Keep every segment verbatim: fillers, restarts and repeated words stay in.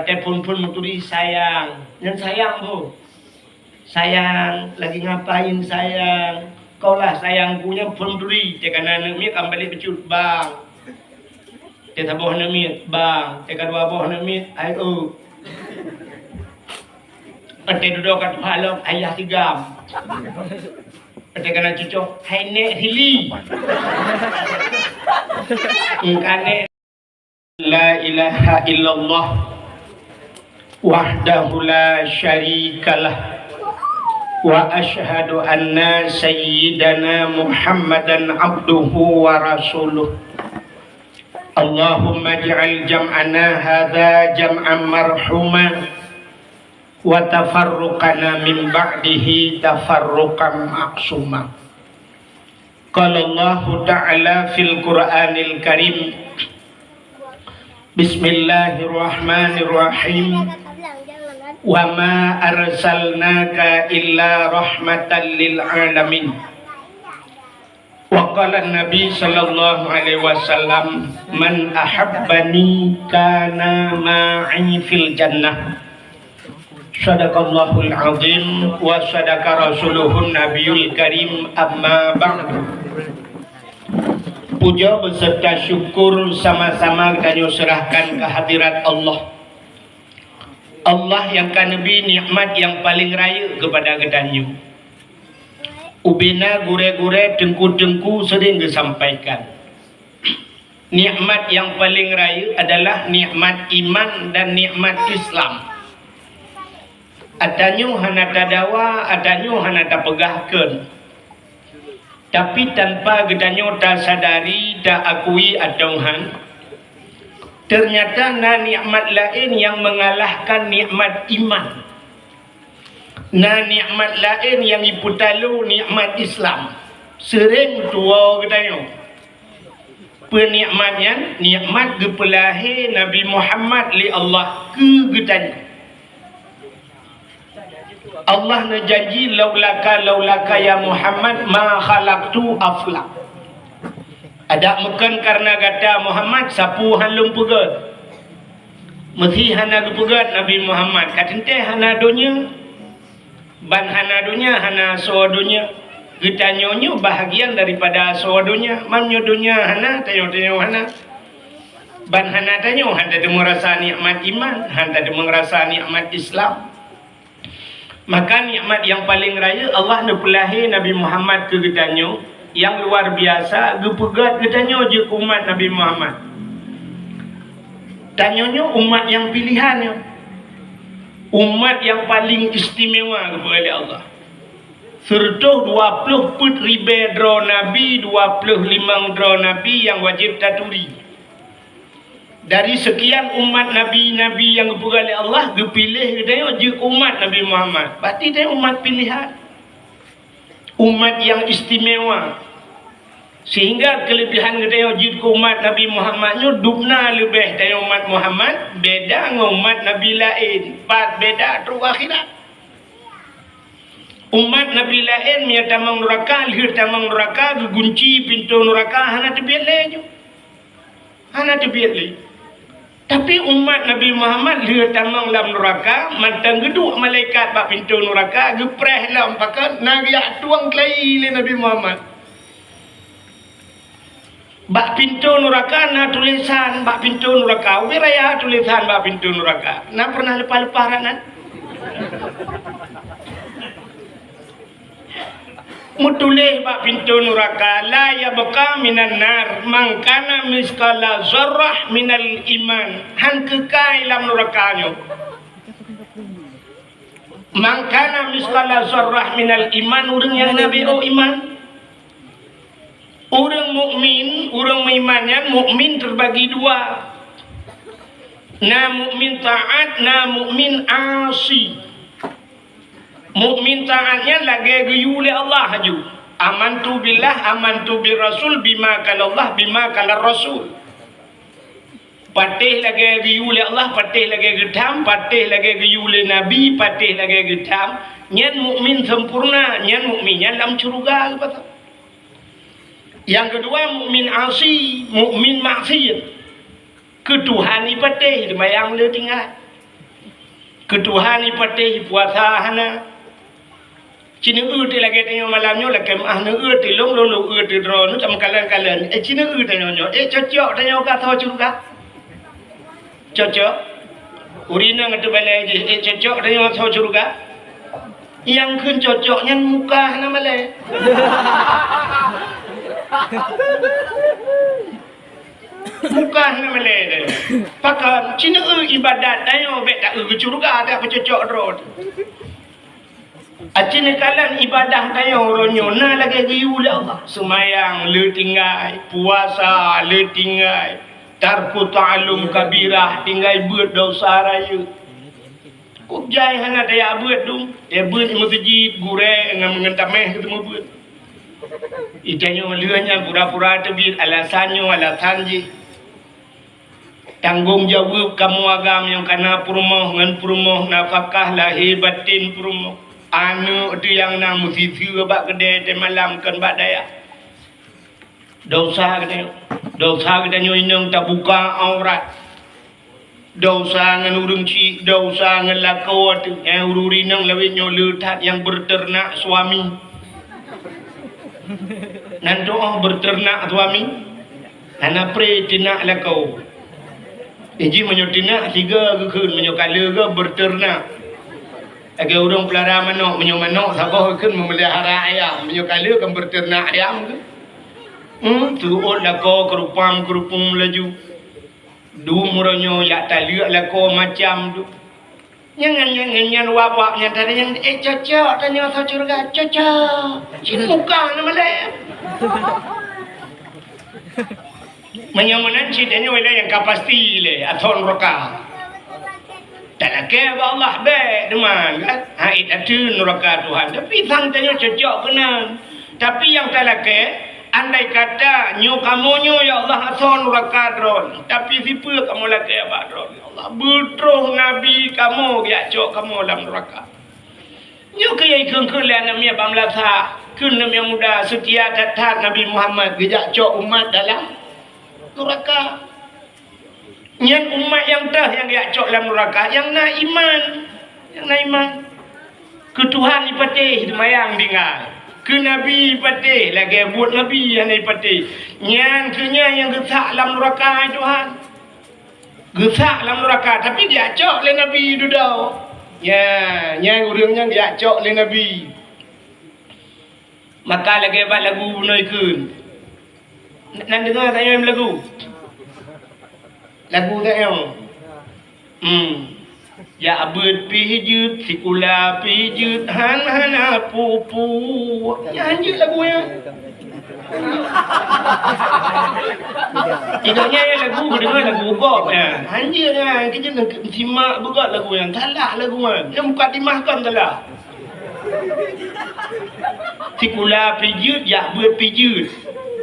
Eh, phôn-phôn meuturi sayang. Nyan sayang, Bu. Sayang, lagi ngapain sayang? Kaulah sayangku nyan phôn meuturi. Teuka na aneuk miet, ambalek bacut, bang. Teuka saboh aneuk miet, bang. Teuka dua boh aneuk miet, ayo. Teuka dudoe ka tuha lom, ayah tigam. Teuka na cucoe, hai nek sili. Engka nek. La ilaha illallah wahdahu la syarikalah, wa asyhadu anna sayyidana Muhammadan abduhu wa rasuluh. Allahumma ij'al jam'ana hadza jam'an marhuma, wa tafarruqana min ba'dihi tafarruqan ma'suma. Qala Allahu ta'ala fil Qur'anil Karim, Bismillahirrahmanirrahim. Wa ma arsalnaka illa rahmatan lil alamin. Wa qala Nabi sallallahu alaihi wasallam, "Man ahabbani kana ma'i fil jannah." Sadaqallahul azim wa sadaqa rasuluhun nabiyul karim, amma ba'du. Puja beserta syukur sama-sama geutanyoe serahkan kehadirat Allah. Allah nyang ka neubri nikmat nyang paleng rayeuk keupada geutanyoe. Ubena gurée-gurée, teungku-teungku sering geusampaikan, nikmat nyang paleng rayeuk adalah nikmat iman dan nikmat Islam. Atanyoe hana tadawa, atanyoe hana tapeugah kheun. Tapi tanpa geutanyoe tasadari, taakui atau han, teunyata na nikmat laén nyang meungalahkan nikmat iman. Na nikmat laén nyang jipeutalo nikmat Islam. Seuréng tuwoe geutanyoe. Peue nikmat nyan? Nikmat geupeulahé Nabi Muhammad lé Allah keu geutanyoe. Allah neujanji, "Laulaka, laulaka ya Muhammad, ma khalaqtu aflak." Adak meukheun kareuna gata Muhammad, sapeue han lôn peugét. Meusé hana geupeugét Nabi Muhammad, ka teuntée hana donya. Ban hana donya, hana asoe donya. Geutanyoe nyoe bahagian daripada asoe donya. Meunyoe donya hana, tanyoe-tanyoe hana. Ban hana tanyoe, han tadeungoe rasa nikmat iman, han tadeungoe rasa nikmat Islam. Maka nikmat nyang paleng rayeuk, Allah neupeulahé Nabi Muhammad keu geutanyoe, nyang luar biasa, geupeugét geutanyoe jeuet keu umat Nabi Muhammad. Tanyoe nyoe umat nyang piléhan nyoe. Umat nyang paleng istimewa geupeugah lé Allah. Sireutôh dua ploh peuet ribée droe nabi, dua ploh limong droe nabi nyang wajéb taturi. Dari seukian umat nabi-nabi nyang geupeugah lé Allah, geupiléh geutanyoe jeuet keu umat Nabi Muhammad. Berarti tanyoe umat piléhan. Umat nyang istimewa. Sehingga keuleubehan geutanyoe jeuet keu umat Nabi Muhammad nyoe dubna leubeh tanyoe umat Muhammad, beda ngon umat nabi laén, pat beda trok akhirat. Umat nabi laén meunyoe tamong nuraka, lheueh tamong nuraka geugunci pintoe nuraka, hana teubiet lé nyoe. Hana teubiet lé. Tapi umat Nabi Muhammad lheueh tamong lam nuraka, mantong geuduek malaikat bak pintoe nuraka, geupreh lom pakon, na geujak tueng keulayi lé Nabi Muhammad. Bak pintoe nuraka na tulésan, bak pintoe nuraka. Ubé raya tulésan bak pintoe nuraka. Na pernah leupah-leupah rat nan? Meutuléh bak pintoe nuraka, "La yabqa minan nar man kana misqala zarrah minal iman." Han keukai lam nuraka nyoe. "Man kana misqala zarrah minal iman," ureuëng nyang na beu iman. Ureuëng mukmin, ureuëng meuiman nyan mukmin teubagi dua. Na mukmin taát, na mukmin asi. Mukmin taát nyan lagée geuyue lé Allah laju. "Amantu billah, amantu bir rasul, bima qalallah, bima qalar rasul." Patéh lagée geuyue lé Allah, patéh lagée geutham, patéh lagée geuyue lé Nabi, patéh lagée geutham. Nyan mukmin sempurna, nyan mukmin nyan lam syeuruga geupasoe. Nyang keudua, mukmin asi, mukmin maksiet. Keu Tuhan jipatéh, seumayang le tinggai. Keu Tuhan ipatéh, ipuasa hana. Ci neueu teuh lagèe tanyoe malam nyoe, lakèe meu'ah neueu teuh lôn, lôn, lôn eu teuh droeneuh, tameukalon-kalon. Eh, ci neueu tanyoe nyoe. Eh, cocok tanyoe ka tho syeuruga? Cocok? Ureueng inong ateueh balèe jih, eh, cocok tanyoe tho syeuruga? Nyang kheun cocok nyan muka hana malèe. Muka hana malèe deh. Pakon, ci neueu ibadat tanyoe bèk taeu keu syeuruga, bèk keu cocok droe. Aci neukalon ibadah tanyoe uroe nyoe na lagèe geuyue lé Allah. Seumayang le tinggai, puasa le tinggai, tarku ta'allum kabirah, tinggai beuet desya rayeuk. Kok jai hana tajak beuet dum? Eh, beuet meuseujid, gurèe ngon, ngon tamèh keu teumeu beuet. Itanyoe lheueh nyan pura-pura teubiet alasan nyoe, alasan jih. Tanggong jaweueb kamoe agam nyang kana peurumoh ngon peurumoh, nafakah lahé batén peurumoh. Aneuk teuh nyang na meusiseue bak keudè teumalam kon bak dayah. Desya geutanyoe, desya geutanyoe inong tabuka aurat. Desya ngon ureueng chik, desya ngon lakoe teuh. Nyang ureueng inong lawét nyoe le that nyang beuteunak suami. Nan tu'oh beuteunak suami, hana pré teunak lakoe. Iji meunyoe teunak sigoe geukheun, meunyoe ka le goe beuteunak. Lagèe ureueng peulara manok, meunyoe manok saboh geukheun meumeulihara ayam, meunyoe ka le kan beuteunak ayam geuh. Hmm, teuôt lakoe keurupam keurupum laju. Dum uroe nyoe jak taleuek lakoe macam tu. Nyan, nyan, nyan, nyan, nyan wak-wak nyan tadi nyan, eh, cocok tanyoe tho syeuruga, cocok. Cit muka na malèe. Meunyoe meunan cit tanyoe ilèe nyang ka pasti lé, ateueh nuraka. Talakèe bak Allah bèk, teuma, kan? Ha, eh, ateueh nuraka Tuhan. Tapi sang tanyoe cocok keunan. Tapi nyang talakèe, andai kata nyoe kamoe nyoe, ya Allah, asoe nuraka droe, tapi sipeue kamoe lakèe bak droe, ya Allah? Beutroh Nabi kamoe geujak cok kamoe lam nuraka. Nyoe keuh nyang ikheun-kheun lé aneuk miet bak meulasa, kheun aneuk miet muda, seutia that-that Nabi Muhammad geujak cok umat dalam nuraka. Nyan umat nyang teuh nyang geujak cok lam nuraka, nyang na iman. Nyang na iman. Keu Tuhan ipatéh, seumayang tinggai. Keu Nabi ipatéh, lagèe buet Nabi hana ipatéh. Nyan keuh nyan nyang geusak lam nuraka Tuhan. Geusak lam nuraka, tapi geujak cok lé Nabi dudoe. Nya, nyan ureueng nyan geujak cok lé Nabi. Maka lagèe bak lagu bunoe kheun. Nan deungoe tanyoe lagu? Lagu tanyoe. Hmm. Jak beuet pih jeuet, sikula pih jeuet, han hana peue-peue. Nyan jeuet lagu nyan. Ingat nyan lagu, deungoe lagu gob nyan. Han jeuet nyan, keu jeuet simak beugöt lagu nyan. Salah lagu nyan. Nyan mukadimah kon salah. Sikula pih jeuet, jak beuet pih jeuet.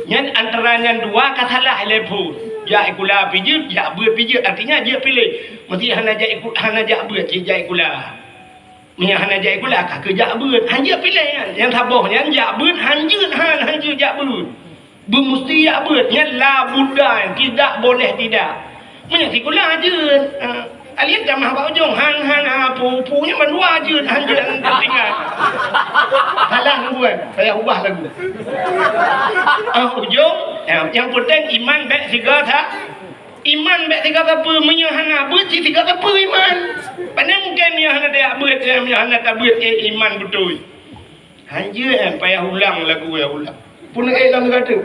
Nyan antara nyan dua ka salah lé phon. Jak sikula pih jeuet, jak beuet pih jeuet. Artinya jeuet piléh. Meusti hana jak iku-, hana jak beuet, jeuet jak sikula. Meunyo hana jak sikula, ka keuh jak beuet. Han jeuet piléh nyan. Nyang saboh nyan jak beuet, han jeuet han, han jeuet jak beuet. Beumusti jak beuet, nyan la budda, tidak boleh tidak. Meunyo sikula jeuet, ha, alien tamah bak ujong, han, han, ha, pu, pu nyan mandua jeuet, han jeuet, han tinggai. Salah buet, payah ubah lagu. Ah, ujong, ya, nyang penting iman bèk sigoe sa-, iman bèk sigoe sapeue, meunyo hana beuet, si sigoe sapeue iman. Pane mungken meunyo hana tajak beuet, meunyo hana tabeuet, eh, iman beutôi. Han jeuet, eh, payah ulang lagu, payah ulang. Pun, eh, lam kata.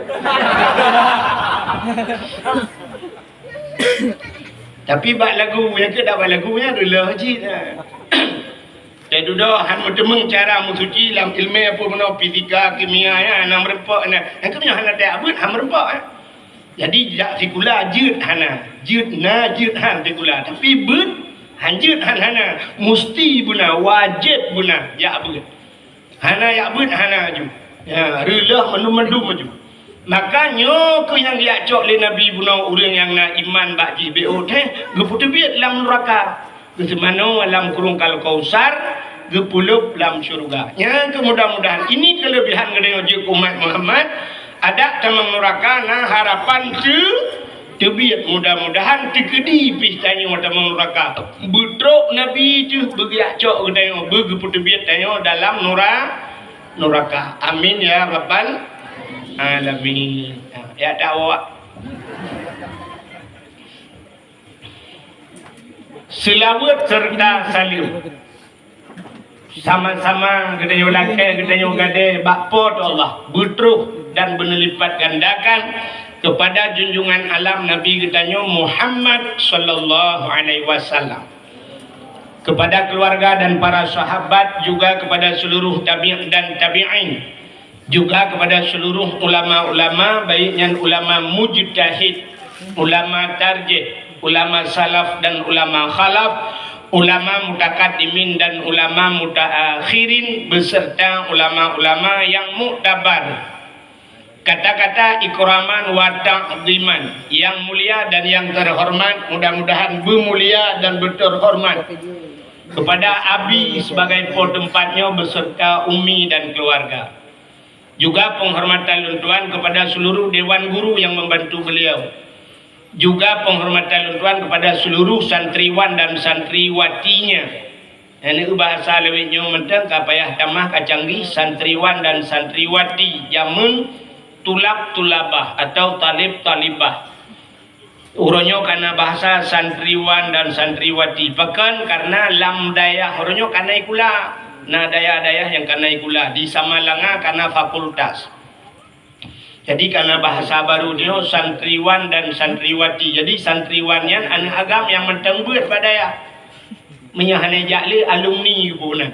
Tapi bak lagu, nyang keu dak bak lagu nyan reuloh cit, eh. Teududoe han meuteumeung cara meusuci lam ileumèe peue meunoe fisika, kimia, ya, hana meurumpok, na. Nyang keu nyoe hana tajak beuet, han meurumpok, eh. Jadi, jak sikula jeuet hana. Jeuet na, jeuet han sikula. Tapi beuet, han jeuet han hana. Musti beuna, wajéb beuna jak beuet. Hana jak beuet, hana aju. Ya, reuloh mandum-mandum aju. Maka nyoe keuh nyang geujak cok lé Nabi bunoe ureueng nyang na iman bak jih beu teuh geupeuteubiet lam nuraka, geuseumanoe lam krueng Al-Kausar, geupeulop lam syeuruga. Nyan keuh mudah-mudahan ini keuleubihan geutanyoe jeuet umat Muhammad, adak tamong nuraka na harapan teu Teubiet, mudah-mudahan teukeudi pih tanyoe tamong nuraka. Beutrok Nabi teuh beugeuyak cok geutanyoe, beugeupeuteubiet tanyoe dalam nura-, nuraka. Amin ya rabbal alamin. Ha, ya dakwah. Seulaweuet serta saleuem sama-sama geutanyoe lakée, geutanyoe gadée bak Po teu Allah, beutroh dan beuneulipatgandakan kepada junjungan alam Nabi geutanyoe Muhammad sallallahu alaihi wasallam, kepada keluarga dan para sahabat, juga kepada seluruh tabi' dan tabi'in, juga kepada seluruh ulama-ulama, baik nyan ulama mujtahid, ulama tarjih, ulama salaf dan ulama khalaf, ulama mutakaddimin dan ulama mutaakhirin, beserta ulama-ulama yang muktabar. Kata-kata ikraman wa ta'ziman, yang mulia dan yang terhormat, mudah-mudahan beumulia dan beuterhormat kepada Abi sebagai po teumpat nyoe beserta Umi dan keluarga. Juga penghormatan lôn tuan kepada seluruh dewan guru yang membantu beliau. Juga penghormatan lôn tuan kepada seluruh santriwan dan santriwatinya. Nyan bahasa lawét nyoe mantong ka payah tamah ka canggih, santriwan dan santriwati jameun, tulab-tulabah atau talib-talibah. Uroe nyoe kana bahasa santriwan dan santriwati. Pakon? Karena lam dayah uroe nyoe kana ikula. Na dayah-dayah nyang kana ikula. Di Samalanga kana fakultas. Jadi kana bahasa baru nyoe santriwan dan santriwati. Jadi santriwan nyan aneuk agam nyang mantong beuet bak dayah. Meunyoe hana jak lé alumni geuboh na.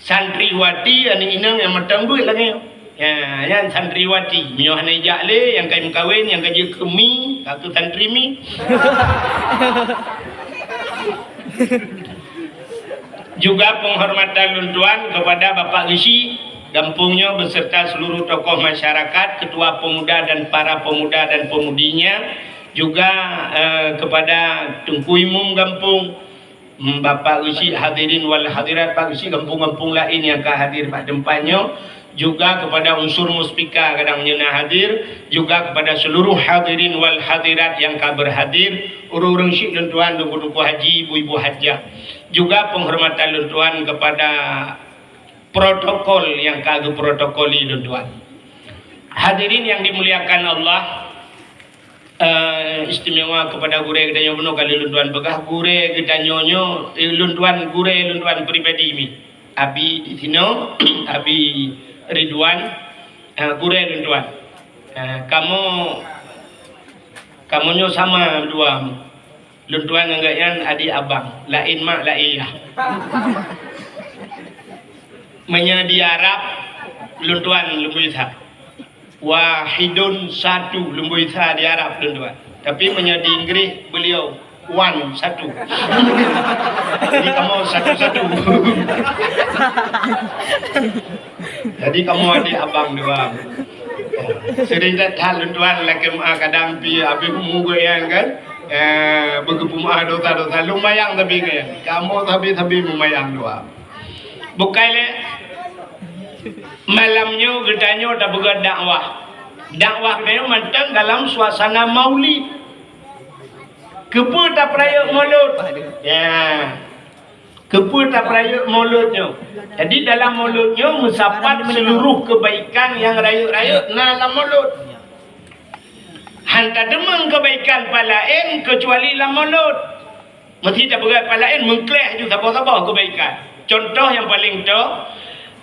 Santriwati aneuk inong nyang mantong beuet lagée nyoe. Ya, nyan santriwati. Meunyoe hana jak lé, nyang ka meukawen, nyang ka jeuet keu mi, ka keu santri mi. Juga penghormatan lôn tuan kepada Bapak Geuchik gampông nyoe beserta seluruh tokoh masyarakat, ketua pemuda dan para pemuda dan pemudinya, juga, eh, kepada Teungku Imum gampông, Hmm, Bapak Geuchik, hadirin wal hadirat, Pak Geuchik gampông-gampông laén nyang ka hadir bak teumpat nyoe, juga kepada unsur muspika kadang nyoe na hadir, juga kepada seluruh hadirin wal hadirat nyang ka berhadir, ureuëng-ureuëng syik lôn tuan, teungku-teungku haji, ibu-ibu hajah. Juga penghormatan lôn tuan kepada protokol nyang ka geuprotokoli lôn tuan. Hadirin yang dimuliakan Allah, eh, istimewa kepada gurée geutanyoe bunoe kali lôn tuan peugah, gurée geutanyoe nyoe, eh, lôn tuan gurée lôn tuan pribadi mi. Abi di sinoe, Abi Ridwan, eh, gurée lôn tuan. Eh, kamoe, kamoe nyoe sama dua. Lôn tuan ngon gobnyan adik abang, laén mak laén yah. Meunyoe di Arab, lôn tuan lumbôi sa. Wahidun, satu, lumbôi sa di Arab lôn tuan. Tapi meunyoe di Inggris, beliau one, satu. Jadi kamoe satu-satu. Jadi kamoe adik abang dua. Sering that lôn tuan lakée meu'ah kadang pih habéh umu gobnyan kan. Eh, beugeupeumeu'ah dosa-dosa lumayan sabe nyan. Kamoe sabe-sabe mumayan dua. Bukai lé malam nyoe geutanyoe tapeugah dakwah. Dakwah geutanyoe mantong dalam suasana maulid. Keupeue tapeurayeuk maulud? Ya. Keupeue tapeurayeuk maulud nyoe? Jadi dalam maulud nyoe meusapat seluruh keubaikan nyang rayeuk-rayeuk na lam maulud. Han tateumeung keubaikan pat laén keucuali lam maulud. Meusti tapeugah pat laén meukleh ju saboh-saboh keubaikan. Cuntoh nyang paleng toh,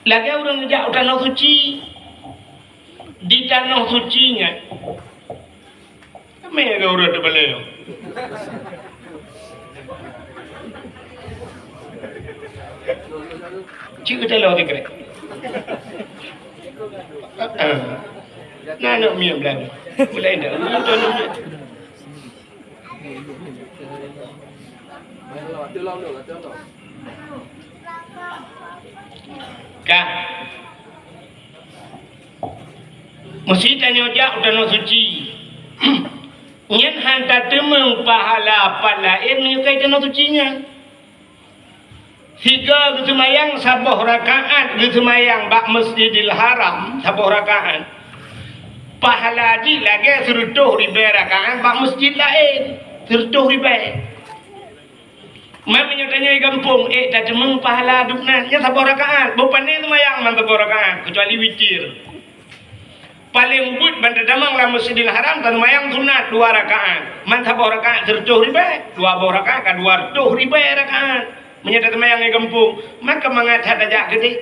lagée ureuëng jak u tanoh suci. Di tanoh suci nyan, ramé ureuëng teubalée. Cik keutalong sikrek. Na aneuk miet blang. Mulai dah. Ka. Meusti tanyoe jak u tanoh suci. Nyan han tateumeung pahala pat laén meunyoe ka i tanoh suci nyan. Sigoe geuseumayang saboh rakaat, geuseumayang bak Masjidil Haram saboh rakaat. Pahala jih lagèe sireutôh ribèe rakaat bak meuseujid laén, sireutôh ribèe. Man meunyoe tanyoe gampông, ék tateumeung pahala dubna, nyan saboh rakaat. Boh pané seumayang man saboh rakaat, keucuali witir. Paléng ubit ban tatamong lam Masjidil Haram, taseumayang sunat dua rakaat. Man saboh rakaat sireutôh ribèe, dua boh rakaat ka dua reutôh ribèe rakaat. Meunyoe taseumayang di gampông, maka mangat that tajak keudéh.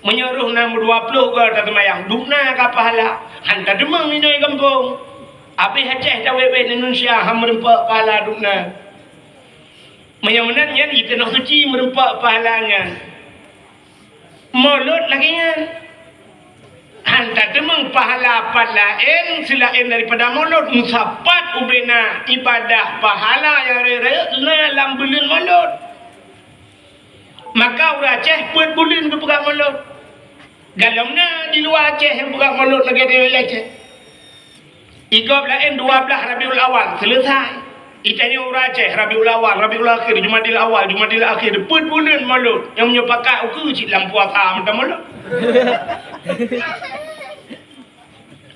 Meunyoe roh na meudua ploh goe taseumayang, dubna ka pahala. Han tateumeung inoe gampông. Abéh Aceh tawét-wét Indonesia han meureumpok pahala dubna. Meunyoe meunan nyan di Tanoh Suci meureumpok pahala nyan. Molot lagèe nyan. Han tateumeung pahala pat laén seulaén daripada molot, meusapat ubena ibadah pahala nyang rayeuk-rayeuk na lam buleuen molot. Maka ureueng Aceh peuet buleuen geupeugah molot. Galom na di luwa Aceh nyang peugah molot lagèe tanyoe di Aceh. Di gob laén dua blaih Rabiul Awal, seuleusai. Di tanyoe ureueng Aceh, Rabiul Awal, Rabiul Akhir, Jumadil Awal, Jumadil Akhir, peuet buleuen molot. Nyang meunyoe pakat ukeue cit lam puasa meutamolot.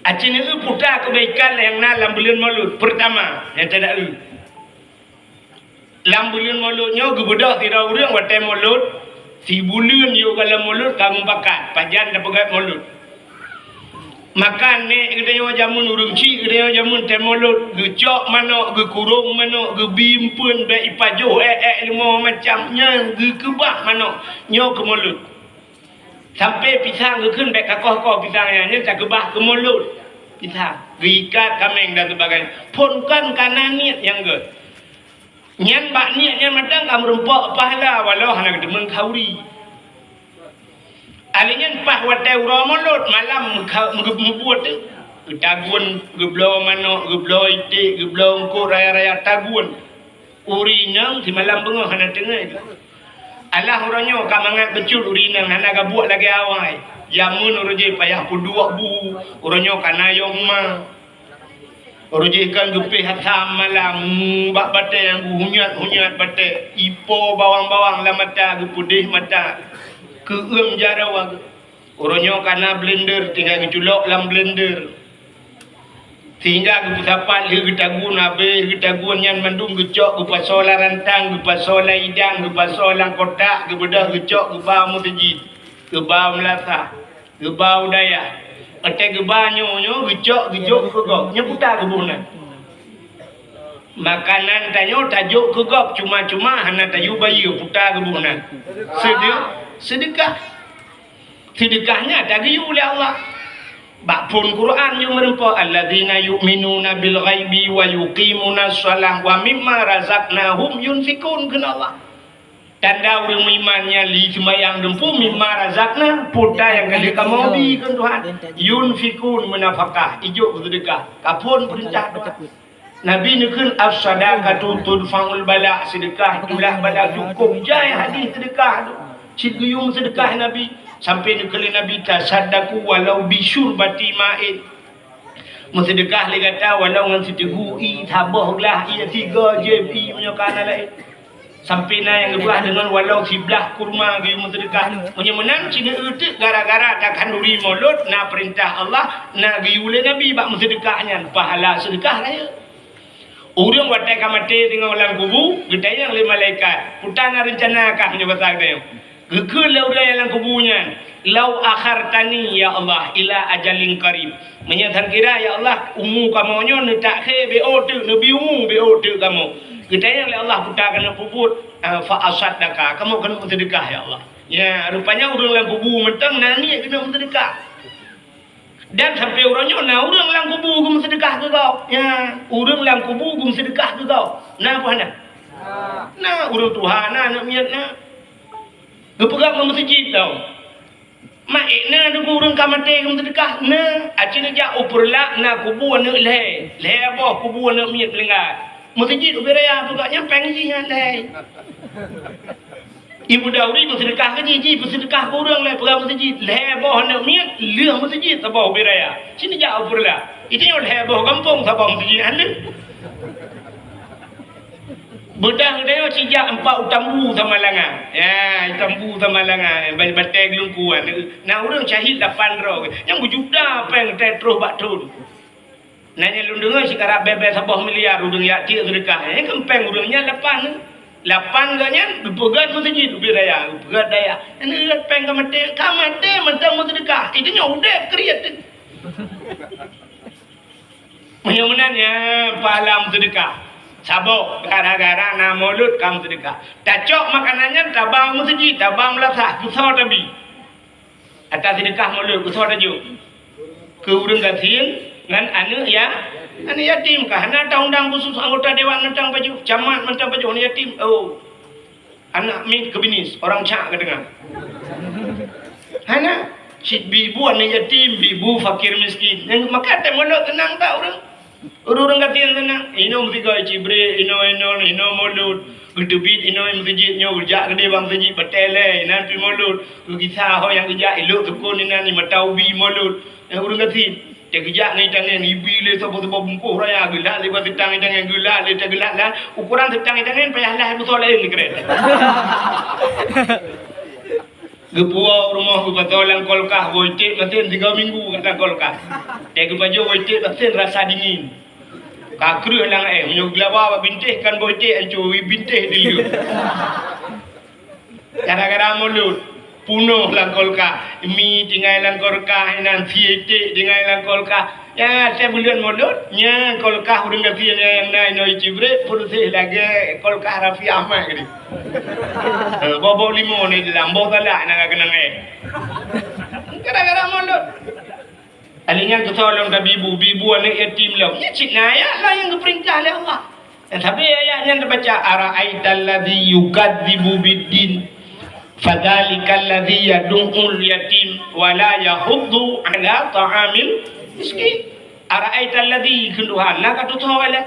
Aci neueu puta keubaikan nyang na lam buleuen molot. Peurtama, nyang teuda eu. Lam buleuen molot nyoe geubeudôh sidroe ureueng watèe molot, sibuleuen yôh goh lam molot ka meupakat, pajan tapeugèt molot. Maka nèk geutanyoe jameun ureueng chik geutanyoe jameun tém molot, geucok manok, geukurông manok, geubi eumpeuen, bèk ipajoh èk-èk leumo macam nyan, geukeubah manok, nyoe keu molot. Sampai pisang geukheun bèk kakoh-koh pisang nyan, nyan takeubah keu molot. Pisang, geuikat kaméng dan sebagainya. Phôn kon kana niet nyang gèt. Nyan bak niet nyan mantong ka meurumpok pahala walau hana geuteumeung khauri. Alèh nyan paih watèe uroe molot malam meuka-, meuge-, meubuet teuh. Geutagun, geubloe manok, geubloe iték, geubloe eungkôt raya-raya tagun. Ureueng inong simalam beungoh hana teungoh. Alah uroe nyoe ka mangat bacut ureueng inong hana gabuek lagèe awai. Jameun uroe jih payah peuduek bu, uroe nyoe ka na yong ma. Uroe jih kan geupéh asam malam, bak batèe nyang geuhunyat-hunyat batèe, ipo bawang-bawang lam mata, geupeudeh mata, keueung jaroe. Uroe nyoe ka na blender, tinggai geuculok lam blender. Sehingga geupeusapat lheueh geutagun, abéh geutagun nyan mandum geucok geupasoe lam rantang, geupasoe lam idang, geupasoe lam kotak, geubeudôh geucok geuba u meuseujid, geuba u meulasah. Geuba u dayah. Watèe geuba nyoe, nyoe geucok geujok keu gob. Nyoe puta geuboh nan. Makanan tanyoe tajok keu gob, cuma-cuma hana tayue bayeue, puta geuboh nan. Seude-, seudeukah. Seudeukah nyan tageuyue lé Allah. Bak phôn Quran nyang meurumpok, "Alladzina yu'minuna bil ghaibi wa yuqimunas shalah wa mimma razaqnahum yunfiqun," kheun Allah. Tanda ureueng meuiman nyan li seumayang dumpeue mimma razaqna, puta nyang ka lheueh kamoe bi kheun Tuhan. Yunfikun meunafakah, ijok beuseudeukah. Ka phôn peurintah Tuhan. Nabi neukheun, "As-sadaqatu tudfa'ul bala," seudeukah tulak bala. Cukôp jai hadih seudeukah tu. Cit geuyue meuseudeukah Nabi, sampai neukheun lé Nabi, "Tasaddaqu walau bisyurbati ma'in." Meuseudeukah lé gata walau ngon siteugui ié, saboh glah ié, sigoe jép ié, meunyoe ka na laén. Sampoe na nyang geupeugah deungon walau siblah kurma geuyue meuseudeukah. Meunyoe meunan, ci neueu teuk gara-gara takhanduri molot, na peurintah Allah, na geuyue lé Nabi bak meuseudeukah nyan, pahala seudeukah rayeuk. Ureueng watèe ka maté teungoh lam kubu, geutanyong lé malaikat, "Peue na reuncana kah meunyoe basa geutanyoe?" Geukheun lé ureueng nyang lam kubu nyan, "Lau akhartani, ya Allah, ila ajalin qarib." Meunyoe sangkira, ya Allah, umu kamoe nyoe neutakhé beu teuk, neubi umu beu teuk kamoe. Geutanyong lé Allah, "Peue ka neupeubuet?" "Ah, fa asaddaqa, kamoe keuneuk meuseudeukah, ya Allah." Ya, rupanya ureueng lam kubu mantong na niet keuneuk meuseudeukah. Dan sampoe uroe nyoe na ureueng lam kubu geumeuseudeukah keu gob. Ya, ureueng lam kubu geumeuseudeukah keu gob. Na peue hana? Na ureueng tuha, na aneuk miet, na. Geupeugah ngon meuseujid tau. Maék na deungon ureueng ka maté geumeuseudeukah? Na. Aci neujak u Peureulak na kubu aneuk lhèe. Lhèe boh kubu aneuk miet meuninggai. Meuseujid ubé raya peugah nyan péng jih nyan lhèe. Ibu Dauri meuseudeukah keu jih, jih meuseudeukah keu ureueng lé peugah meuseujid. Lhèe boh aneuk miet, lheueh meuseujid saboh ubé raya. Ci neujak u Peureulak. Itu nyoe lhèe boh gampông saboh meuseujid aneuk. Beudang geutanyoe ci jak empat u Tambu Samalanga. Ya, Tambu Samalanga, ba-, batèe geulungkuan. Na ureueng syahid lapan droe. Nyang beujuta péng teuh troh bak thon. Na nyang lôn deungoe sikarab bèe-bèe saboh miliar ureueng jak tiek seudeukah. Nyan kan péng ureueng nyan lapan. Lapan geuh nyan geupeugöt meuseujid ubit raya, geupeugöt dayah. Nyan geupeugöt péng ka maté, ka maté mantong meuseudeukah. Itu nyoe udép kriet. Meunyoe meunan nyan pahala meuseudeukah. Saboh, gara-gara na mulod ka meuseudeukah. Tacok makanan nyan taba meuseujid, taba meulasah, keusoe tabi. Ata seudeukah mulod, keusoe tajok. Keu ureueng gasien ngon aneuk ya, aneuk yatim ka hana taundang khusus anggota dewan mantong pajoh, camat mantong pajoh aneuk yatim. Oh. Aneuk miet keubinis, orang cak geudeungoe. Hana, cit bibu aneuk yatim, bibu fakir miskin. Nyang maka teuh mulod teunang tak ureueng? Ureueng gasien teunang, inoe meusigoe cibrek, inoe, inoe, inoe mulod. Geuteubiet inoe meuseujid nyoe, geujak keudeh bak meuseujid batèe lé, inan pih mulod. Geugisa ho nyang geujak ilok sukon inan i mata ubi mulod. Eh, ureueng gasien, teugeujak ngon itangen, ibi lé saboh-saboh bungkôh raya, geulak lé bak seutang itangen, geulak lé teugeulak lah. Ukoran seutang itangen payah lah beusoe laén dikeureueng. Geupuwoe u rumoh geupasoe lam kulkas, boh iték masen tiga minggu lam kulkas. Teuh geupajoh boh iték masen rasa dingin. Ka kreueh lam aèng, meunyoe geulawa bak bintéh kan boh iték ancô, bintéh dileuek. Gara-gara mulod, punoh lam kulkas, mi tinggai lam kulkas, inan sie iték tinggai lam kulkas. Ya, teuh buleuen mulod, nyan kulkas ureueng gasien nyang na inoe cibrek, peureuseh lagèe kulkas Raffi Ahmad keudéh. Eh, boh-boh limo na di dalam, boh salak na keunong aèng. Gara-gara mulod. Akhirnya keusoe lom tabi bu, bi bu aneuk yatim lom. Nyan cit na ayat lah nyang geupeurintah lé Allah. Dan sabé ayat nyan teubaca, "Ara'aital ladzi yukadzibu biddin, fadzalikal ladzi yadu'ul yatim wa la yahuddu ala ta'amil miskin." Ara'aital ladzi, kheun Tuhan, na ka tutoe lé.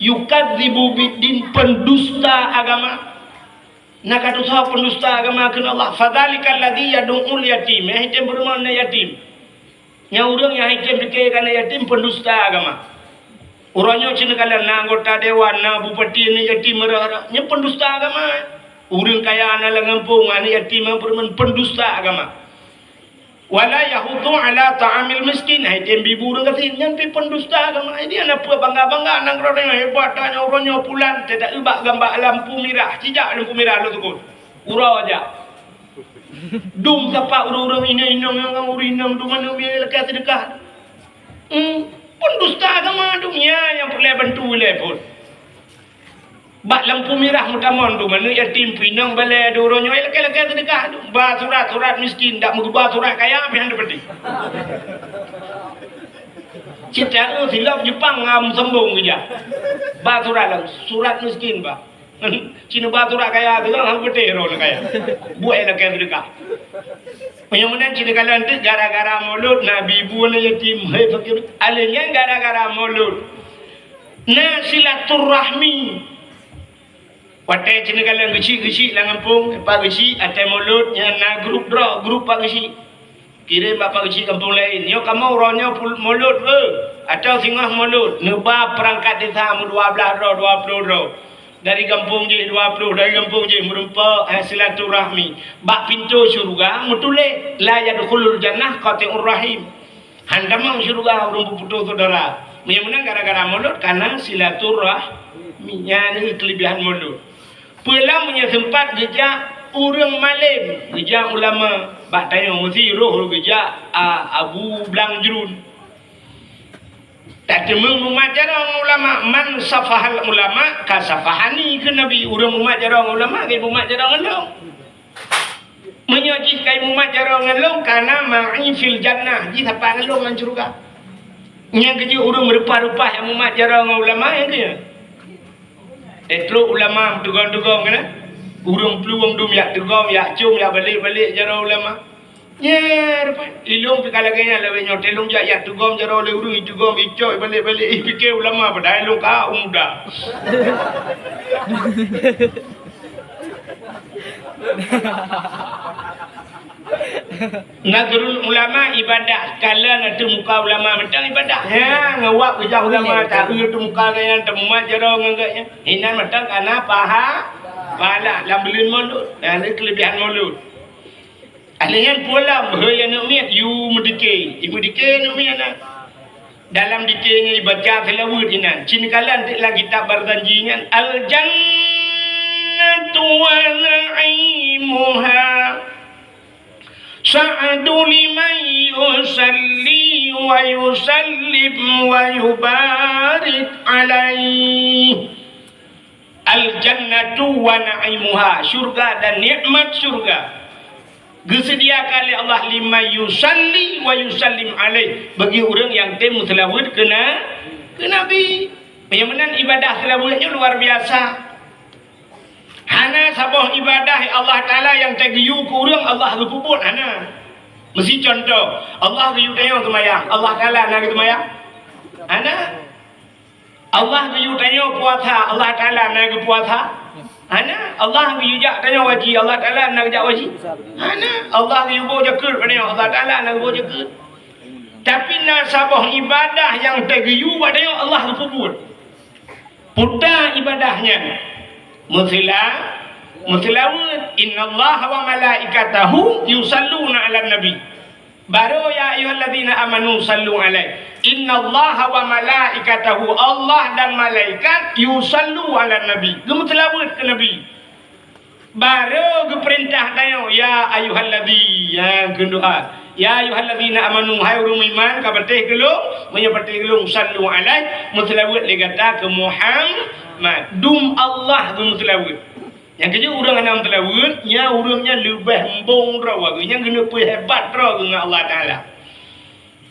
Yukadzibu biddin, pendusta agama. Na ka tutoe pendusta agama kheun Allah. Fadzalikal ladzi yadu'ul yatim. Nyang item peurumoh aneuk yatim. Nyang ureueng nyang item pike keu aneuk yatim pendusta agama. Uroe nyoe cit neukalon na anggota dewan, na bupati aneuk yatim meurah-rah. Nyan pendusta agama. Ureueng kaya na lam gampông, aneuk yatim nyang peurumoh pendusta agama. Wala yahuddu ala ta'amil miskin, hai tem bi bu ureueng gasien, nyan pi pendusta agama. Jadi, hana peue bangga-bangga nanggroe tanyoe hebat, tanyoe uroe nyoe pulan, teudak ubak gamba lampu mirah, cijak lampu mirah lôn tukon. Uroe jak. Dum sapat ureueng-ureueng inong-inong nyang ureueng inong dum aneuk miet lakèe seudeukah. Hmm, pendusta agama dum nyan nyang peureulèe bantu ilèe phon. Bak lampu mirah meutamong tu, aneuk yatim pinong balèe dua uroe nyoe, lakèe-lakèe seudeukah tu. Ba surat-surat miskin, dak meuba surat kaya pih hana peudeh. Cit taeu silop Jepang ngam sombong keujak. Ba surat lam, surat miskin ba. Cit ba surat kaya tu kan hana peudeh roh kaya. Buet lakèe seudeukah. Meunyoe meunan cit neukalon teuk gara-gara mulod Nabi bu aneuk yatim, hai fakir. Akhirnya gara-gara mulod. Na silaturahmi. Watèe cit neukalon geuchik-geuchik lam gampông, Pak Geuchik, watèe mulod nyan na grup droe, grup Pak Geuchik. Kirém bak Pak Geuchik gampông laén. Nyoe kamoe uroe nyoe pul-, mulod, eh. Atau singoh mulod, neuba peurangkat desa meudua blaih droe, dua ploh droe. Dari gampông jih dua ploh, dari gampông jih meureumpok, eh, silaturahmi. Bak pintoe syeuruga meutuléh, "La yadkhulul jannah qati'ur rahim." Hana tamong syeuruga ureueng peuputôh syedara. Meunyoe meunan gara-gara mulod kana silaturahmi, nyan keulebihan mulod. Peue lam meunyoe seumpat geujak ureueng malém, geujak ulama, bak tanyoe meusi roh geujak, a, Abu Blang Jrun. Tateumeung mumat jaroe ngon ulama, "Man safahal ulama, kasafahani," kheun Nabi, ureueng mumat jaroe ngon ulama, ka mumat jaroe ngon lôn. Meunyoe jih ka mumat jaroe ngon lôn, kana ma'i fil jannah, jih sapat ngon lôn lam syeuruga. Nyang keujeuet ureueng meureupah-reupah nyang mumat jaroe ngon ulama nyang keujeuet. Eh, trok ulama meutugom-tugom keunan. Ureueng plueng dum yak tugom, yak com, yak balek-balek jaroe ulama. Nyan, rupa ilôn pih ka lagèe nyan lawét nyoe, teulông jak yak tugom jaroe lé ureueng, itugom, icok, ibalek-balek, ipike ulama, padahai ilôn ka muda. Nazrul ulama ibadah, kalon ateueh muka ulama mantong ibadah. Ha, ngawak keujah ulama, taeu ateueh muka gobnyan, teumat jaroe ngon gobnyan. Inan mantong kana paha, pahala lam buleuen Maulud. Nah, ni keulebihan Maulud. Akhé nyan pulang, beuhe aneuk miet, yue meudike. Yue meudike aneuk miet na. Dalam dikée nyan ibaca seulaweuet inan. Cit neukalon teuk lam kitab Barzanji nyan, "Al-jannatu wa na'imuha. Sa'adu liman yusalli wa yusallim wa yubarik alaih." Al-jannatu wa na'imuha, syurga dan nikmat syurga geuseudiakan lé Allah liman yusalli wa yusallim alaih, bagi ureuëng nyang tem meuseulaweuet keu na-, keu Nabi. Nyang meunan ibadah seulaweuet nyoe luar biasa. Hana saboh ibadah Allah Taala nyang teugeuyue keu ureuëng Allah geupeubuet, hana. Meusi contoh, Allah geuyue tanyoe seumayang, Allah Taala na geuseumayang? Hana. Allah geuyue tanyoe puasa, Allah Taala na geupuasa? Hana. Allah geuyue jak tanyoe haji, Allah Taala na geujak haji? Hana. Allah geuyue boh jakeuet bak tanyoe, Allah Taala na geuboh jakeuet? Tapi na saboh ibadah nyang teugeuyue bak tanyoe Allah geupeubuet. Peue ibadah nyan? Meusila-, meuseulaweuet. "Innallaha wa malaikatahu yusalluna 'alan nabi." Barô, "Ya ayyuhalladzina amanu sallu alaihi." "Innallaha wa malaikatahu," Allah dan malaikat, "yusallu 'alan nabi," geumeuseulaweuet keu Nabi. Barô geupeurintah tanyoe, "Ya ayyuhalladzi," nyang keu doa, "Ya ayyuhalladzina amanu," hai ureuëng meuiman, ka patéh keu lôn? Meunyoe patéh keu lôn, "Sallu alaihi," meuseulaweuet lé gata keu Muhammad. Dum Allah geumeuseulaweuet. Nyang keujeuet ureuëng hana meuseulaweuet, nyan ureuëng nyan leubeh embong droe geuh, nyan geuneuk peuhebat droe geuh ngon Allah Taala.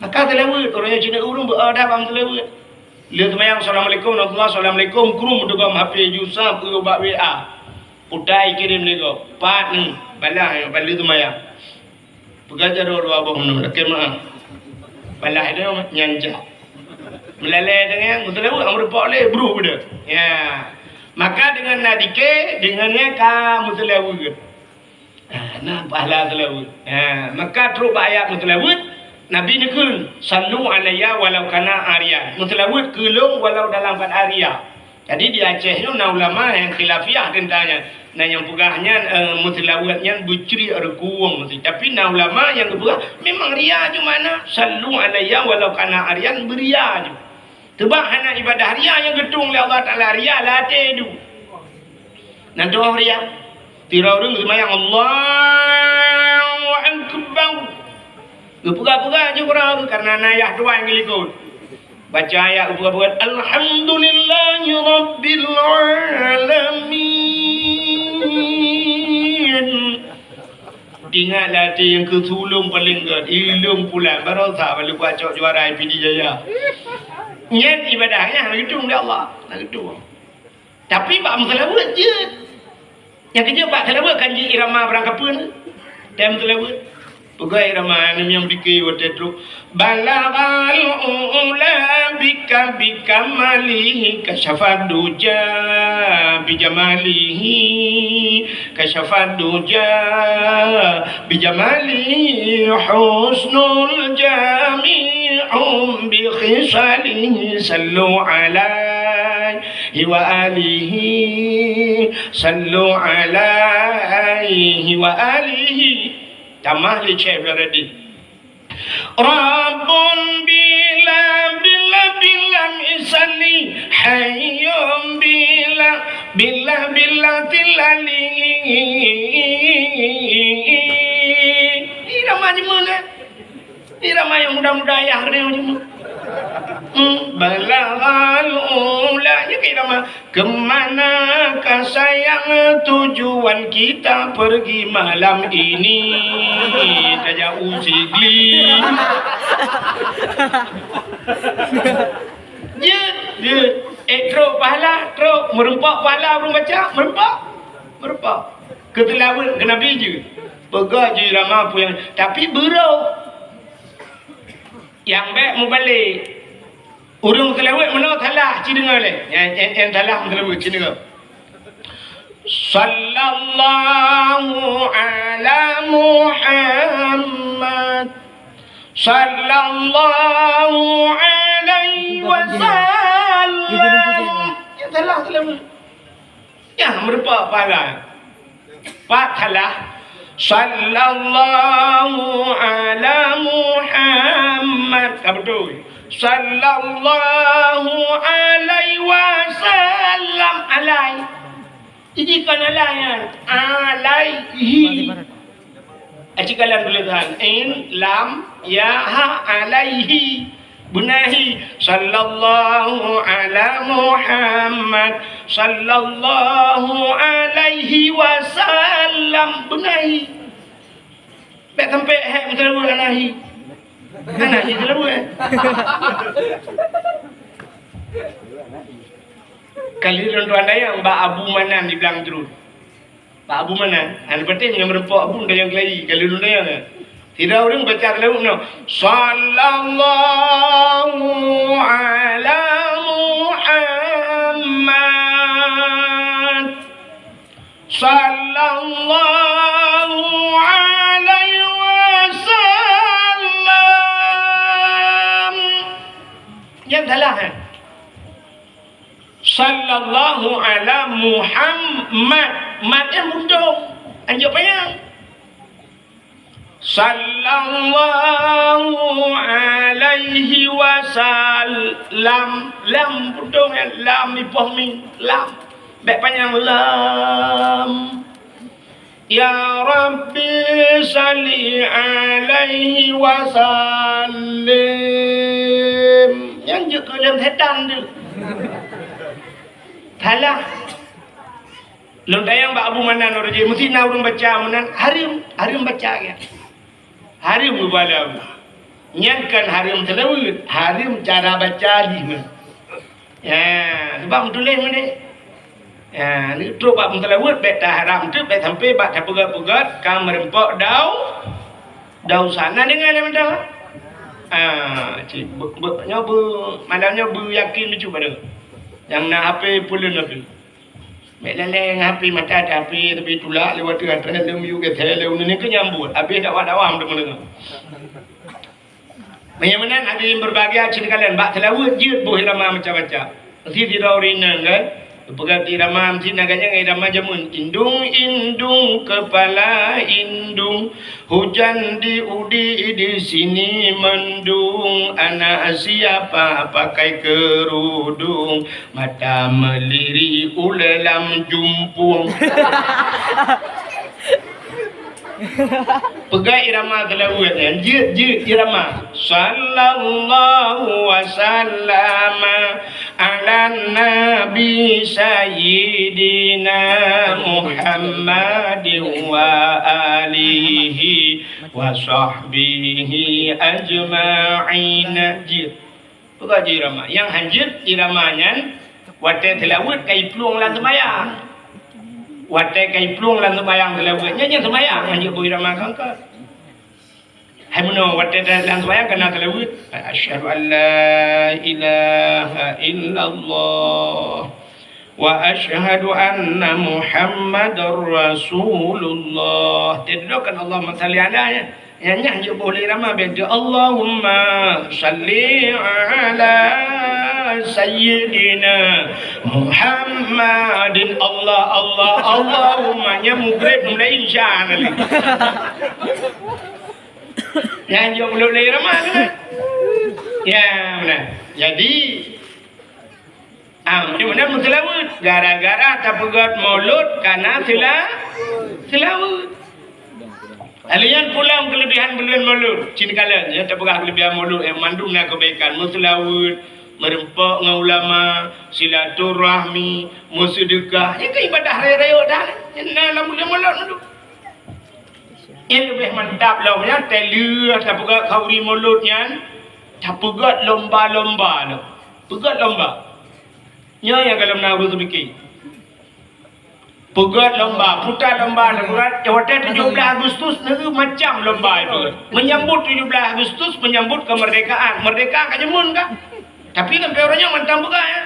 Maka seulaweuet, ureuëng nyang cit ureuëng beu-, oh, dah bang seulaweuet. Lheueh seumayang, "Assalamualaikum warahmatullahi wabarakatuh." "Assalamualaikum." Krum deugom H P Yusa, peue bak W A. Putai kirém lé gob. Pat ni, balah nyoe, bak lheueh seumayang. Peugah jaroe dua boh meunoe, lakée meu'ah. Balah nyoe, nyan jak. Meulalée deungon, meuseulaweuet, meurumpok lé, bruh beude. Ya. Maka deungon na dikée, deungon nyan ka meuseulaweuet. Ah, na pahala seulaweuet. Ah, maka trok bak ayat meuseulaweuet, Nabi neukheun, "Sallu alayya walau kana ariyan." Meuseulaweuet keu lôn walau dalam keuadaan ria. Jadi di Aceh nyoe na ulama nyang khilafiah teuntang nyan. Na nyang peugah nyan, eh, meuseulaweuet nyan beucriek reukueng meusti. Tapi na ulama nyang geupeugah memang ria, cuma na, "Sallu alayya walau kana ariyan," beuria ju. Teubak hana ibadah ria nyang geutueng lé Allah Taala, ria lam até du. Nan tu'oh ria. Tira ureuëng seumayang, "Allahu Akbar." Geupeugah-peugah ju keudroe, karena na yah tuan geulikot. Baca ayat geupeugah-peugah, "Alhamdulillahi Rabbil Alamin." Ingat lam até nyang keu sulông paleng gét, ilông pulan, baroesa bak leubuat cok juara I P D Jaya. Nyan ibadah nyan hana geutueng lé Allah, hana geutueng. Tapi bak meuseulaweuet jeuet. Nyang keujeuet bak seulaweuet kan jeuet irama barangkapeue. Tem seulaweuet. Peugah irama nyan nyang dikée watée trok. Balaghal ula bika bikamalihi, kasyafad duja bijamalihi, kasyafad duja bijamalihi, husnul jami'un bikhisalihi, sallu alaihi wa alihi, sallu alaihi wa alihi. Tamah lé Syekh Abdul Radin. Rabbun bila, bila, bila misalni, hayyun bila, bila, bila tilali. Irama nyoe meunan. Irama nyang muda-muda ayah keuneuk nyoe meunan. Hmm, balaghal ula, nyoe keu irama. Kemanakah sayang tujuan kita pergi malam ini? Tajak u Sigli. Jeuet, jeuet. Eh, trok pahala, trok. Meureumpok pahala ureuëng baca, meureumpok. Meureumpok. Keu seulaweuet keu Nabi jeuet. Peugah jeuet irama peue nyang, tapi beurôh. Nyang bék mubalek. Ureuëng seulaweuet meunoe salah, ci deungoe lé. Nyang, nyang, nyang salah meuseulaweuet, ci deungoe. Sallallahu ala Muhammad. Sallallahu alaihi wasallam. Nyang salah seulaweuet. Nyang meureumpok pahala. Pat salah. Sallallahu ala Muhammad. Ka beutôi. Sallallahu alaihi wasallam. Alai. Jadi kon alai nyan. Alaihi. Aci kalam tulisan. In, lam, ya, ha, alaihi. Beunaihi. Sallallahu ala Muhammad. Sallallahu alaihi wasallam. Beunaihi. Bèk sampai hek meuteuleuweue anahi. Anahi teuleuweue. Kali lôn tuan dayang bak Abu Manan di Blang Jrut. Bak Abu Manan, hana patéh nyang meureumpok Abu dayang keulayi, kali lôn dayang. Sidroe ureueng baca lewat nyoe, "Sallallahu ala Muhammad." Sallallahu alaihi wasallam. Nyan salah, eh? Sallallahu ala Muhammad. Mad nyan bundong. Anjok panyang. Sallallahu alaihi wasallam. Lam, bundong, eh, lam, ipoh mim, lam. Bèk panyang lam. Ya Rabbi salli alaihi wasallim. Nyan jeuet keu lôn setan tu. Salah. Lôn tanyong bak Abu Manan uroe jih, meusti na ureueng baca meunan, hareuem, hareuem baca geuh. Hareuem geubalom. Nyan kon hareuem seulaweuet, hareuem cara baca jih meunan. Ya, sebab meutuléh meunan. Ya, trok bak meuseulaweuet bèk tahareuem teuk, bèk sampai bak tapeugöt-peugöt ka meureumpok dau, dau sana deungon lé mantong. Ah, cit, be, be, nyoe be, malam nyoe beuyakin bacut pada. Nyang na H P peuleuen H P. Bèk laleng ngon H P mata, tapi, tapi tulak lé watèe antrean lé miyueb geusé lé uneuen keu nyambut, abéh dakwah-dakwah meundeungoe. Meunyoe meunan hadirin berbahagia, cit kalon bak seulaweuet jeuet boh irama macam-macam. Meusti sidroe ureueng inong kan, geupeugah irama meusti na ganyang irama jameun. Indung, indung, kepala indung, hujan di udi di sini mendung, anak siapa pakai kerudung, mata melirik uleue lam jumpung. Peugah irama seulaweuet nyan, jeuet, jeuet irama. Sallallahu wasallama ala nabi sayyidina Muhammadin wa alihi wa sahbihi ajma'in. Jeuet. Peugah jih irama. Nyang hanjeuet irama nyan watèe seulaweuet ka iplueng lam seumayang. Watèe ka iplueng lam seumayang seulaweuet nyan, nyan seumayang hanjeuet boh irama kangka. Hai meunoe watèe lam seumayang ka na seulaweuet. Asyhadu an la ilaha illallah. Wa asyhadu anna Muhammadar Rasulullah. Teudoakan Allahumma shalli ala, ya. Nyan, nyan jeuet boh lé irama beda. Allahumma shalli ala sayyidina Muhammadin. Allah, Allah, Allahumma. Nyan mugreb mulai insya Allah. Nyan jeuet boh lé irama tu kan? Ya, beuna. Jadi, Ah, meunyoe meunan meuseulaweuet, gara-gara tapeugöt mulod ka na seula-, seulaweuet. Lalu nyan pulang keulebihan buleuen mulod. Cit kalon, nyang tapeugah keulebihan mulod, eh, mandum na keubaikan, meuseulaweuet, meureumpok ngon ulama, silaturahmi, meuseudeukah. Nyan kan ibadah rayeuk-rayeuk dah. Nyan na lam buleuen mulod mandum. Nyang leubeh mantap lom nyan, teuh lheueh tapeugöt khauri mulod nyan, tapeugöt lomba-lomba lom. Peugöt lomba. Nyoe nyang gohlom na ureueng teupike. Peugöt lomba, puta lomba, tapeugöt, watèe tujoh blah Agustus, na macam lomba ipeugöt. Menyambut tujoh blah Agustus, menyambut kemerdekaan. Merdeka ka jameun ka. Tapi sampoe uroe nyoe mantong peugah, ya.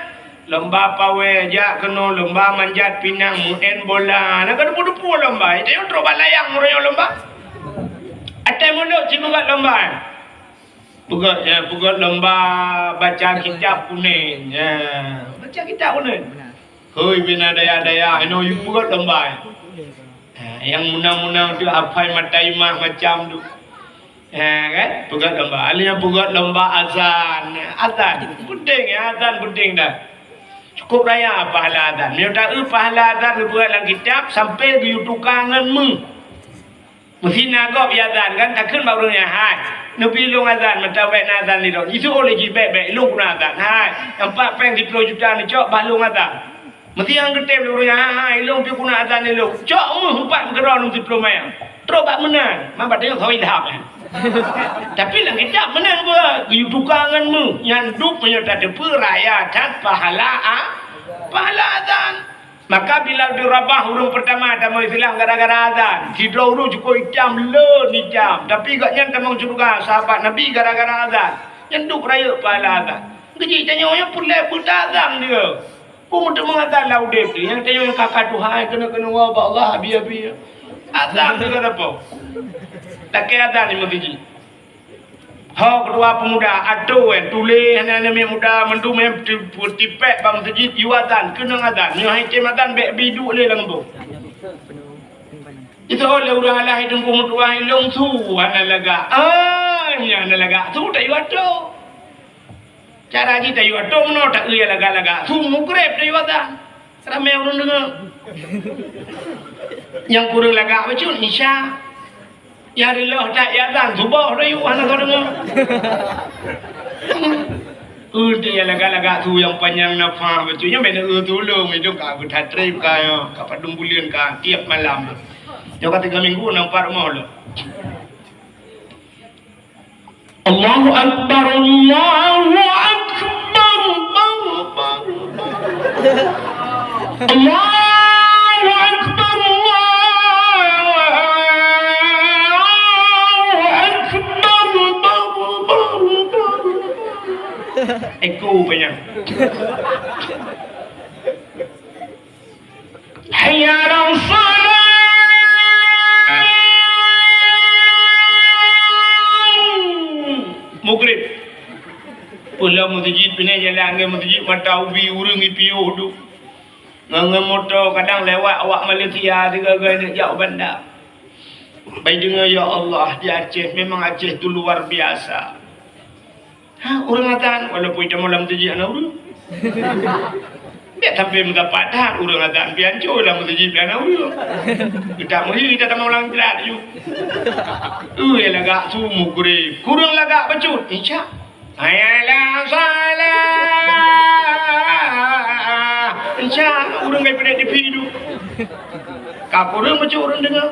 Lomba pawé, jak keunoe, lomba manjat pinang, meu'en bola. Na ka dupeue-dupeue lomba. Itu nyang trok bak layang uroe nyoe lomba. Até mulod cit peugöt lomba. Peugöt, ya, peugöt lomba baca kitab kuning. Ya, baca kitab kuning. Hôi, bina dayah-dayah, inoe yue peugöt lomba. Ha, nyang meunang-meunang tu hafai mata imah macam tu. Ha, kan? Peugöt lomba. Ada nyang peugöt lomba azan. Azan. Penting, ya, azan penting dah. Cukup raya pahala azan. Meunyoe taeu pahala azan geupeugöt lam kitab, sampai geuyue tuka ngon meuh. Meusi na gob azan kan, takheun bak ureueng nyan, "Hai, neubi lôn azan, meutabek na azan lé lôn." Jisuruh lé jih, "Bèk, bèk, lôn keuneuk azan." "Hai, nyang pat péng siploh juta neucok, bah lôn azan." Meusi nyang geutem lé ureueng nyan, "Hai, hai, lôn pih keuneuk azan lé lôn." Cok meuh umpat meukeurong lom siploh manyang. Trok bak meunan, man bak tanyoe sawi lham nyan. Tapi lam kitab meunan geupeugöt, geuyue tuka ngon meuh. Nyan dum meunyoe tateupeue raya that pahala a-, pahala azan. Maka Bilal bin Rabah ureueng peurtama tamong Islam gara-gara azan. Sidroe ureueng cukôp itam, lôn itam. Tapi gobnyan tamong syeuruga, sahabat Nabi, gara-gara azan. Nyan dum rayeuk pahala azan. Geujih tanyoe nyang peureulèe buta azan dia. Peue meuteumé azan lam udép teuh. Nyang tanyoe nyang ka-ka tuha, keuneuk-keuneuk woe bak Allah, abi-abi. Azan dia ka sapo. Lakèe azan di meuseujid. Ho ketua pemuda, atô, eh, tuléh aneuk-aneuk muda mandum, eh, ti-, tipék bak meuseujid, yue azan, keunong azan. Nyoe hai tem azan, bèk biduek lé lam gampông. Itu lé ureueng alah, hai teungku meutuah, hai lôn su hana lagak. Ah, nyan hana lagak, su tayue atô. Cara jih tayue atô meunoe, taeu nyang lagak-lagak. Su mugreb tayue azan. Ramé ureueng deungö. Nyang kureueng lagak bacut, Isya. Nyang reuloh that azan, Suboh tayue hana soe deungö. Ureueng nyang lagak-lagak su nyang panyang nafah bacut, nyan bèk na eu tulông, idong ka beutatrép ka, ka padum buleuen ka, tiep malam. Nyoe ka tiga minggu, na empat rumoh lom. Allahu Akbar, Allahu Akbar, Akbar, Akbar. Allahu Akbar, Allahu Akbar, Akbar, Akbar. Eko banyak. Hayya 'alas shalah. Mugrib. Peue lom meuseujid, pinai jalan ngon meuseujid, mata ubi ureueng ipiôh duek. Ngon, ngon moto kadang lewat awak Malaysia sigoe-goe neuk jak u banda. Bai deungoe, ya Allah, di Aceh memang Aceh tu luar biasa. Ha, ureueng azan, walaupun itamong lam meuseujid hana ureueng. Bèk sampai meusapat that, ureueng azan pih ancô lam meuseujid pih hana ureueng. Geutak meuhi geutamong lam istirahat ju. Ui, lagak su mugrib. Kureueng lagak bacut. Insya. Hayya 'alas shalah. Insya, ureueng gai peureulèe tipi tu. Ka kureueng bacut ureueng deungö.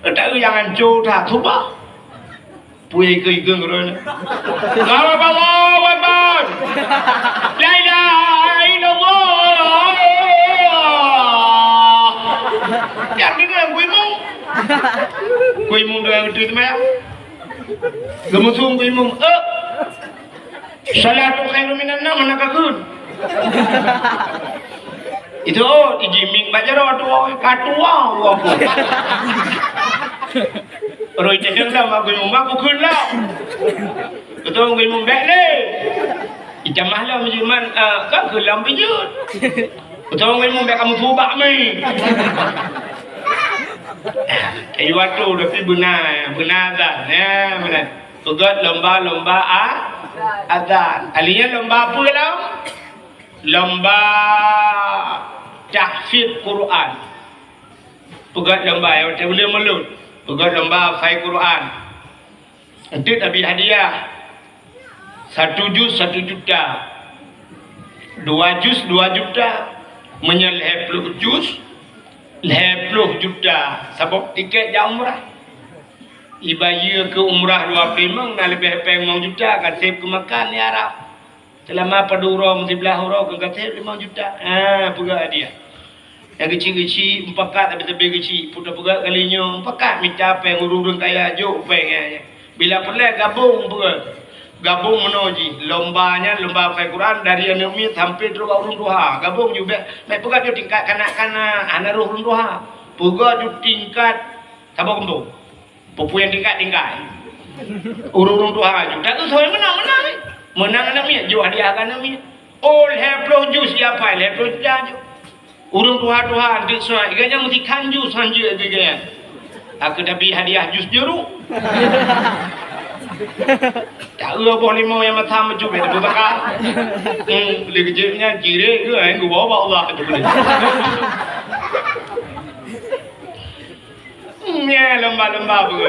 Geutak nyang ancô that, sumpah. Peue ikeu-ikeu ngon droeneuh. Allahu Akbar, Allahu Akbar. La ilaha illallah. Nyang deungö geuimum. Geuimum deungon geuteuk seumayang. Geumusum geuimum. Eh. Shalatu khairum minan naum, hana kakheun. Itu, oh, ijimik bak jaroe tu, oh, ka tuha, oh, aku. Roh ijadang dah, aku imum, aku kheun lah. Beutôi, aku imum bèk lé. Ijamah lah, meujiman, ah, kan kheun lam pijut. Beutôi, aku imum bèk kamu tubak, mei. Kayu atu, tapi beuna, beuna azan, ya, beuna. Peugöt lomba-lomba a-, azan. Ahli nyan lomba peue lom? Lomba tahfiz Quran. Peugöt lomba, ya, watèe ulèe mulod. Peugöt lomba hafai Quran. Enteuk tabi hadiah. Satu juz satu juta. Dua juz dua juta. Meunyoe lhèe ploh juz, lhèe ploh juta. Sabab tikét jak umrah. Ibayeue keu umrah dua ploh limong na leubeh péng limong juta ka sép keu makan di Arab. Seulama padum uroe, meusiblah uroe ka sép limong juta. Ha, peugöt hadiah. Nyang geuchik-geuchik, mupakat, tapi teubiet geuchik. Peue tapeugöt kali nyoe, mupakat mita péng ureueng-ureueng kaya, jok péng nyan. Bila peureulèe gabong peugöt. Gabong meunoe jih. Lomba nyan, lomba hafai Quran dari aneuk miet sampai trok bak ureueng tuha. Gabong ju bèk, bèk peugöt ju tingkat kanak-kanak, hana rôh ureueng tuha. Peugöt ju tingkat saboh gampông. Peue-peue nyang tingkat-tingkat. Ureueng-ureueng tuha ju. Tak usah meunang-meunang, eh. Meunang aneuk miet, jok hadiah keu aneuk miet. Oh, lhèe ploh juz jihafai, lhèe ploh juta ju. Ureueng tuha-tuha, deuk surat, gobnyan meusikan ju, han jeuet keu gobnyan. Aku tapi hadiah jus jeruk. Tak ada boh limau yang masam macam itu bakar. Hmm, boleh kecil nya, kira ke, eh, gua bawa Allah tu boleh. Hmm, ya, lomba-lomba apa?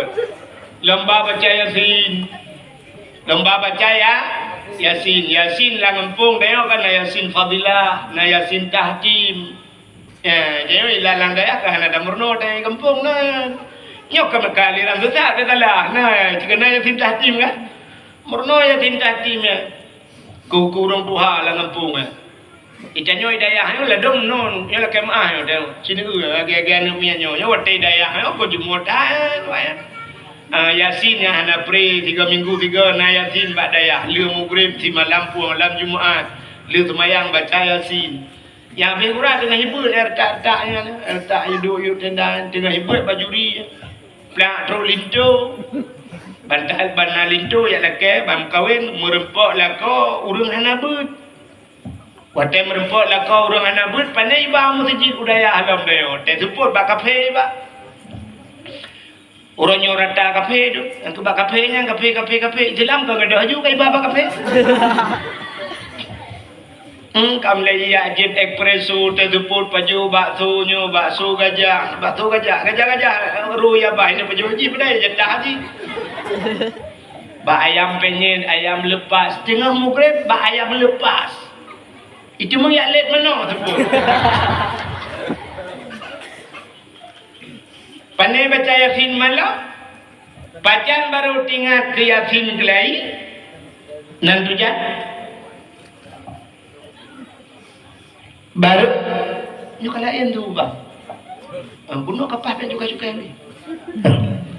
Lomba baca Yasin. Lomba baca ya, Yasin. Yasin lam gampông tanyoe kan na Yasin Fadilah, na Yasin Tahkim. Ya, jadi lam, lam dayah kan hana tameurunoe di gampông na. Nyoe ka meuka aliran sesat ke salah. Na, cuma na Yasin Tahkim kan. Meurunoe Yasin Tahkim ya. Ku, ku ureueng tuha lam gampông ya. Di tanyoe dayah nyoe ladôm non, nyoe lakèe meu'ah nyoe, sineuk lagèe-lagèe aneuk miet nyoe, nyoe watèe dayah nyoe, keu jeumot hai, wayah. Ah, Yasin nyang hana pre, tiga minggu tiga na Yasin bak dayah, lheueh mugreb simalam pueng lam Jumat, lheueh seumayang baca Yasin. Nyang habéh urat teungoh hibuet, eh, retak-retak nyan, retak yue duek-yue tenda, teungoh hibuet bajuri, plak trok linto, bantal bana linto jak lakèe, ban meukawen, meureumpok lakoe ureueng hana beuet. Watèe meureumpok lakoe ureueng hana beuet, pane iba meuseujid u dayah lom dayah. Watèe seupôt bak kaphé iba. Uroe nyoe rata kaphé tu. Nyang keu bak kaphé nyan, kaphé, kaphé, kaphé. Islam ka gadôh aju ka iba bak kaphé. Hmm, kam lé ijak jép espresso, teuseupôt pajoh bakso nyoe, bakso gajah, bakso gajah, gajah-gajah, ru ya bah, ini pajoh jih, padahai jatah jih. Bak ayam penyet, ayam lepas, teungoh mugreb bak ayam lepas. Itu meuyak lét meunoe teupeu. Pane baca Yasin malam, pajan barô teuingat keu Yasin keulayi, nan tujan. Barô, nyoe ka laén tu, Bang. Ah, bunoe ka paih pih cukai-cukai ni.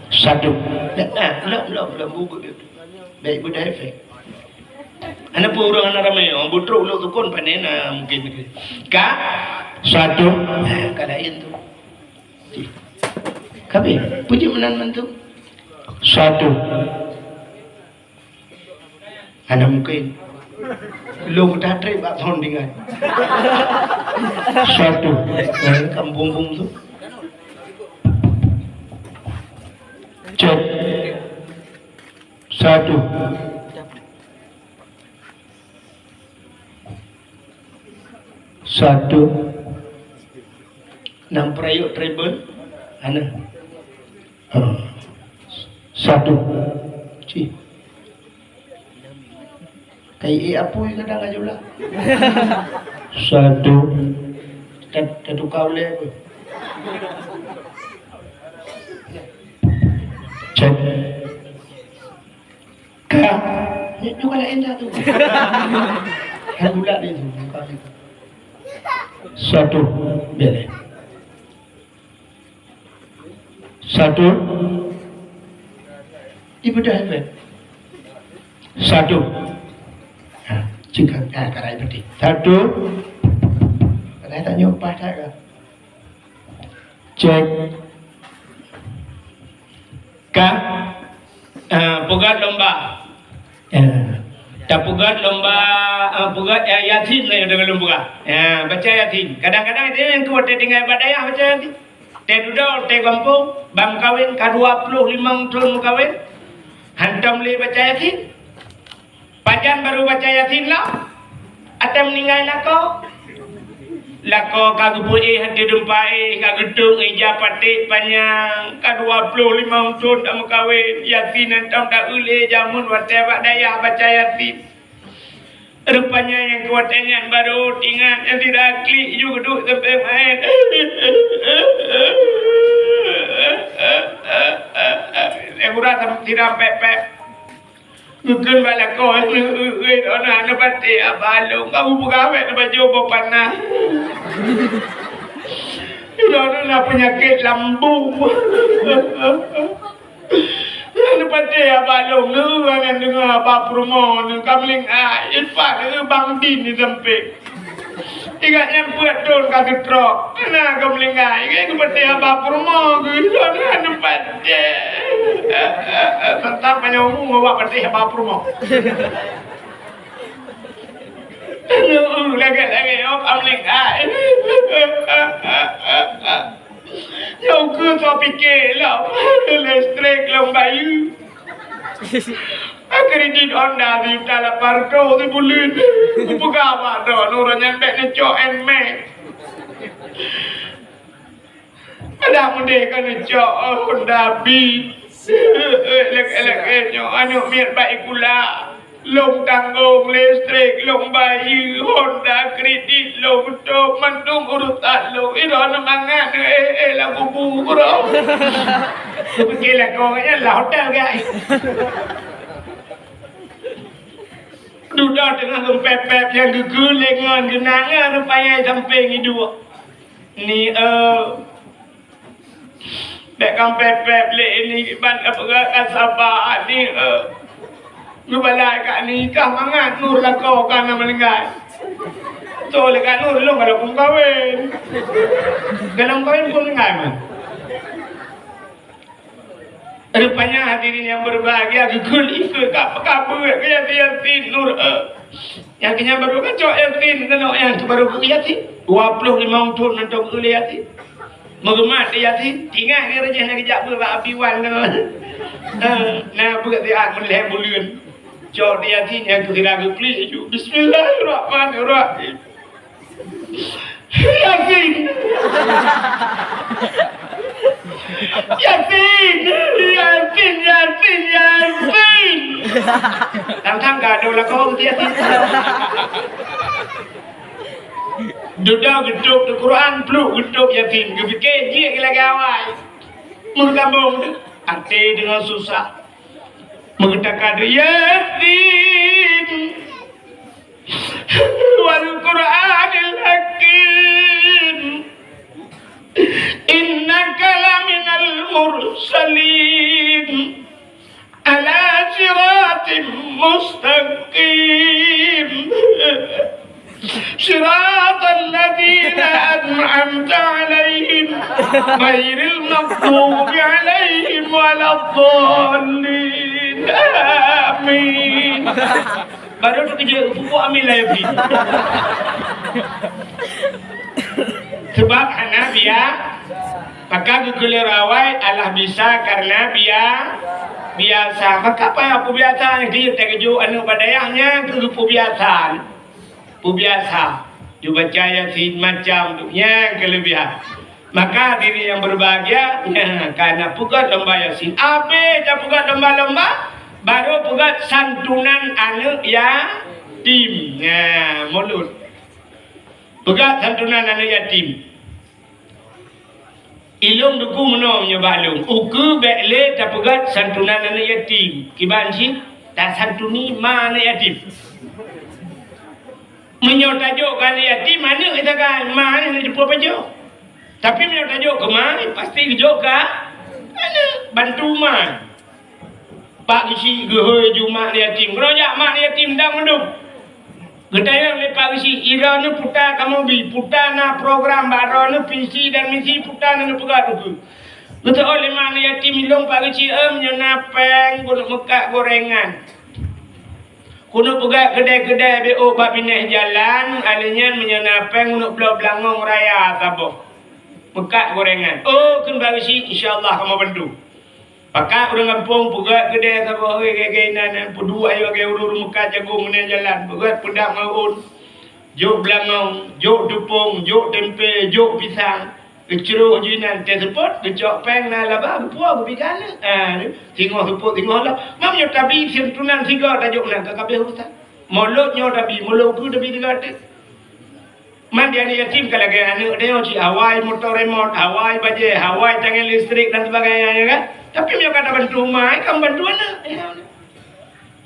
Satu. Nah, nah, lom, lom, lom, buku dia. Baik, budak efek. Ana pun ureueng hana ramé, oh, butrok ulok tukon panen, ah, mungkin. Ka? Satu. Eh, ka laén tu. Kabe, puji meunan mantu. Satu. Hana mungkin. Lôn tatrép bak soundingan. Satu. Eh, kampung-kampung tu. Cek. Satu. Satu. Nam peurayok treble. Hana. Ha. Satu. Cih. Kai, eh, apui kadang aja ulah. Satu. Tat-, tatuka ulèe pun. Cek. Ka. Nyoe, nyoe ka laén dah tu. Hai bulat dia tu, muka dia tu. Satu. Biar dia. Satu. Ibu dah hebat. Satu. Ha, cekak. Ha, karai putih. Satu. Karai tak nyoe pas tak ke? Cek. Ka, ah, peugöt lomba. Ya. Tapeugöt lomba, ah, peugöt, ya, Yasin lah nyang deungon lôn peugah. Ya, baca Yasin. Kadang-kadang dia yang kuat tinggai bak dayah baca Yasin. Teuh dudoe, teuh gampông, ban meukawen ka dua ploh limong thon meukawen. Hantom lé baca Yasin. Pajan barô baca Yasin lom, até meuninggai lakoe. Lakoe ka geupeuéh ateueh deumpa éh, ka geutôk ija paték panyang, ka dua ploh limong thon tameukawen, Yasin hantom taeu lé jameun watèe bak dayah baca Yasin. Rupanya nyang keu watèe nyan barô teuingat nyang sira klik ju geuduek sampoe maén. Nyang gura sira pèk-pèk. Geukheun bak lakoe, "Ui, ui, ui, droeneuh hana patéh haba lôn, kamoe peugawèe neupajoh boh panah. Droeneuh na peunyakét lambung." Hana patéh haba lôn, neueu aneuëk deungoe haba peurumoh, neueu ka meuling ai, ipat neueu bang din di sampéng. Ingat nyan peuet thon ka geutrok. Keunan ka meuninggai. Ingat geupatéh haba peurumoh geuh. Lôn hana patéh. Teuntang panyang umu awak patéh haba peurumoh. Lagèe-lagèe awak ka meuninggai. Nyoe keuh soe pike lom, listrik lom bayeue. Kredit Honda sijuta lapan reutôh sibuleuen. Kupeugah bak droeneuh, uroe nyan bèk neucok Nmax. Adak meudeh ka neucok Honda Beat. Lagèe-lagèe nyoe aneuk miet baik pula. Lôn tanggong listrik, lôn bayeue, Honda kredit, lôn beutôi, mandum urusan lôn. Droeneuh mangat, eh, eh, lam kubu droe. Kupike lakoe nyan lam hotel, guys. Dudoe teungoh geupép-pép nyang geukheun lé ngon geunangan rupanya sampéng iduek. Ni, eh, Bèk kampèe-pèe lé ni ban peugah ka saba ni, eh. Geubalai ka ni ka mangat Nur lakoe ka na meuninggai. Toh lé ka Nur lôn ka lôn kawen. Ka lôn kawen pun meuninggai man. Rupanya hadirin yang berbahagia geukheun ikeu ka peukabeuet keu Yasin, Yasin Nur, eh. Nyang keunyan baru kacok Yasin, keunoe nyang baru keu Yasin. Dua puluh limong thon mantong keu Yasin. Meugeumat di Yasin, ingat ni reujeh na geujak beuet bak Abi Wan keunoe. Eh, na beuet siat meulhèe buleuen. Cok di Yasin nyang keu sira geuklik laju. Bismillahirrahmanirrahim. Yasin. Yasin, Yasin, Yasin, Yasin. Tang-tang gadoh lakoe Yasin. Dudoe geutôb di Quran, pluek geutôb Yasin. Geupike jih lagèe awai. Meusambông até deungon susah. Meugeutaka Yasin. والقرآن الحكيم إنك لمن المرسلين على صراط مستقيم صراط الذين أنعمت عليهم غير المغضوب عليهم ولا الضالين. آمين. Baru tu kerja pupuk ambil lah Yasin. Sebab hana bia-, maka geukheun lé awai alah bisa karena bia-, biasa. Maka apa yang aku biasa ni dia terkejut aneuk bak dayah nyan keu geupeue biasa. Peubiasa. Dibaca Yasin macam tu. Nyan kelebihan. Maka hadirin yang berbahagia, nyan, ka na peugöt lomba Yasin. Abéh tapeugöt lomba-lomba, baru peugöt santunan aneuk yatim. Nah, mulod. Peugöt santunan aneuk yatim. Ilôn duku meunoe meunyoe bak lôn, ukeue bèk lé tapeugöt santunan aneuk yatim. Kiban cit tasantuni ma aneuk yatim. Meunyoe tajok keu aneuk yatim, aneuk geutanyoe ma nyan hana jipeupajoh. Tapi meunyoe tajok keu ma, pasti geujok keu aneuk, bantu ma. Pak Geuchik geuhôi ju mak yatim. Keudroe jak mak yatim dang mandum. Geutanyong lé Pak Geuchik, "Droeneuh peue ta kamoe bi? Peue ta na program bak droeneuh visi dan misi, peue ta na neupeugah ukeue?" Geutanyong lé mak yatim, "Ilôn Pak Geuchik, eh, meunyoe na péng keuneuk meukat gorengan. Keuneuk peugöt keudè-keudè B O bak binéh jalan, alèh nyan meunyoe na péng keuneuk bloe beulangöng raya saboh. Meukat gorengan." "Oh," kheun Pak Geuchik, "insya Allah kamoe bantu." Pakat ureueng gampông peugöt keudè saboh, lagèe-lagèe inan, peuduek ayo lagèe ureueng meukat jagông meunan jalan, peugöt peudap ngon ôn, jok beulangöng, jok teupông, jok tempe, jok pisang, geucrok ju inan, teuseupôt, geucok péng na laba, geupuwoe, geubi keu aneuk. Ah, singoh seupôt, singoh lom. Meunyoe tabi santunan sigoe tajok nan, ka kabéh urusan. Mulod nyoe tabi, mulod ukeue tabi sigoe teuk. Man di aneuk yatim ka lagèe aneuk tanyoe cit, awai moto remot, awai bajèe, awai tangen listrik dan sebagainya, ya kan? Tapi meunyoe ka tabantu ma, ka bantu aneuk, ya.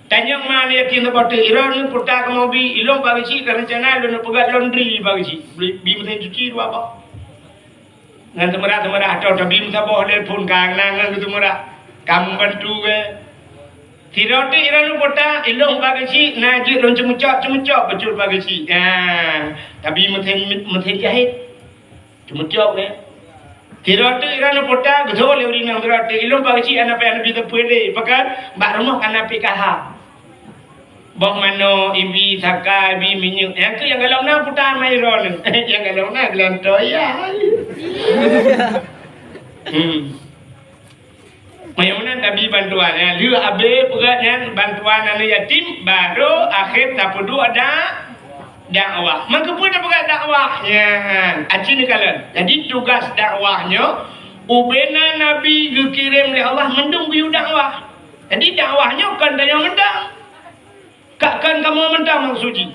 Tanyong ma aneuk yatim saboh teuk, "Droeneuh peue ta kamoe bi?" "Ilôn Pak Geuchik ka reuncana lôn peugöt laundry Pak Geuchik. Bi, bi meusén cuci dua boh." Ngon seumeurah-seumeurah, atau tabi meusaboh lé phon ka na ngon seumeurah. Kamoe bantu, eh. Sidroe teuk droeneuh peue ta, "Ilôn Pak Geuchik, na jeuet lôn ceumeucok-ceumeucok," bacut Pak Geuchik. Ah, tabi meusén, meusén jahét. Ceumeucok, eh. Sidroe teuk droeneuh peue ta, geutanyong lé ureueng inong sidroe teuk, "Ilôn Pak Geuchik, hana payah neubi sapeue lé, pakon bak rumoh ka na P K H." Boh manoe, ibi saka, ibi minyeuk. Nyang keu nyang galom na peue ta ma droeneuh. Nyang galom na geulantô, ya. Hmm. Meunyoe meunan tabi bantuan, ya, lheueh abéh peugah nyan bantuan aneuk yatim, baru akhé tapeuduek da-, dakwah. Meukeupeu tapeugah dakwah? Nyan, aci neukalon. Jadi tugas dakwah nyoe, ubena Nabi geukirém lé Allah mandum geuyue dakwah. Jadi dakwah nyoe kon tanyoe mantong. Ka kon kamoe mantong maksud jih.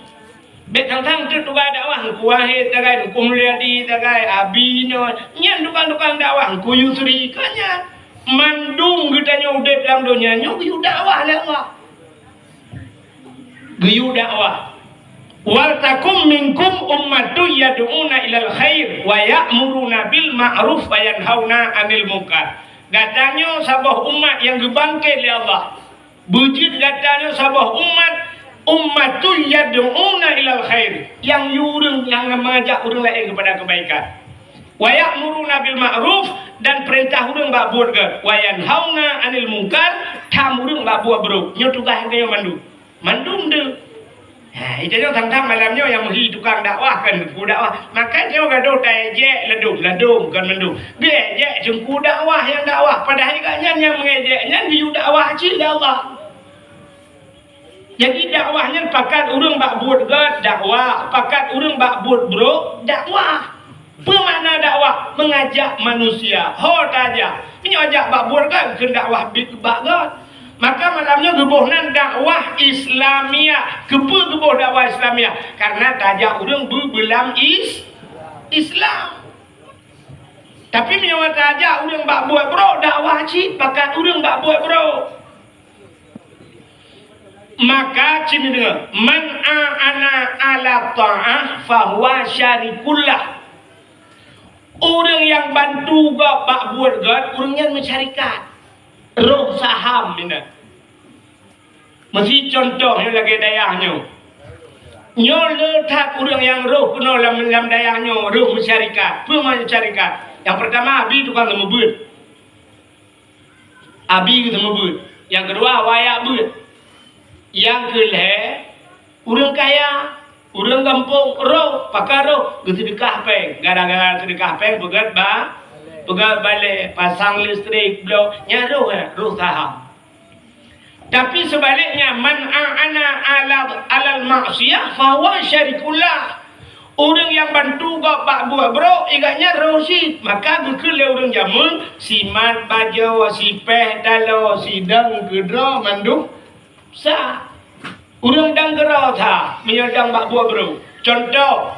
Bék sang-sang teuk tugai dakwah, Teungku Wahid sagai, Teungku Mulyadi sagai, Abi nyoe. Nyan tukang-tukang dakwah, Teungku Yusri, ka nyan. Mandum geutanyoe udeb lam donya nyoe geuyue dakwah lé Allah. Geuyue dakwah. "Wal takum minkum ummatun yad'una ilal khair wa ya'muruna bil ma'ruf wa yanhauna 'anil munkar." Gata nyoe saboh umat nyang geubangkét lé Allah. Beujeuet gata nyoe saboh umat, ummatun yad'una ilal khair, nyang yue ureuëng nyang meujak ureuëng laén keupada keubaikan. Wa ya'muruna bil ma'ruf, dan peurintah ureuëng bak buet gét. Wa yanhauna 'anil munkar, tham ureuëng bak buet brok. Nyoe tugaih geutanyoe mandum. Mandum deuh. Ha, geutanyoe sang-sang malam nyoe nyang meuhi tukang dakwah kon teungku dakwah. Maka nyoe gadoh taéjék ladôm-ladôm kon mandum. Geuéjék teungku dakwah nyang dakwah, padahai gobnyan nyang meuéjék nyan geuyue dakwah cit lé Allah. Jadi dakwah nyan pakat ureuëng bak buet gét dakwah, pakat ureuëng bak buet brok dakwah. Peue makna dakwah? Meungajak manusia. Ho tajak. Meunyoe jak bak buet kan kheun dakwah bit bak gét. Maka malam nyoe geuboh nan dakwah Islamiah. Keupeue geuboh dakwah Islamiah? Karena tajak ureuëng beubeulam is-, Islam. Tapi meunyoe tajak ureuëng bak buet brok, dakwah cit pakat ureuëng bak buet brok. Maka cit neudeungoe, "Man a'ana 'ala tha'ah fahuwa syarikul lah." Ureuëng nyang bantu gob bak buet gét, ureuëng nyan meusyarikat. Roh saham inan. Meusi contoh nyoe lagée dayah nyoe. Nyoe le that ureuëng nyang roh keunoe lam, lam dayah nyoe, roh meusyarikat. Peue meusyarikat? Nyang peurtama, abi tukang seumeubeuet. Abi geuseumeubeuet. Nyang keudua, awak jak beuet. Nyang keulhée, ureuëng kaya, ureuëng gampông, roh, pakon roh, geuseudeukah péng. Gara-gara seudeukah péng, peugét ba-, peugét balée, pasang listrik, blok, nyan roh, eh, roh saham. Tapi seubaliknya, "Man a'ana 'ala, 'alal ma'siyah, fahuwa syarikul lah." Ureuëng nyang bantu gob bak buet brok, igat nyan roh cit. Maka geukheun lé ureuëng jameun, simat bajoe, sipéh taloe, sidang keudroe mandum sa. Ureuëng dang keudroe sa, meunyoe dang bak buet brok. Contoh,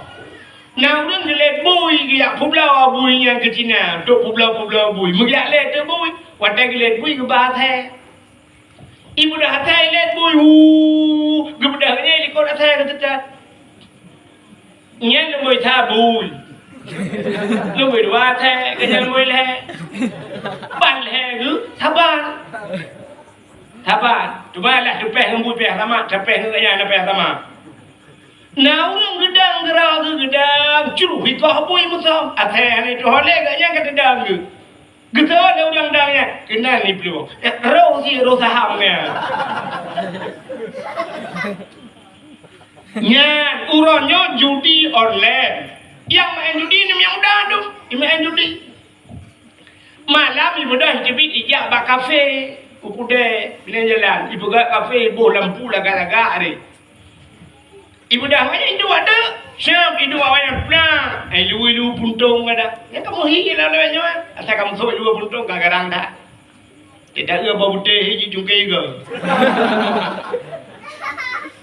na ureuëng geulet bui geujak peubloe bui nyang keu Cina, untuk peubloe-peubloe bui. Meujak lé teuk bui, watée geulet bui geuba asée. Ibeudôh asée ilét bui, hu, geubeudoh nyan ilikot asée keuteutat. Nyan lumboi sa bui. Lumboi dua asée, keunyan lumboi lhée. Ban lhée geuh, saban. Saban. Cuma lah teupéh ngon bui pih sama, teupéh ngon nyan pih sama. Na ureuëng geudang geura geuh geudang, cruh itoh bui musöm. Asée hana itoh lé gobnyan ka teudang geuh. Geutoe lé ureuëng dang nyan, keunan iplueng. Eh, roh si roh saham nyan. Nyan, uroe nyoe judi online. Nyang maén judi ni nyang muda tu, nyang maén judi. Malam ibeudôh teubiet ijak bak kafe, u keudè, binéh jalan. Ipeugah kafe, iboh lampu lagak-lagak deh. Ibeudôh awaknyan iduek teuk, siab iduek awaknyan peue na, eh, ilu-ilu puntông gata. Nyan kamoe hi lam lawét nyoe, asai kamoe sôk ilu puntông ka garang that. Teuka eu bak butéh hi jicungké iga.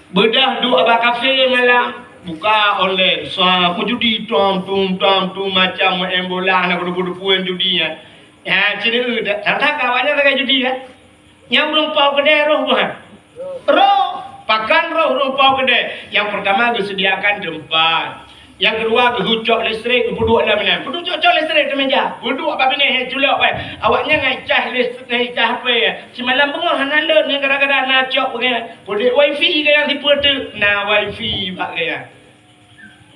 Beudôh duek bak kafe malam, buka online, sa meujudi tom tum tom tum macam maén bola na kudu-kudu puen judi nyan. Ya, cit eu, tantang awaknyan lagèe judi kan. Nyang ureueng po keudè roh beuh. Roh, pakon roh ureueng po keudè? Nyang peurtama geuseudiakan teumpat. Nyang keudua geucok listrik, geupeuduek lam inan. Peuduek cok-cok listrik di meja. Peuduek bak binéh nyang culok wai. Awaknyan ngai cah listrik, ngai cah H P. Simalam beungoh hana lôn nyan gara-gara na cok bak gaya. Peuduek wifi gaya sipeue teuk, na wifi bak gaya.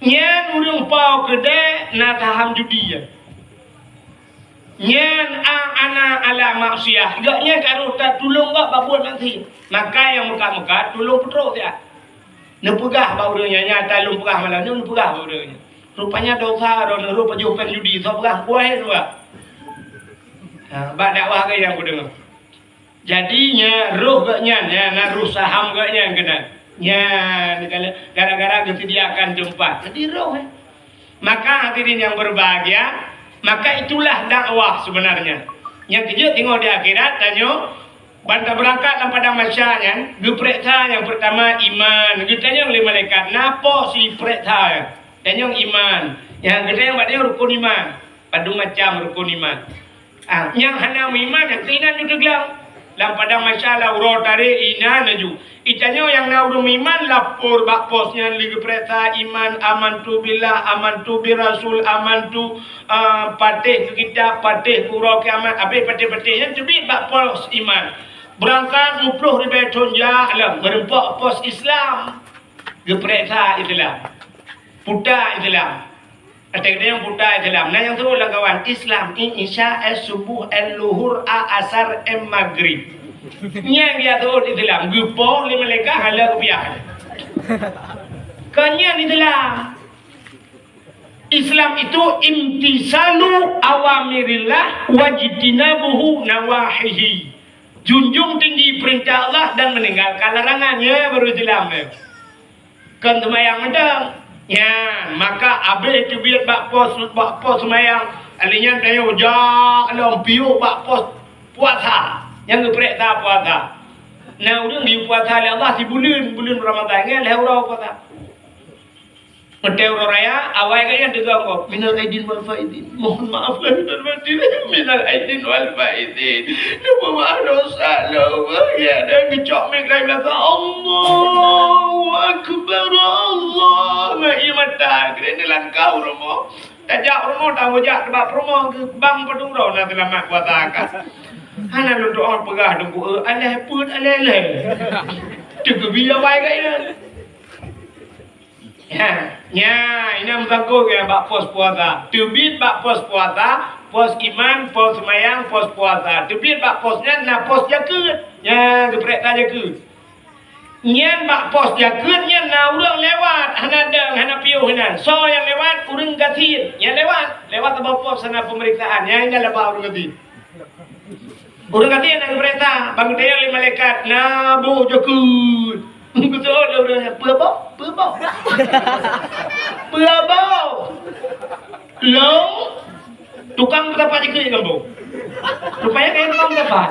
Nyan ureueng po keudè na saham judi nyan. Nyan a-, ana ala maksiat. Gobnyan ka roh tatulông gob bak buet maksiat. Maka nyang meukat-meukat tulông peutrok siat. Neupeugah bak ureueng nyan, nyang ata lôn peugah malam nyoe neupeugah bak ureueng nyan. Rupanya dosa droeneuh roh pajoh péng judi, soe peugah, kuwah nyan peugah. Ha, bak dakwah geuh nyang kudeungoe. Jadi, nyan roh geuh nyan, nyan na roh saham geuh nyan keunan. Nyan, gara-gara geusediakan teumpat. Jadi roh, eh. Maka hadirin yang berbahagia, maka itulah dakwah sebenarnya. Nyang keujeuet teungoh di akhirat, tanyoe ban tabeurangkat lam padang mahsyar nyan, geupareksa nyang peurtama iman. Geutanyong lé malaikat, na po si pareksa nyan? Tanyong iman. Nyang geutanyong bak nyoe rukun iman. Padum macam rukun iman. Ah, nyang hana meuiman, nyang keuinan ju teuglang. Lam padang mahsyar lam uroe tarek inan laju. Itanyoe nyang na ureuëng meuiman lapor bak pos nyan lé geupareksa iman, amantu billah, amantu birasul, amantu, ah, patéh keu kitab, patéh keu uroe kiamat, habéh patéh-patéh nyan teubiet bak pos iman. Beurangkat muploh ribée thon jak lom meureumpok pos Islam. Geupareksa Islam. Puta Islam. Até geutanyoe buta Islam. Na nyang seuôt lam kawan, Islam, i, Isya, es, Subuh, el, Luhur, a, Asar, em, Magrib. Nyan geuseuôt Islam. Geupoh lé malaikat, hana geupiah. Kon nyan Islam. Islam itu imtisalu awamirillah wajtinabuhu nawahihi. Junjung tinggi perintah Allah dan meninggalkan larangan. Nyan baru Islam tu. Kon seumayang mantong. Nyan, maka abéh teubiet bak pos, bak pos seumayang. Alèh nyan tanyoe jak lom piôh bak pos puasa. Nyang geupareksa puasa. Na ureuëng geuyue puasa lé Allah sibuleuen, buleuen Ramadhan nyan lhèe uroe puasa. Watèe uroe raya, awai geuh nyan teuga gob, "Minal aidin wal faizin." Mohon maaf lahir dan batin. Minal aidin wal faizin. Neupeumaaf dosa lôn. Ya, dan geucok mic laén belakang. Allahu Akbar, Allah. Ngon ié mata, keuneuk neulangkah u rumoh. Tajak u rumoh, taujak bak peurumoh, geubang padum droe na seulamat puasa ka. Hana lôn tu'oh peugah teungku, eh, aléh peuet, aléh-aléh. Teugeubi awai gaya. Ya, ya, inan meusagoe nyan bak pos puasa. Teubiet bak pos puasa, pos iman, pos seumayang, pos puasa. Teubiet bak pos nyan na pos jakeuet. Ya, geuprek that jakeuet. Nyan bak pos jakeuet nyan na ureuëng lewat, hana deueng, hana piôh inan. Soe nyang lewat? Ureuëng gasien. Nyang lewat, lewat saboh pos hana peumeriksaan. Nyan inan laba ureuëng gasien. Ureuëng gasien na geuprek that, ban geutanyong lé malaikat, na boh jakeuet. Geuseuôt lé ureuëng nyan, "Peue boh? Peue boh?" "Peue boh?" "Lôn tukang peusapat jakeuet kampông." Rupanya kaya tukang peusapat.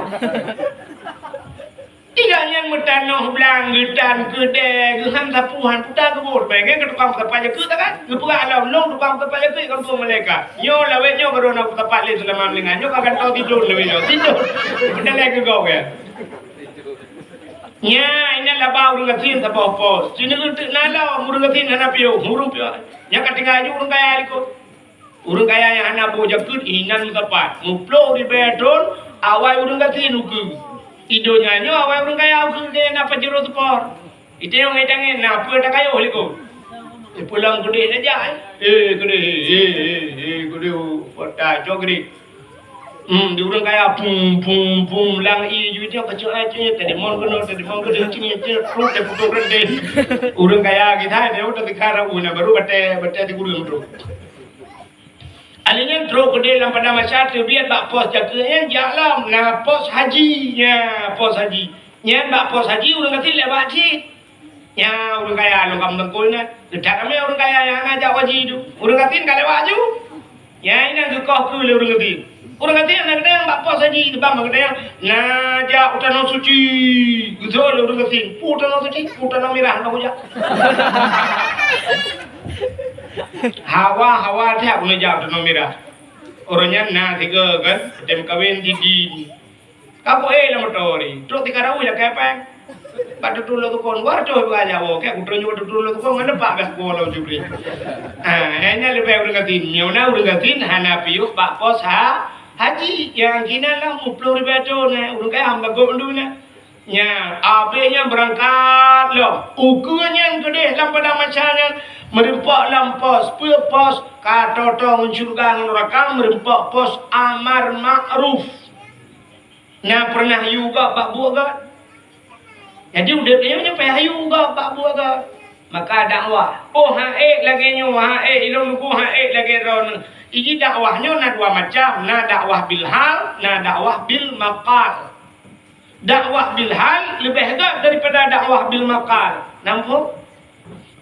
Tiga nyan meutanoh blang, geutan, keudè, geuham sapu, han puta geubot. Bayangkan keu tukang peusapat jakeuet kan? Geupeugah lom, "Lôn tukang peusapat jakeuet kampông malaikat." Nyoe lawét nyoe baru na peusapat lé seulama meulinga. Nyoe ka gantoe tidur lawét nyoe. Tidur. Peutalèe keu gob ya. Nya, inan laba ureuëng gasien saboh pos. Sinoe teuk na lom ureuëng gasien hana piôh, ureuëng piôh. Nyang ka tinggai aju ureuëng kaya likot. Ureuëng kaya nyang hana boh jakeuet inan meusapat. Muploh ribée thon awai ureuëng gasien ukeue. Di donya nyoe awai ureuëng kaya ukeue gaya na Pajero Sport. Itanyong ngon tangen, "Na peue takayôh likot?" "Eh, pulang keudeh tajak, eh." "Eh, keudeh, eh, eh, eh, keudeh, oh, kota cok keudeh." Hmm, di ureuëng kaya, pum, pum, pum, lang ié ju itu, kacok ai, cok, tadi mon keunoe, tadi mon keunoe, cok, cok, trok, dia putôh reunteh. Ureuëng kaya kita, dia udah teuka rau, na baru batèe, batèe di gureueng trok. Alèh nyan trok keudeh lam padang mahsyar, teubiet bak pos jakeuet nyan, jak lom, na pos haji, nya, pos haji. Nyan bak pos haji, ureuëng gasien lewat cit. Nya, ureuëng kaya lôn ka meuteungkol nyan. Teutab ramé ureuëng kaya nyang hana jak haji tu. Ureuëng gasien ka lewat aju. Nya, inan geukoh keue lé ureuëng gasien. Ureuëng gasien na geutanyong bak pos haji, teubang bak geutanyong, "Na jak u Tanoh Suci?" Geuseuôt lé ureuëng gasien, "Peue Tanoh Suci? Peue Tanoh Mirah, hana kujak." Hawa, hawa that keuneuk jak u Tanoh Mirah. Uroe nyan na sigoe kan, tem kawen di, di Ka ku éh lam moto ri, trok tika rawi lakée péng. Bak tutulông tukon, wah, toh dua nyawa, keu kuteunyoe tutulông tukon ngon leupah beh kuwoe lom Jubri. Ah, hanya leubeh ureuëng gasien. Nyoe na ureuëng gasien hana piôh bak pos ha, haji. Nyang kinan lah muploh ribée thon, eh, ureuëng kaya hamba gop dulu na. Nya, abéh nyan beurangkat lom. Ukeue nyan keudeh lam padang mahsyar nyan, meureumpok lam pos. Peue pos? Ka toto ngon syeuruga ngon neuraka, meureumpok pos amar makruf. Na pernah yue gob bak buet gob? Jadi udeb nyoe payah yue gob bak buet gob. Maka dakwah. Oh, han ék lagée nyoe, han ék, ilôn lugu han ék lagée droeneuh. Iji dakwah nyoe na dua macam, na dakwah bil hal, na dakwah bil maqal. Dakwah bil hal leubeh gét daripada dakwah bil maqal. Nampak?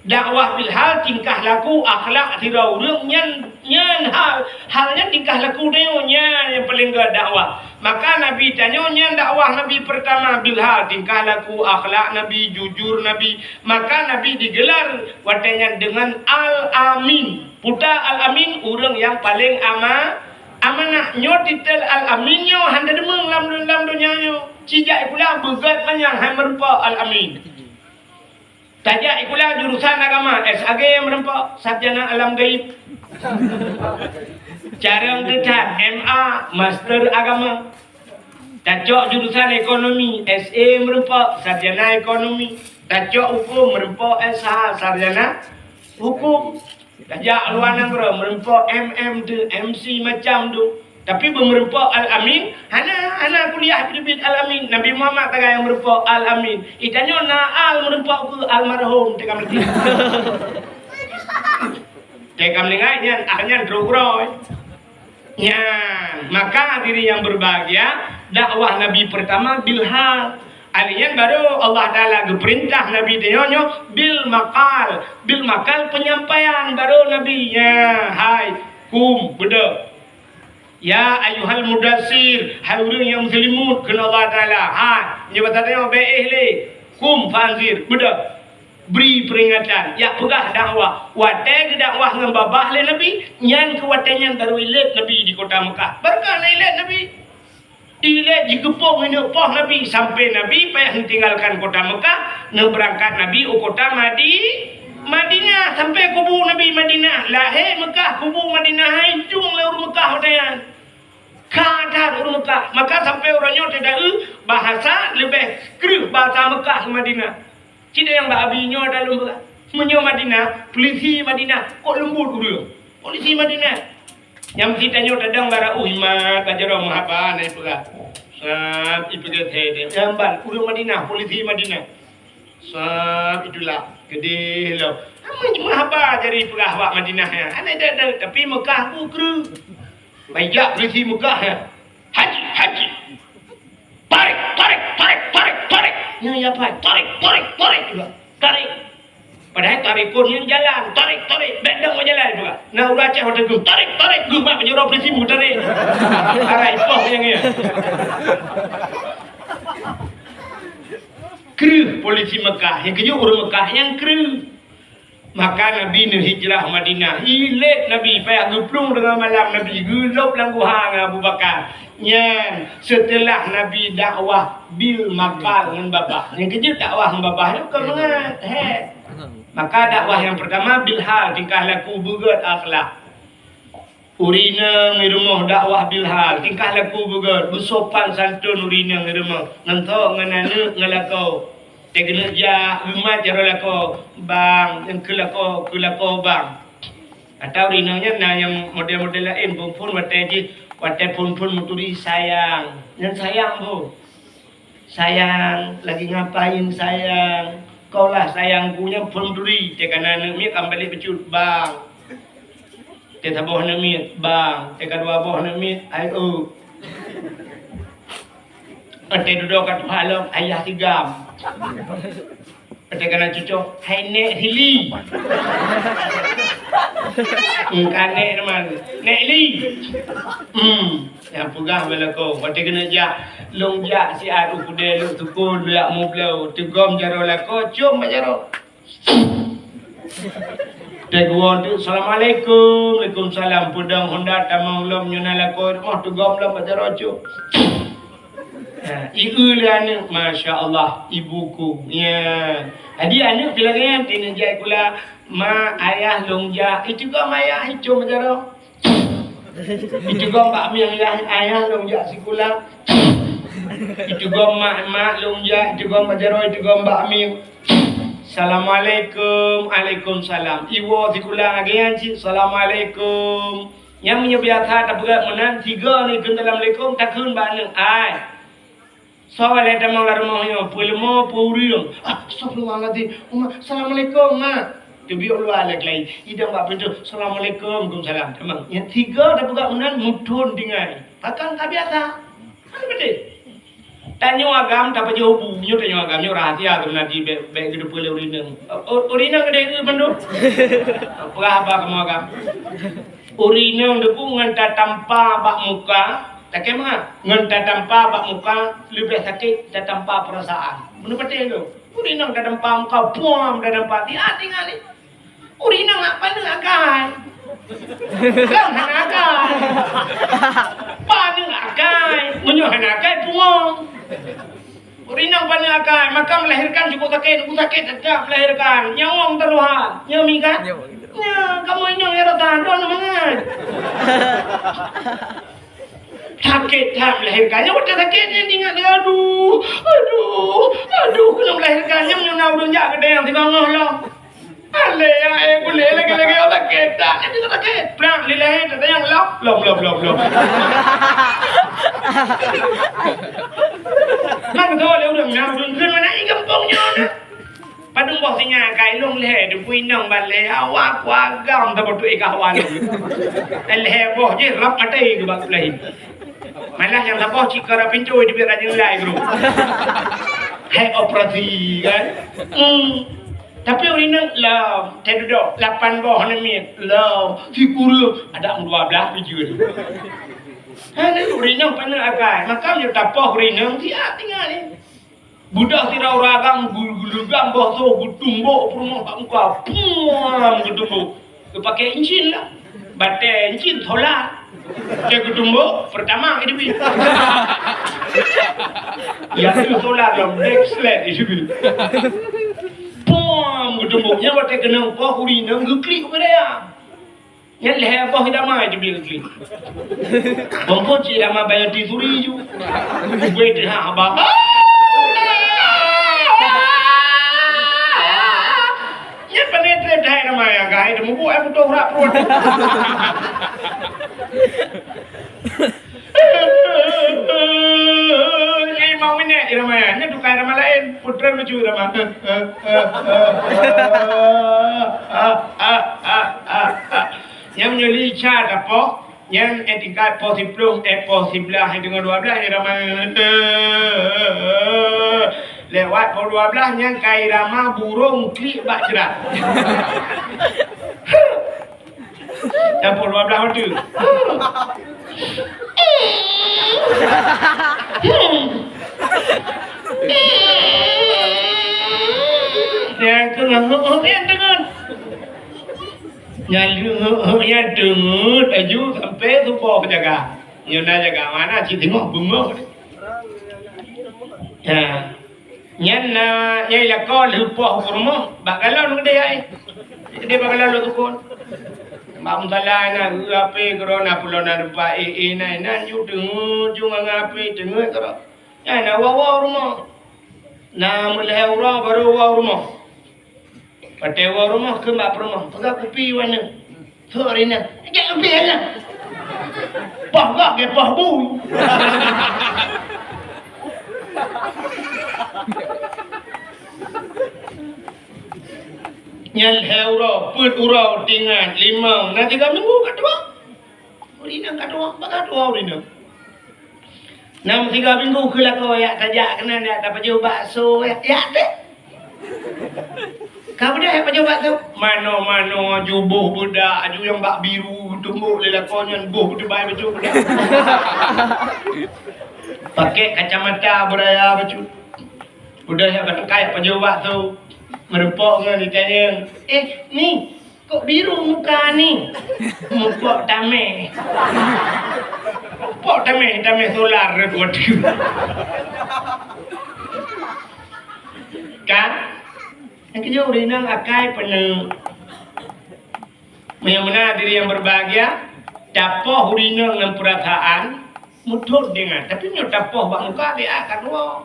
Dakwah bil hal, tingkah laku, akhlak sidroe ureuëng nyan, nyan hal, hal nyan tingkah laku tanyoe, nyan nyang paleng gét dakwah. Maka Nabi tanyoe nyan dakwah Nabi peurtama bil hal, tingkah laku, akhlak Nabi, jujur Nabi. Maka Nabi digelar watée nyan deungon Al-Amin. Peue ta Al-Amin? Ureuëng nyang paleng ama-, amanah. Nyoe titel Al-Amin nyoe hana deungoe lam, lam donya nyoe. Ci jak sikula beugét manyang hai meureumpok Al-Amin. Tajak sikula jurusan agama, S A G meureumpok, sarjana alam gaib. Carông teutat, M A, master agama. Tacok jurusan ekonomi, S E meureumpok, sarjana ekonomi. Tacok huköm meureumpok, S H, sarjana huköm. Tajak luwa nanggroe meureumpok M M tu, M C macam tu. Tapi beumeureumpok Al-Amin, hana, hana kuliah teubiet Al-Amin. Nabi Muhammad tagai nyang meureumpok Al-Amin. Itanyoe na al meureumpok keu almarhum teuka meuti. Teuka meuninggai nyan, ah nyan trok uroe. Nyan, maka hadirin yang berbahagia, dakwah Nabi pertama bil hal. Ali nyan baru Allah Taala geupeurintah Nabi tanyoe nyoe bil maqal. Bil maqal penyampaian baru Nabi. Ya, hai, kum, beudôh. Ya ayyuhal mudassir, hai ureuëng nyang meuselimut, kheun Allah Taala. Hai, nyoe bak tanyoe beuéh lé. Kum fa anzir, beudôh. Bri peuringatan, jak peugah dakwah. Watée geudakwah ngon babah lé Nabi, nyan keu watée nyan baru ilét Nabi di kota Mekah. Barokah na ilét Nabi. Ilét jikeupông ineuk poh Nabi, sampai Nabi payah neutinggalkan kota Mekah, neubeurangkat Nabi u kota Madi-, Madinah, sampai kubu Nabi Madinah. Lahé Mekah, kubu Madinah, hai jong lé ureuëng Mekah watée nyan. Ka that ureuëng Mekah. Maka sampai uroe nyoe teudaeu bahasa leubeh kreueh bahasa Mekah keu Madinah. Cit nyang bak Abi nyoe dah lôn peugah. Meunyoe Madinah, polisi Madinah, kok leumbot ureuëng. Polisi Madinah. Nyang meusitanyoe tadong bara uh imat bak jaroe meuhaba na ipeugah. Sab ipeugah thé deh. Nyang ban ureuëng Madinah, polisi Madinah. Sab itulak keudeh lom. Meuhaba jadi peugah bak Madinah nyan. Hana ada, ada, tapi Mekah bu kreueh. Baijak polisi Mekah nyan. Haji, haji. Tarik, tarik, tarik, tarik, tarik. Nyan ya pai. Tarik, tarik, tarik juga. Tarik. Padahai tarikun nyan jalan. Tarik, tarik. Bék dong jalan juga. Nah, ureuëng Aceh watée geuh tarik, tarik, geuh mak meunyoe polisi bu tarik. Arai poh nyang ya. Kreueh polisi Mekah. Nyang keujeuet ureuëng Mekah nyang kreueh. Maka Nabi neuhijrah Madinah. Ilét Nabi payah geuplueng teungoh malam Nabi geulôb lam guha ngon Abu Bakar. Nyan seuteulah Nabi dakwah bil maqal ngon babah. Nyang keujeuet dakwah ngon babah nyoe kon mangat, he. Maka dakwah nyang peurtama bil hal, tingkah laku beugét akhlak. Ureuëng inong i rumoh dakwah bil hal, tingkah laku beugét, beusopan santun ureuëng inong i rumoh, ngon thok, ngon aneuëk, ngon lakoe. Teuh keuneuk jak, geumat jaroe lakoe, "Bang, nyang keu lakoe, keu lakoe, Bang." Atau ureuëng inong nyan na nyang model-model laén, phon-phon watée jih, watée phon-phon meuturi, "Sayang." Nyan sayang, Bu. "Sayang, lagi ngapain, sayang? Kaulah sayangku," nyan phon turi. Teuh kana aneuëk miet, ka balek bacut, "Bang." Teuh saboh aneuëk miet, "Bang." Teuh kadua boh aneuëk miet, "Ayo." Teuh dudoe ka tuha lom, "Ayah sigam." Teuh kana cucoe, "Hai Nek Hili." Engka nek teuma, "Nek Li." Hmm. Nyang peugah bak lakoe, watée keuneuk jak, "Lôn jak siat u keudè lôn tukon, lôn jak meubloe." Teugom jaroe lakoe, com bak jaroe. Teuh geuwoe teuk, "Assalamualaikum." "Waalaikumsalam." Peudong honda tamong lom, nyoe na lakoe rumoh, teugom lom bak jaroe, com. Ha, ieu lé aneuëk, "Masya Allah, ibuku." Ya. Jadi aneuëk pih lagée nyan, teuneuk jak sikula, "Ma, ayah, lôn jak." Iteugom ayah, icom bak jaroe. Iteugom bak mieng, "Ayah, ayah, lôn jak sikula." Iteugom mak, "Mak, lôn jak." Iteugom bak jaroe, iteugom bak mieng. "Assalamualaikum." "Waalaikumsalam." Iwoe sikula lagée nyan cit, "Assalamualaikum." Nyang meunyoe biasa tapeugah meunan, sigoe neukheun assalamualaikum, takheun bak aneuëk, "Ai, Soe lé tamong lam rumoh nyoe, peue leumo, peue ureueng. Ah, astagfirullahalazim. Uma, assalamualaikum, Mak. Teubiet luwa lé keulayi. Idong bak pintoe, assalamualaikum, waalaikumsalam. Tamong. Nyang tiga tapeugah meunan, muthon tinggai. Pakon ka biasa. Kan beutôi. Tanyoe agam tapajoh bu, nyoe tanyoe agam, nyoe rahasia sebenarnya, bèk, bèk geuteupeue lé ureueng inong. U-, ureueng inong keudéh keu mandum. Peugah haba kamoe agam. Ureueng inong deungon tatampa bak muka, takée mangat, ngon tatampa bak muka leubeh sakét tatampa peurasaan. Meunyoe patéh tu, ureueng inong tatampa muka, puam tatampa, di hati ngali. Ureueng inong hana paneuk akai. Kan hana akai. Paneuk akai, meunyoe hana akai, puam. Ureueng inong paneuk akai, maka melahirkan cukup sakét, cukup sakét, tetap melahirkan. Nyawöng taluhan. Nyoe mi kan? Nyoe, kamoe inong ya rata, droe mangat. Sakét that melahirkan. Nyoe beutôi sakét nyan ingat lé, aduh, aduh, aduh, keuneuk melahirkan. Nyoe meunyoe na ureueng jak keudéh nyang singoh lom. Alé, ya, eh, kulé lagèe-lagèe orang sakét. Tak, nyan sakét. Prang, lilai, tak sayang, lom, lom, lom, lom, lom. Maka tu, lé ureueng nyang ureueng kheun mana i gampông nyoe na. Padum boh singa kai lôn lhèe, teupeu inong ban lhèe, awak ku agam saboh tu i kah awak lôn. Lhèe boh jih rab maté keu bak laén. Malah nyang saboh cit kara pintoe teubiet rajin lai guru. Hai operasi kan. Hmm. Tapi ureueng inong lom, teududoe lapan boh aneuk miet lom, sikureueng ada dua belas tujuh. Hana ureueng inong paneuk akai, maka meunyoe tapoh ureueng inong siat tinggai. Beudah sidroe ureueng agam geu-, geuleugam boh soe geutumbok peurumoh bak muka. Puam geutumbok. Geupakè incin lah. Batèe incin solar. Cek geutumbok, pertama itu bi. Ya tu solar dong, backslide itu bi. Puam geutumbok. Nyan watèe keunong poh ureueng inong geuklik ubé daya. Nyan lhèe boh idama jubé lagi. Bungkot cit idama bayar ti suri ju. Gue teuhah abang. Nyan pané trép dahai nama ya, gai teuh mubuek ai putôh rak pruet. Lima minit irama ya. Nyan tukai irama laén. Putra lucu irama. Nyang meunyoe Ica tapoh, nyan, eh, tingkat poh siploh, eh, poh siblaih, eh, deungon dua blaih, irama, lewat poh dua blaih, nyan ka irama burông klik bak jrat. Dan poh dua blaih watèe. Nyang teungoh, nyang teungoh. Nyan leuheuk nyan teungeut laju sampai suboh jaga. Nyoe na jaga mana cit teungoh beungoh. Ya. Nyan na nyang ilako lheueh poh u rumoh bak galon keudeh ai. Keudeh bak galon lôn sukon. Bak musala na geu api keudroe na pulo na rupa eh eh na na ju teungeut ju ngon api teungeut keudroe. Nyan na woe-woe u rumoh. Na meulhèe uroe barô woe u rumoh. Watèe woe rumoh kheun bak peurumoh, peugah kupi wan nyoe. Sôk rineueng. Jak kupi wan nyoe. Poh gob keu poh bu. Nyan lhèe uroe, peuet uroe, tinggai, limong, na tiga minggu ka tuha. Ureueng inong ka tuha, bak ka tuha ureueng inong. Nam sigoe minggu keu lakoe yak tajak keunan yak tapajoh bakso yak, yak teuh. Ka beudôh yak pajoh bakso. Mano-mano aju boh beudak, aju nyang bak biru, tumbok lé lakoe nyan boh beuteubai bacut beudak. Pakai kacamata beuraya bacut. Beudôh yak bateukai pajoh bakso. Meureumpok ngon ditanyong. Eh, ni, Kok biru muka ni? Mupok tameh. Mupok tameh, tameh solar rot watèe. Kan? Nyang keujeuet ureueng inong akai peuneuh. Meunyoe meunan hadirin yang berbahagia, tapoh ureueng inong ngon peurasaan, muthot deungon. Tapi meunyoe tapoh bak muka, lé a ka tuwoe.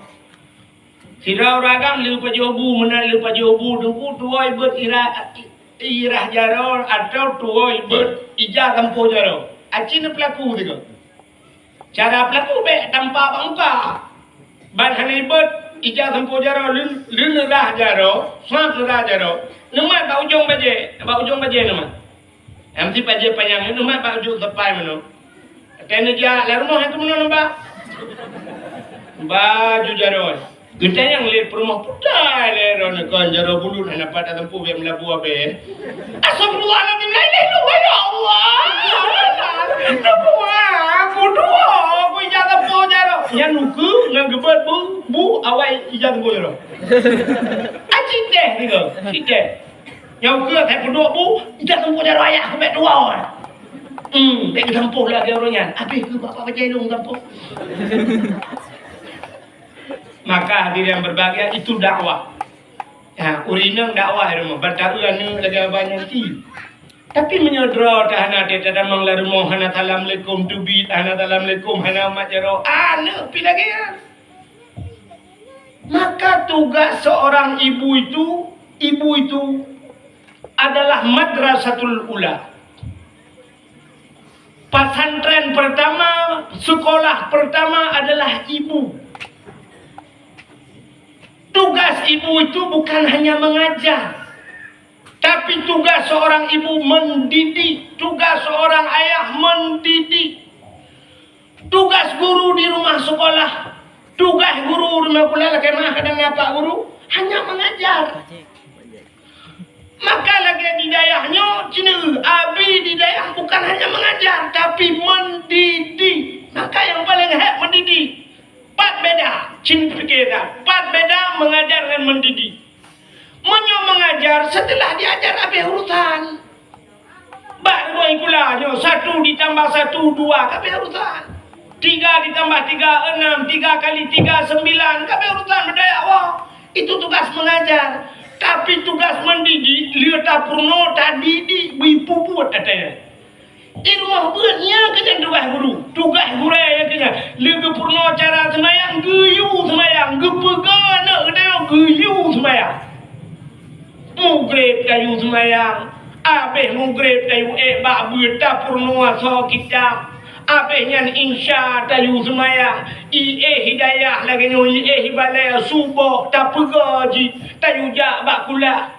Sidroe ureueng agam lheueh pajoh bu, meunan lheueh pajoh bu, teungku tuwoe beuet irah, irah jaroe atawa tuwoe beuet ija gampông jaroe. Aci neupeulaku sigoe. Cara peulaku bèk tampa bak muka. Ban hana ibot ija sampôh jaroe, lheueh, lheueh neurah jaroe, swab neurah jaroe, neumat bak ujong bajée, bak ujong bajée neumat. Nyang si bajée panyang nyan neumat bak ujong sapai meunoe. Watée neujak lam rumoh, nyang keumeunyoe neuba baju jaroe. Geutanyong lé peurumoh, "Peue teuma lé droeneuh kon jaroe buleuen hana pat tasampôh bék meulabu abée?" "Astagfirullahalazim, la ilaha illallah, ya Allah! Tapeue, aku dua, aku ija sampôh jaroe." Nyan ukeue ngon geubeuet bu, bu awai ija sampôh jaroe. Aci teh nyoe, ci teh. Nyang ukeue asai peuduek bu, ija sampôh jaroe ayah keu bék dua. Hmm, bék geusampôh lagée ureuëng nyan. Abéh keu bapak bajée lôn sampôh. Maka hadirin yang berbahagia, itu dakwah. Ya, ureuëng inong dakwah di rumoh, bataeu aneuëk lagée abah nyan ti. Tapi meunyoe droe teuh hana teutamong lam rumoh, hana assalamualaikum teubiet, hana assalamualaikum, hana mat jaroe, aneuëk pi lagée nyan. Maka tugas seorang ibu itu, ibu itu adalah madrasatul ula. Pesantren pertama, sekolah pertama adalah ibu. Tugas ibu itu bukan hanya mengajar, tapi tugas seorang ibu mendidik, tugas seorang ayah mendidik. Tugas guru di rumah sekolah, tugas guru di rumah sekolah, lakée meuah kadang nyan pak guru, hanya mengajar. Maka lagée di dayah nyoe, ci neueu, abi di dayah bukan hanya mengajar, tapi mendidik. Maka nyang paleng hék mendidik. Pat beda, ci neupiké that, pat beda mengajar ngon mendidik. Meunyoe mengajar, seuteulah diajar abéh urusan. Bak rumoh sikula nyoe, satu ditambah satu, dua, ka abéh urusan. Tiga ditambah tiga, enam, tiga kali tiga, sembilan, ka abéh urusan, beudayak woe. Itu tugas mengajar. Tapi tugas mendidik, lheueh tapeurunoe, tadidik, bri pubuet ateueh. Di rumoh beuet nyan keuh nyan tugaih guru. Tugaih gurée nyan keuh nyan. Lheueh geupeurunoe cara seumayang, geuyue seumayang. Geupeugah aneuëk geutanyoe geuyue seumayang. Mugreb tayue seumayang. Abéh mugreb tayue ék bak beuet tapeurunoe asoe kitab. Abéh nyan insya tayue seumayang. Iéh hidayah lagée nyoe, iéh ibadah suboh tapeugah jih. Tayue jak bak kulah.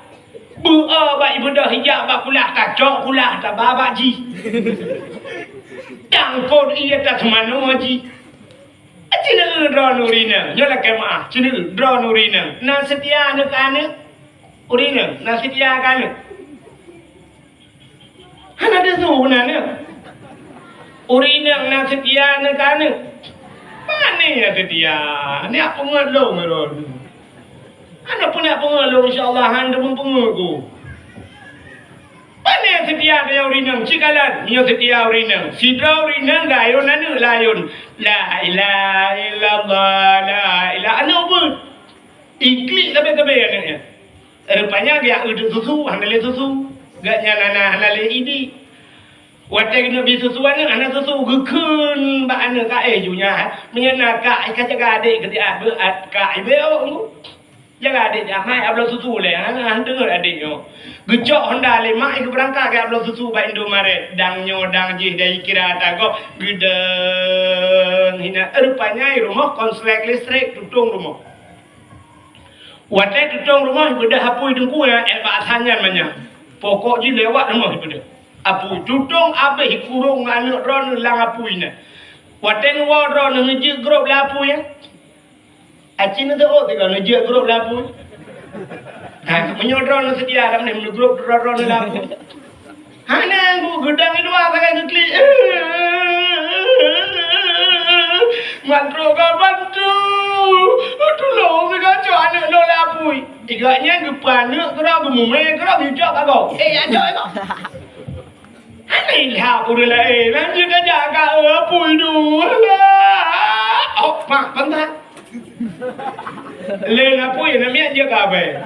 Beu-o bak ibeudôh ijak bak kulah, tacok kulah, taba bak jih. Tangkot ié taseumanoe jih. Ci neueu droeneuh ureuëng inong, nyoe lakée meuah, ci neueu droeneuh ureuëng inong. Na seutia neuh keu aneuëk? Ureuëng inong, na seutia keu aneuëk? Hana teusu na neuh. Ureuëng inong na seutia neuh keu aneuëk? Pane na seutia? Nyak peungeut lôn droeneuh. Hana peunak peungeut lôn, insya Allah, han teumeupeungeut ku. Pane seutia tanyoe ureuëng inong, ci kalon, meunyoe seutia ureuëng inong. Sidroe ureuëng inong geuayôn aneuëk layôn. La ilaha illallah, la ilaha, aneuëk beuet. Iklik sabe-sabe aneuëk nyan. Rupanya geujak eu susu, hana lé susu. Gobnyan hana, hana lé idik. Watée keuneuk bri susu aneuëk, hana susu, geukheun bak aneuëk, "Ka éh ju nyan, meunyoe na kak, ka jaga adék keu siat beuet kak, ibeuet awak nyoe. Jaga adék nyan, hai abloe susu lé, hana, hana deungoe adék nyoe." Geucok honda lé mak, geubeurangkat keu abloe susu bak Indomaret. Dang nyoe, dang jih, dai kira tagob, geudong hina. Rupanya i rumoh konslet listrik, tutong rumoh. Watée tutong rumoh, beudôh apui teungku nyan, ék bak asan nyan manyang. Pokok jih lewat rumoh beudôh. Apui tutong abéh kurong aneuëk droeneuh lam apui nyan. Watée neuwoe droeneuh neujeuet grob lam apui nyan. Aci neuteuôt tiga neujeuet grob lam apui. Ha, meunyoe droeneuh seutia lam nyan, neugrob droeneuh lam apui. Hana, bu geudang i luwa sagai geuklik. Mat trok ka bantu. Tulông sigoe cok aneuëk lôn lam apui. Tiga nyan geupeuaneuk keudroe, geumumé keudroe, geujok bak gob. Eh, jak jok bak gob. Hana ilham ureuëng laén. Lanjut aja ka apui dua. Alah. Oh, mak, pantat. Lé lam apui, namiet jeuet ka abée.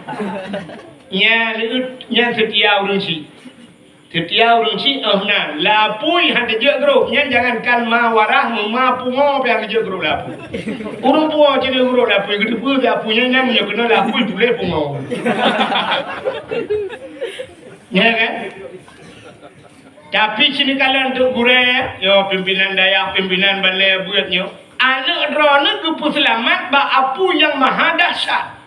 Nyan, nyan seutia ureuëng chik. Seutia ureuëng chik, oh, na, lam apui han teujeuet grob. Nyan jangankan ma warah, ma pungo pih han teujeuet grob lam apui. Ureuëng pungo cit grob lam apui, geuteupeue lam apui nyan, nyan meunyoe keunoe lam apui tuléh pungo. Ya kan? Tapi sini kalian tu gurée, yo pimpinan dayah, pimpinan balai buet nyoe. Aneuëk droeneuh Geupeuseulamat bak apui nyang maha dahsyat.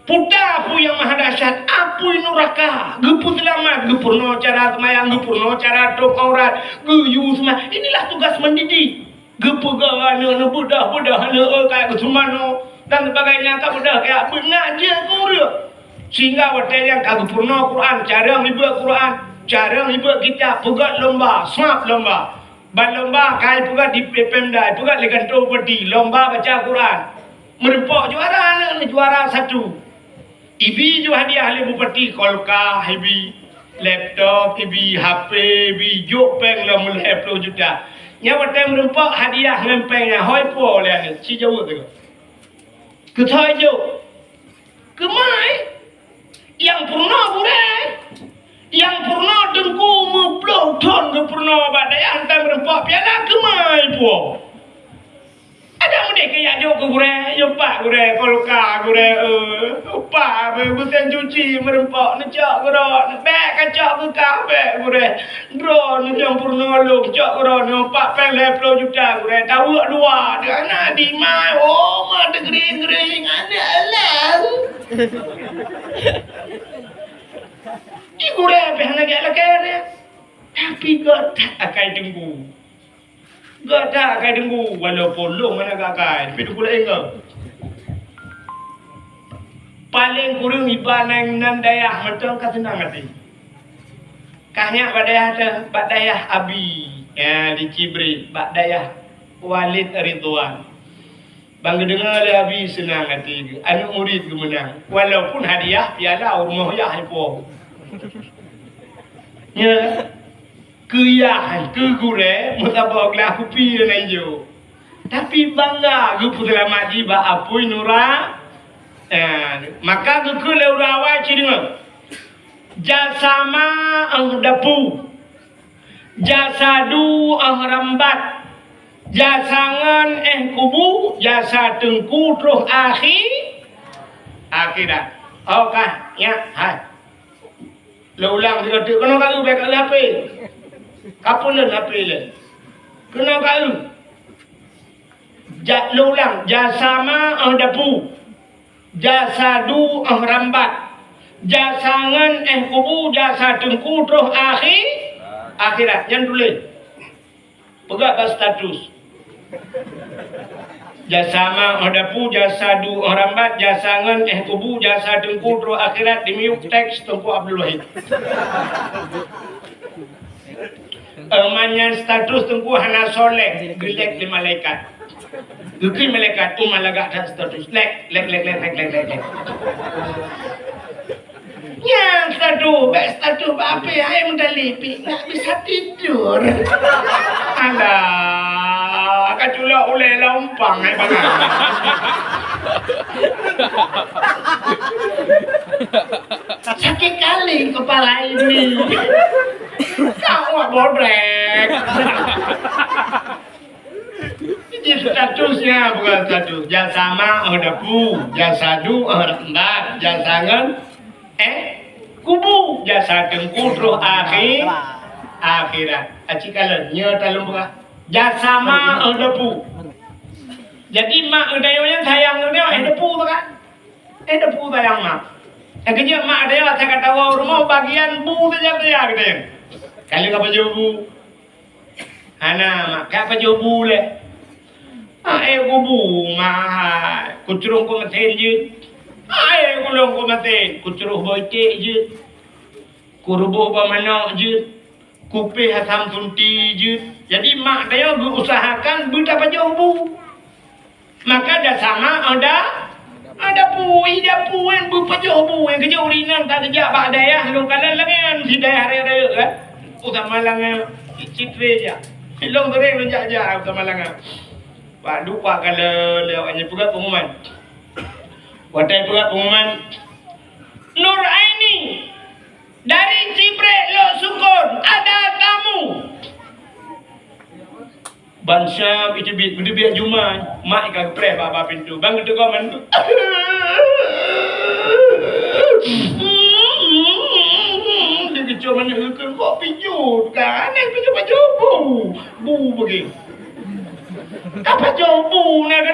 Puta apui nyang maha dahsyat, apui nuraka. Geupeuseulamat, geupeurunoe cara seumayang, geupeurunoe cara tôp aurat, geuyue seumayang. Inilah tugas mendidik. Geupeugah aneuk, neubeudah-beudah aneuk, eh, kaya geuseumanoe dan sebagainya, ka beudah kaya beuna jeuet keu ureueng. Sehingga watèe nyan ka geupeurunoe Quran, carông ibuet Quran, carông ibuet kitab, peugöt lomba, smart lomba. Ban lomba ka ipeugöt di Pemda, ipeugöt lé kantô bupati, lomba baca Quran. Meureumpok juara aneuk nyoe, juara satu. Ibi ju hadiah lé bupati, kulkas ibi, laptop ibi, H P ibi, jok péng lom lhèe plôh juta. Nyan watèe meureumpok hadiah ngon péng nyan, hôi po lé aneuk, ci jaweueb lé. Keuthai jok. Keumai. Nyang peurunoe gurèe. Nyang peurunoe teungku meuplôh thon geupeurunoe bak dayah, watèe meureumpok piala keumai po. Adak meudeh keu jak jok keu gurèe, yue pak gurèe, kulkas gurèe, eh, pak, mesin cuci meureumpok, neucok keudroe, bèk kacok keu kah, bèk gurèe. Droeneuh nyang peurunoe lôn, cok keudroeneuh, pat péng lhèe plôh juta gurèe, tawök dua, di aneuk di ma, oh, ma teugering-gering, aneuk lôn. Di gurèe pih hana geulakèe, tapi göt that akai teungku. Göt that akai teungku, walaupun lôn hana geuakai, tapi teungku laén göt. Paleng kureueng iba nan, nan dayah mantong ka seunang até. Ka nyak bak dayah teuh, bak dayah Abi, ya, di Cibri, bak dayah Walid Ridwan. Ban geudeungoe lé Abi seunang até geuh, aneuk murit geumeunang. Walaupun hadiah piala u rumoh yah ipo. Ya. Keu yah, keu gurèe, meusaboh glah kupi dan ijo. Tapi bangga geupeuseulamat jih bak apui nura-, eh, maka geukheun lé ureueng awai ci deungoe. Jasama 'oh dapu, jasadu 'oh rambat, jasangon 'oh kubu, jasa teungku troh akhi-, akhirat. Oh, ka, nyak, hai. Lôn ulang sigoe teuk, keunoe ka eu, bèk ka eu H P. Ka peuneun H P lé. Keunoe ka eu. Ja-, lôn ulang, jasama 'oh dapu, jasadu 'oh rambat, jasangon 'oh kubu, jasa teungku troh akhi-, akhirat. Nyan tuléh. Peugah bak status. Jasama 'oh dapu, jasadu 'oh rambat, jasangon 'oh kubu, jasa teungku troh akhirat, di miyueb teks Teungku Abdul Wahid. Eh, manyan status teungku hana soe like, geulike lé malaikat. Geukheun malaikat, uma lagak that status. Like, like, like. Nyan status, bèk status bak H P, hai meudali pih, nggak bisa tidur. Alah, ka culok ulèe lompang, hai bangai. Sakit kali kepala ini. Kau buat bodrek. Jadi statusnya bukan status. Jasama 'oh dapu, jasadu 'oh rambat, jasangon, eh, kubu, jasa teungku troh akhi-, akhirat. Aci kalon, nyoe taleumbah. Jasama 'oh dapu. Jadi mak geutanyoe nyan sayang geutanyoe, eh, dapu tu kan? Eh, dapu sayang mak. Eh, keujeuet mak geutanyoe asai ka tawoe u rumoh bagian bu saja geutanyoe. Kali ka pajoh bu. Hana, mak, ka pajoh bu lé. Aé kubu, mak, kucroh keu meusén jeuet. Aé kulông keu meusén, kucroh bak iték jeuet. Kuruboh bak manok jeuet. Kupéh asam sunti jeuet. Jadi, mak tanyoe geuusahakan beutapajoh bu. Maka dasar mak ada, ada pui, ada pui, beupajoh bu, nyang keujeuet ureueng inong ka geujak bak dayah lôn kalon laén, di dayah rayeuk-rayeuk kan. Utama langan, cit-, citré jak. Lôn seuréng lôn jak-jak utama langan. Bak dupa kalon lé awak nyan peugah pengumuman. Watèe peugah pengumuman, Nur Aini dari Cibrek Lhoksukon ada tamu. Ban siab iteubiet, geuteubiet jumai, mak ka geupreh bak, bak pintoe. Ban geuteuka mandum. Dia keucok mandum, kok pijôh ka, aneh pijôh pajoh bu. Bu bagi. Ka pajoh bu, na ka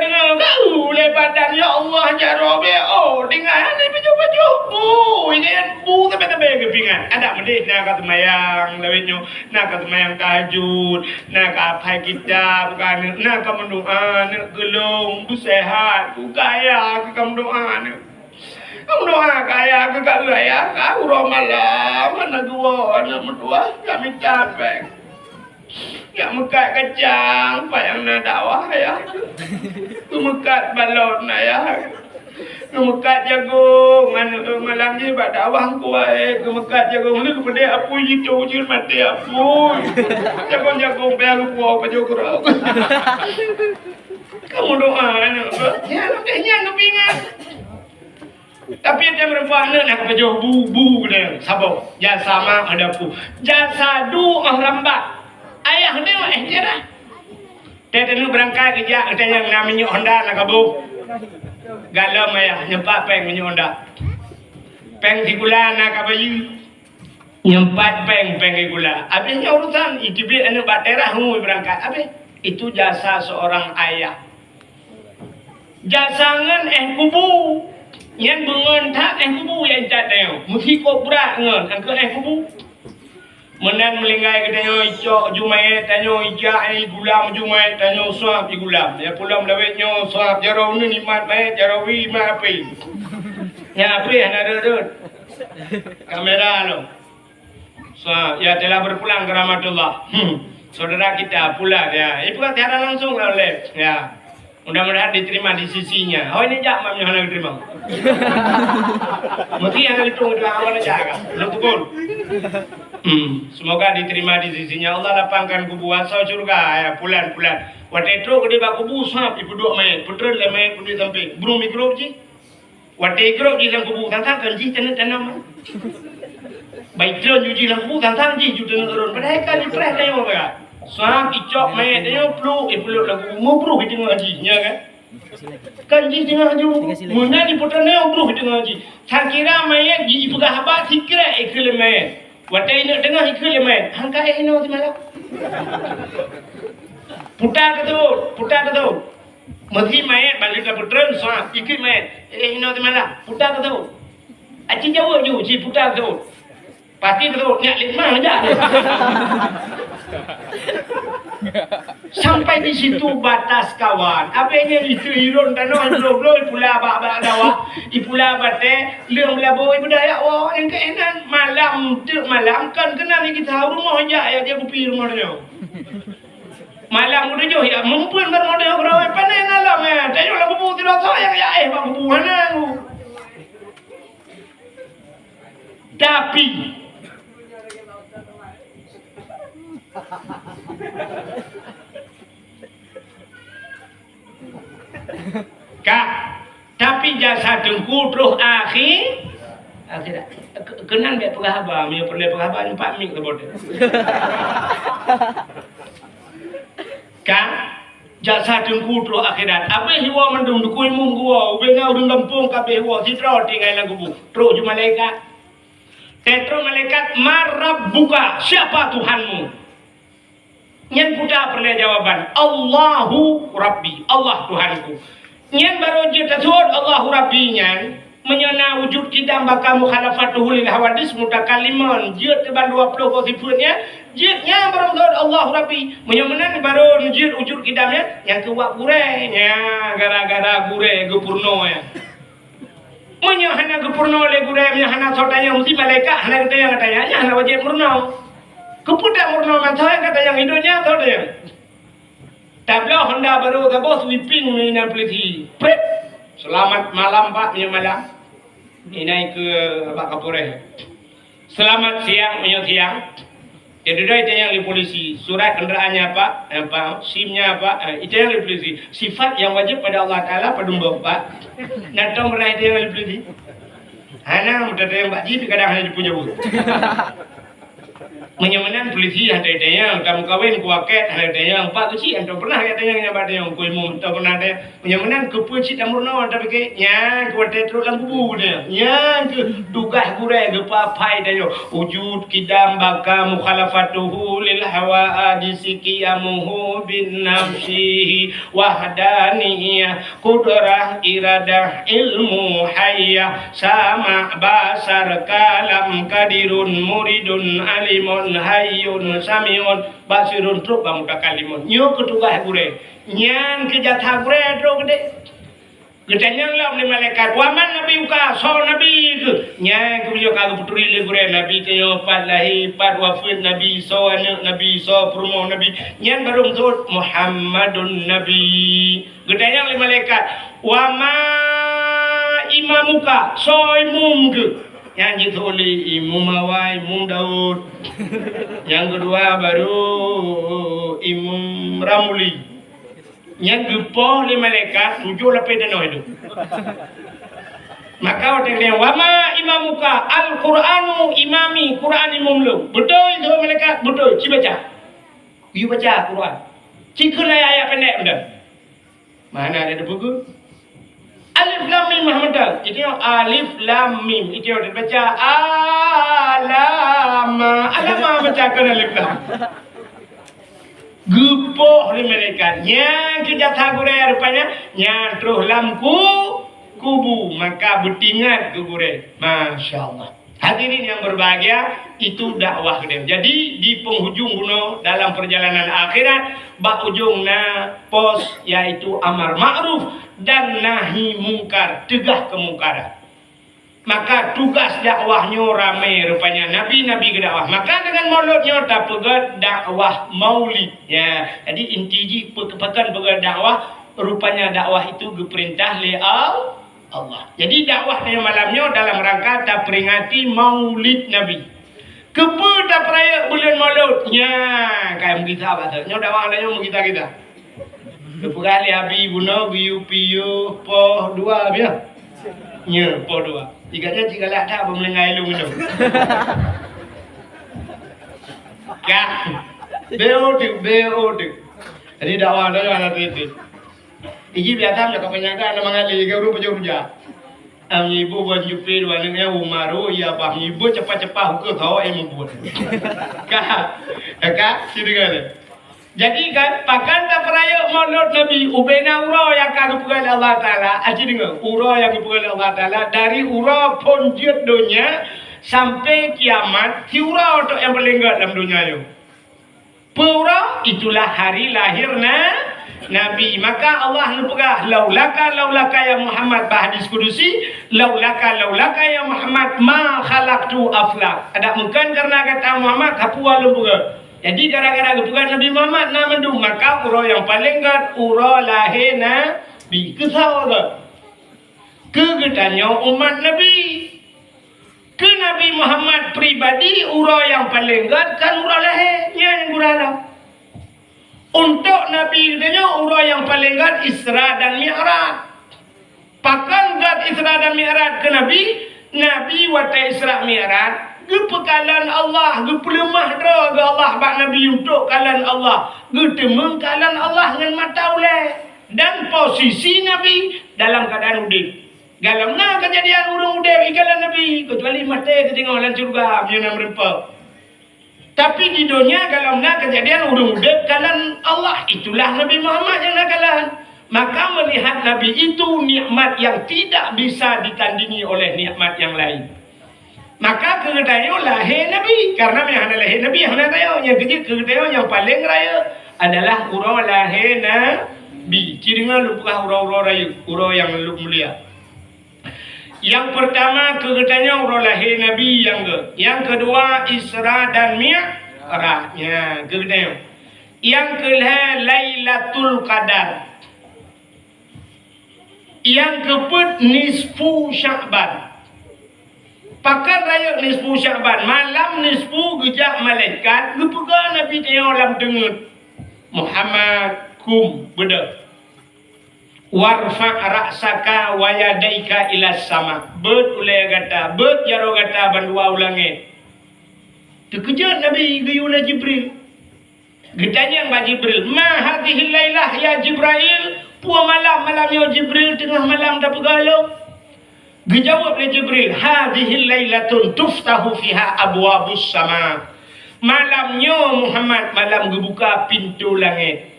Badan, ya Allah, jaroe bèk, oh, tinggai hana pajoh-pajoh. Bu, ingat bu, tapi-tapi kepingan. Adak meudeh na ka seumayang lawét nyoe, na ka seumayang tahajud, na ka aphai kitab, ka aneuk, na ka meudoa, aneuk geulong, bu sehat, bu kaya, ka meudoa, aneuk. Ka meudoa, kaya, ka, ka, kaya, ka uroe malam, aneuk geuwoe, aneuk meudoa, ka mita péng. Jak meukat kacang, pat nyang na dakwah, ya. Geumeukat balon, ya. Geumeukat jagong, aneuk malam jih bak dakwah kuai. Geumeukat jagong, lheueh geupeudeh apui jitong jeuet maté apui. Jagong-jagong payah geupuwoe pajoh keurok. Ka meudoa, aneuk. Nyan, nyan geupingan. Tapi watèe meureumpok aneuk na pajoh bu, bu geutanyoe, saboh. Jasa mak ada pu. Jasa du oh rambat. Ayah teuh eh tiara. Teuh teuh beurangkat geujak, teuh nyang na minyeuk Honda na kaboh. Galom ayah, nyoe pat péng minyeuk Honda. Péng sigula na ka bayeue. Nyoe pat péng, péng sigula. Abéh nyoe urusan, iteubiet aneuk bak teurah ngui beurangkat. Abéh, itu jasa seorang ayah. Jasa ngon éh kubu. Nyan beungon that éh kubu nyang that tanyoe. Meusikok brat ngon angkeu éh kubu. Meunan meulinggai geutanyoe icok ju manyét tanyoe, ijak i gulam ju manyét tanyoe, suap i gulam. Ya pulam lawét nyoe suap jaroe uneuen imat manyét, jaroe wie imat apé. Nyang apé hana rhot-rhot. Kamera lom. Sa-, ya, telah berpulang ke rahmatullah. Hmm. Saudara kita pulang, ya. Itu kan siaran langsung lah oleh. Ya. Mudah-mudahan diterima di sisinya. Oh, ini jak mam hana diterima. Mesti hana ditung itu awal aja kan. Belum pukul. Hmm. Semoga diterima di sisinya. Allah lapangkan kubu asal syurga, ya, pulan-pulan. Watèe trok di bak kubu sab ipeuduek mayét, peutreun lé mayét peudeh sampé. Burung mikrop jih. Watèe igrôp jih lam kubu, sang-sang kan jih taneuk tanom. Bai treun ju jih lam kubu, sang-sang jih ju taneuk rôn. Padahai kan jipreh tanyoe ka. Sang icok mayét tanyoe pluek, ipeuleuek lam kubu, meubruh i teungoh jih, nya kan? Kan jih teungoh ju, meunan ipeutreun tanyoe bruh i teungoh jih. Sang kira mayét jih ipeugah haba sikrek ikheun lé mayét. Watèe ineuk teungoh ikheun lé mayét, han ka éh inoe simalam. Puta keutot, puta keutot. Meusi mayét bak lheueh ka peutreun, sa ikheun mayét. Eh, inoe simalam. Puta keutot. Aci jaweueb ju, ci puta keutot. Pasti keutot, nyak lé ma jak. Sampai di situ batas kawan. Abéh nyan itu irôn tanoh, bloe-bloe, ipula bak, bak dawa, ipula batèe, leueng beulabô, ibeudaya, wah, nyang keunan malam, teuk malam, kan keunan lagi tahu rumoh jak, ya, dia kupi rumoh dia. Malam udah jauh ya, mumpun baru model orang pandai dalam ya. Tengok lagu buku tidak sayang ya, eh, bang buku mana aku. Tapi Kak, tapi jasa teungku troh akhé, akhirat. Ke-, keunan bèk peugah haba, meunyoe peureulèe peugah haba, nyoe pat mik saboh teuh. Kak, jasa teungku troh akhirat. Abéh hiwoe mandum dukui mum geuwoe, ubé na ureueng gampông ka abéh hiwoe, sidroe tinggai lam kubu. Troh ju malaikat. Teutroh malaikat, "Man rabbuka?" Siapa Tuhanmu? Nyan puta peureulèe jawaban, "Allahu Rabbi, Allah Tuhanku." Nyan barô jeuet taseuôt Allahu Rabbi nyan, meunyoe na wujud kidam baka mukhalafatuhu lil hawadis mutakalliman, jeuet keu ban dua ploh boh sifeuet nyan, jeuet nyan barô taseuôt Allahu Rabbi. Meunyoe meunan barô jeuet wujud kidam nyan, nyang keu wab gurèe, nyan gara-gara gurèe geupeurunoe nyan. Meunyoe hana geupeurunoe lé gurèe, meunyoe hana soe tanyong, meusti malaikat hana geutanyong, tanyong nyan hana wajéb meurunoe. Keupeue tameurunoe ngon soe nyang ka tanyong, hidup nyan soe tanyong. Tabloe honda barô saboh, sweeping inan polisi. Prét! Seulamat malam, Pak, meunyoe malam. Inan keu bak kapolres. Selamat siang, meunyoe siang. Jadi, dah itanyong lé polisi, surat kenderaannya apa? Apa? SIM-nya apa? Eh, itanyong lé polisi. Sifat yang wajib pada Allah Taala padum boh, Pak? Nyan tom pernah itanyong lé polisi? Hana, mudah tanyong bak jih, kadang hana jipeu jaweueb. Meunyoe meunan polisi hana tanyong, tameukawen keu waket hana tanyong, pak keuchik hana pernah geutanyong nyan bak tanyong, keu imum hana pernah tanyong. Meunyoe meunan keupeue cit tameurunoe tapike, nyan keu watèe trok lam kubu tanyong. Nyan keuh tugaih gurèe geupeuapai tanyong. Wujud, qidam, baqa, mukhalafatuhu lil hawadisi, qiyamuhu bin nafsihi, wahdaniyah, qudrah, iradah, ilmu, hayyah, sama', basar, kalam, qadirun, muridun, alimun, hayyun, sami'un, basirun, trok bak mutakallimun. Nyoe keuh tugaih gurèe. Nyan keuh jatah gurèe trok keudéh. Geutanyong lom lé malaikat, "Wa man nabiyuka?" Soe nabi keuh? Nyan keuh meunyoe ka geupeuturi lé gurèe, nabi tanyoe pat lahé, pat wafeuet nabi, soe aneuk nabi, soe peurumoh nabi. Nyan barô meuseubut Muhammadun Nabi. Geutanyong lé malaikat, "Wa ma imamuka?" Soe imum keuh? Nyan jiteu'oh lé Imum Awai, Imum Daud. Nyang keudua barô Imum Ramli. Nyan geupoh lé malaikat tujoh lapéh tanoh itu. Maka watèe geutanyoe, "Wa ma imamuka?" "Al-Qur'anu imami, Qur'an imum lôn." "Beutôi," jaweueb malaikat, "beutôi." "Ci baca." Geuyue baca Qur'an. Ci kheun ayat-ayat pendek beudoh. Mana ada dipeugah? Alif lam mim, Muhammad. Itu yang alif lam mim. Itu yang dibaca alama. Alama baca kheun alif lam. Geupoh lé malaikat. Nyan keuh jatah gurèe rupanya. Nyan troh lam ku-, kubu. Maka beutingat keu gurèe. Masya Allah. Hadirin yang berbahagia, itu dakwah geutanyoe. Jadi, di penghujung bunoe dalam perjalanan akhirat, bak ujong na pos, yaitu amar ma'ruf dan nahi mungkar, teugah keumungkaran. Maka tugas dakwah nyoe ramé rupanya, nabi-nabi geudakwah. Maka deungon maulud nyoe tapeugét dakwah maulid. Ya, jadi inti jih pe-, pakon peugét dakwah, rupanya dakwah itu geupeurintah lé Al-, Allah. Jadi dakwah tanyoe malam nyoe dalam rangka taperingati Maulid Nabi. Keupeue tapeurayeuk buleuen Maulud? Nya, ka meugisa bak nyoe dakwah tanyoe meugisa-gisa. Geupeugah lé Abi bunoe geuyue piôh poh dua biôh. Nya, poh dua. Tiga nyan cit galak that beumeulinggai lôn nyoe. Ka. Beu teuk, beu teuk. Jadi dakwah tanyoe hana teuntèe. Iji biasa meunyoe ka peunyangka na mangat lé, ureueng pajoh rujak. Am nyibu ban jupe dua nyoe umaru, ya bah nyibu cepat-cepat hukum tho eh membuat. Ka, ka, sidengar. Jadi kan, pakon tapeurayeuk Maulud Nabi, ubena uroe nyang ka geupeugah lé Allah Taala, aci deungoe, uroe nyang geupeugah lé Allah Taala, dari uroe phon jeuet donya sampai kiamat, si uroe tu nyang paleng gèt lam donya nyoe. Peue uroe? Itulah hari lahir na-, Nabi. Maka Allah neupeugah, "Laulaka, laulaka ya Muhammad," bak hadis kudusi, "Laulaka, laulaka ya Muhammad, ma khalaqtu aflak." Adak meukan karena gata Muhammad, hana peue lôn peugah. Jadi gara-gara geupeugah Nabi Muhammad na mandum, maka uroe nyang paleng gèt uroe lahé Nabi. Keu soe gèt? Keu geutanyoe umat Nabi. Keu Nabi Muhammad pribadi, uroe nyang paleng gèt kan uroe lahé, nyan nyang gura lom. Untuk Nabi geutanyoe, uroe nyang paleng gèt Isra dan Mi'raj. Pakon gèt Isra dan Mi'raj keu Nabi? Nabi watèe Isra Mi'raj, geupeukalon Allah, geupeuleumah droe geuh Allah bak Nabi untuk kalon Allah, geuteumeung kalon Allah ngon mata ulèe. Dan posisi Nabi dalam keuadaan udép. Galom na keujadian ureueng udép ikalon Nabi, keucuali maté teutinggai lam syeuruga, meunyoe na meurumpok. Tapi di donya galom na keujadian ureueng udép kalon Allah, itulah Nabi Muhammad nyang na kalon. Maka melihat Nabi itu nikmat yang tidak bisa ditandingi oleh nikmat yang lain. Maka keu geutanyoe lahé Nabi, karena meunyoe hana lahé Nabi, hana tanyoe. Nyang keujeuet keu geutanyoe nyang paleng rayeuk adalah uroe lahé Nabi. Ci deungoe lôn peugah uroe-uroe rayeuk, uroe nyang lôn mulia. Nyang peurtama keu geutanyoe uroe lahé Nabi nyang gèt. Nyang keudua Isra dan Mi'raj. Nya, keu geutanyoe. Nyang keulhèe Lailatul Qadar. Nyang keupeuet nisfu Sya'ban. Pakon rayeuk nisfu Sya'ban? Malam nisfu geujak malaikat geupeugah Nabi tanyoe lam teungeut. Muhammad, kum, beudôh. Warfa' ra'saka wa yadaika ilas sama. Beuet ulèe gata, beuet jaroe gata bandua u langèt. Teukeujot Nabi geuyue lé Jibril. Geutanyong bak Jibril, "Ma hadhihil lailah ya Jibrail?" Peue malam, malam nyoe Jibril, teungoh malam tapeugah lom? Geujaweueb lé Jibril, "Hadhihil lailatun tuftahu fiha abwabus sama." Malam nyoe Muhammad, malam geubuka pintoe langét.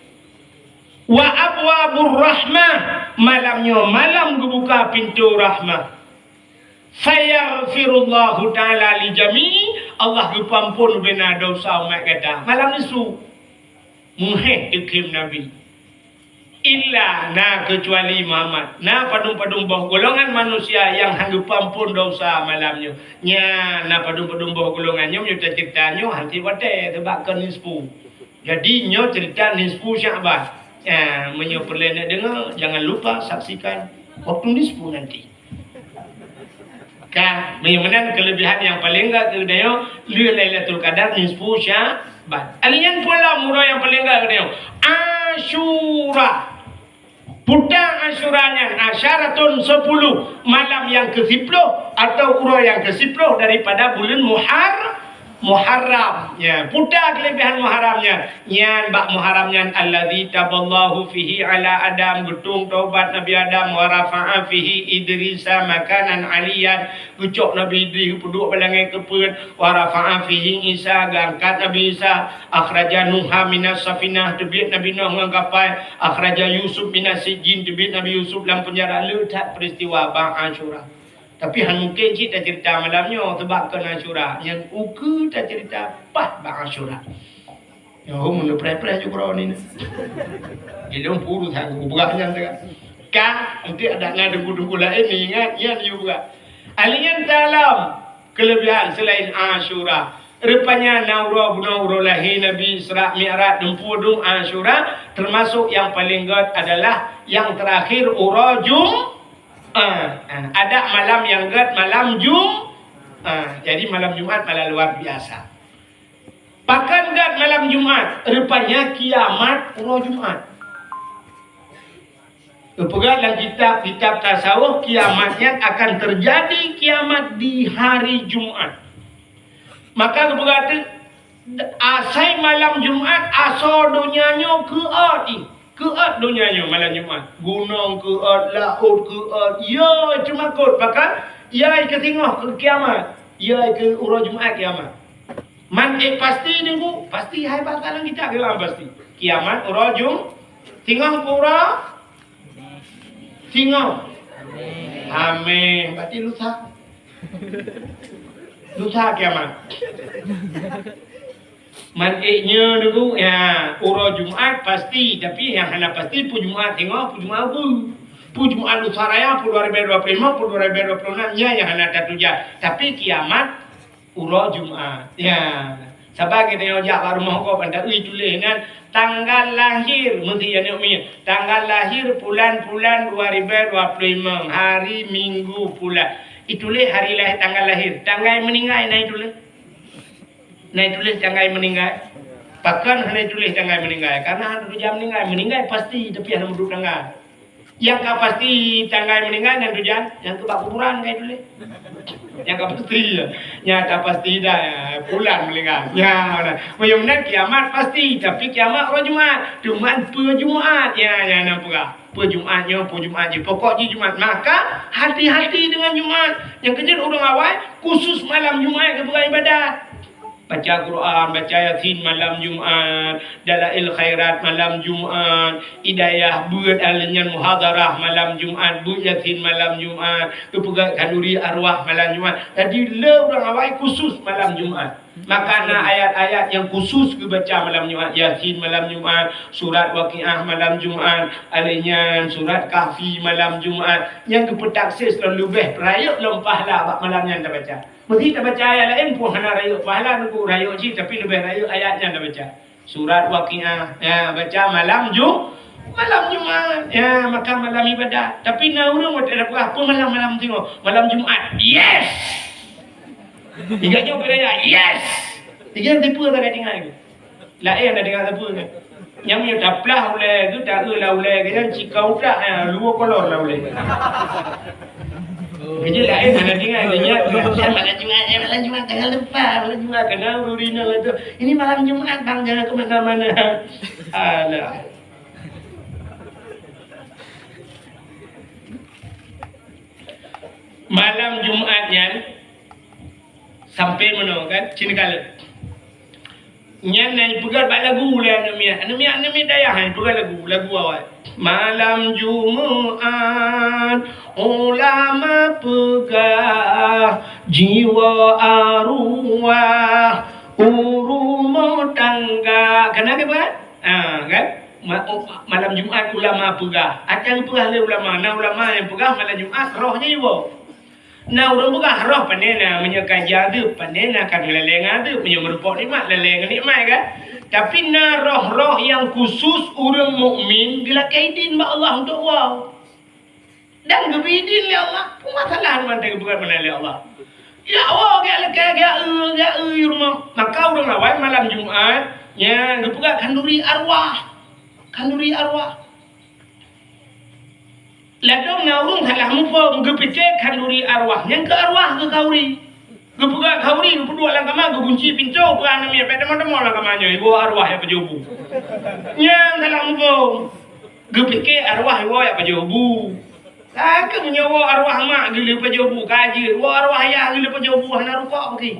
"Wa abwabur rahmah," malam nyoe malam geubuka pintoe rahmah. "Fayaghfirullahu ta'ala li jami'i," Allah geupeuamphon beuna desya umat gata. Malam nisfu. Meuheh teukhém Nabi. "Illa," na keucuali Muhammad. Na padum-padum boh golongan manusia nyang han geupeuamphon desya malam nyoe. Nyan na padum-padum boh golongan nyoe, nyoe taceurita nyoe han tieb watée, sabab kon nisfu. Jadi, nyoe ceurita nisfu Sya'ban. Ah, meunyoe peureulée neudeungoe, jangan lupa saksikan waktu nisfu nanti. Ka, meunyoe meunan keulebihan nyang paleng gét keu geutanyoe, lheueh Lailatul Qadar nisfu Sya'ban. Alèh nyan peue lom uroe nyang paleng gét keu geutanyoe? Asyura. Peue ta Asyura nyan, asyaratun sepuluh, malam nyang keusiplôh atau uroe nyang keusiplôh daripada buleuen Muhar-, Muharram. Ya, peue ta keulebihan Muharram nyan. Nyan bak Muharram nyan, "Alladzi taballahu fihi ala Adam," geutueng taubat Nabi Adam, "wa rafa'a fihi Idrisa makanan aliyan," geucok Nabi Idris geupeuduek bak langét keupeuet, "wa rafa'a fihi Isa," geuangkat Nabi Isa, "akhraja Nuha minas safinah," teubiet Nabi Nuh ngon kapai, "akhraja Yusuf minas sijjin," teubiet Nabi Yusuf lam peunjara. Le that peuristiwa bak Asyura. Tapi han mungken cit taceurita malam nyoe, sabab kon Asyura. Nyang ukeue taceurita paih bak Asyura. Nyoe hom meuneupreh-preh ju keudroe ni. Ilôn puru that kupeugah nyan teuka. Ka, eunteuk adak na teungku-teungku laén ingat, nyan yue peugah. Alèh nyan talam keulebihan seulaén Asyura. Rupanya na uroe bunoe uroe lahé Nabi, Isra Mi'raj, dumpeue dum Asyura, teumasok nyang paleng gét adalah nyang teurakhir uroe Jum-, ah, ah, adak malam nyang gét malam Jum-, ah, jadi malam Jumat malah luar biasa. Pakon gét malam Jumat? Rupanya kiamat uroe Jumat. Geupeugah lam kitab-kitab tasawuf, kiamat nyan akan teujadi kiamat di hari Jumat. Maka geupeugah teuh, asai malam Jumat, asoe donya nyoe keuôt jih. Keuôt donya nyoe malam Jumat. Gunong keuôt, laôt keuôt, ya, cuma keuôt. Pakon? Ya, keu singoh keu kiamat. Ya, keu uroe Jumat kiamat. Man ék pasti Teungku? Pasti hai bak lam kitab kiamat pasti. Kiamat uroe Jum-, singoh uroe? Singoh. Amin. Berarti lusa. Lusa kiamat. Man ék nyoe Teungku, ya, uroe Jumat pasti, tapi nyang hana pasti peue Jumat singoh, peue Jumat ubeue. Peue Jumat lusa raya, peue dua ribu dua puluh lima, peue dua ribu dua puluh enam, nyan nyang hana tatuja. Tapi kiamat uroe Jumat. Ya. Saban geutanyoe jak bak rumoh gob, ban taeu tuléh nan tanggal lahir, meusti aneuk miet. Tanggal lahir pulan-pulan dua ribu dua puluh lima, hari Minggu pulan. Ituléh hari lahir, tanggal lahir. Tanggai meuninggai na ituléh? Na ituléh tanggai meuninggai? Pakon hana ituléh tanggai meuninggai? Karena hana tatuja meuninggai. Meuninggai pasti, tapi hana meuduek tanggai. Nyang ka pasti tanggai meuninggai nyan tujan, nyang keu bak kuburan ka ituléh. Nyang ka pasti, ya. Nyang ka pasti dah, ya, pulan meuninggai. Ya, nah. Meunyoe meunan kiamat pasti, tapi kiamat uroe Jumat. Cuman peue Jumat? Ya, ya, na peugah. Peue Jumat nyoe, peue Jumat jih. Pokok jih Jumat. Maka, hati-hati dengan Jumat. Nyang keujeuet ureuëng awai, khusus malam Jumat geupeugah ibadat. Baca Quran, baca Yasin malam Jumat, Dalail Khairat malam Jumat, Hidayah beuet, alèh nyan muhadharah malam Jumat, beuet Yasin malam Jumat, geupeugah khanduri arwah malam Jumat. Jadi, le ureuëng awai khusus malam Jumat. Maka na ayat-ayat nyang khusus geubaca malam Jumat, Yasin malam Jumat, surat Waqiah malam Jumat, alèh nyan surat Kahfi malam Jumat, nyang geupeutakhsis lom leubeh rayeuk lom pahala bak malam nyan tabaca. Meuseuti tabaca ayat laén pun hana rayeuk pahala Teungku, rayeuk cit, tapi leubeh rayeuk ayat nyan tabaca. Surat Waqiah, ya, baca malam Ju-, malam Jumat. Ya, maka malam ibadat. Tapi na ureuëng watèe tapeugah, "Peue malam, malam singoh?" "Malam Jumat." Yes! Ingat nyoe pih raya, yes! Tiga tipe tak tinggal. Laén na deungon sapeue nyan. Nyang meunyoe taplah ulèe geuh, taeu lam ulèe geuh nyan, cika utak, eh, luwa kolor lam ulèe. Jadi laén hana ingat, ingat. Malam Jumat, eh, malam Jumat, jangan lupa, malam Jumat. Kenapa ureueng ingat lah tu? Ini malam Jumat, bang, jangan ke mana-mana. Alah. Malam Jumat nyan, sampai meunoe kan, cina kali. Nyan na jipeugah bak lagu lé aneuk miet. Aneuk miet, aneuk miet dayah na jipeugah lagu, lagu awai. Malam Jumat, ulama peugah, jiwoe arwah u rumoh tangga. Kana geupeugah? Ah, kan? Ma-, oh, malam Jumat ulama peugah. Akan peugah lé ulama. Na ulama nyang peugah malam Jumat roh jiwoe. Na ureueng peugah roh pane na, meunyoe ka jadeueb pane na, ka geulaleng adeueb, meunyoe meurumpok nikmat, laleng nikmat kan. Tapi na roh-roh nyang khusus ureueng mukmin geulakée idin bak Allah untuk woe. Dan geubri idin lé Allah. Peue masalah mantong geupeugah meunan lé Allah? Ya Allah, geulakée, geu-, geu-, rumoh. Maka ureueng awai malam Jumat, nya geupeugah khanduri arwah. Khanduri arwah. Ladôm na ureueng salah muphom, geupike khanduri arwah. Nyang keu arwah geukhanduri. Geupeugah khanduri, geupeuduek lam kama, geugunci pintoe, peugah aneuk miet, "Bèk tamong-tamong lam kama nyoe, iwoe arwah jak pajoh bu." Nyang salah muphom. Geupike arwah iwoe jak pajoh bu. Ka keuh meunyoe woe arwah mak geuleueh pajoh bu, ka jeuet. Woe arwah yah geuleueh pajoh bu, hana rukok pih.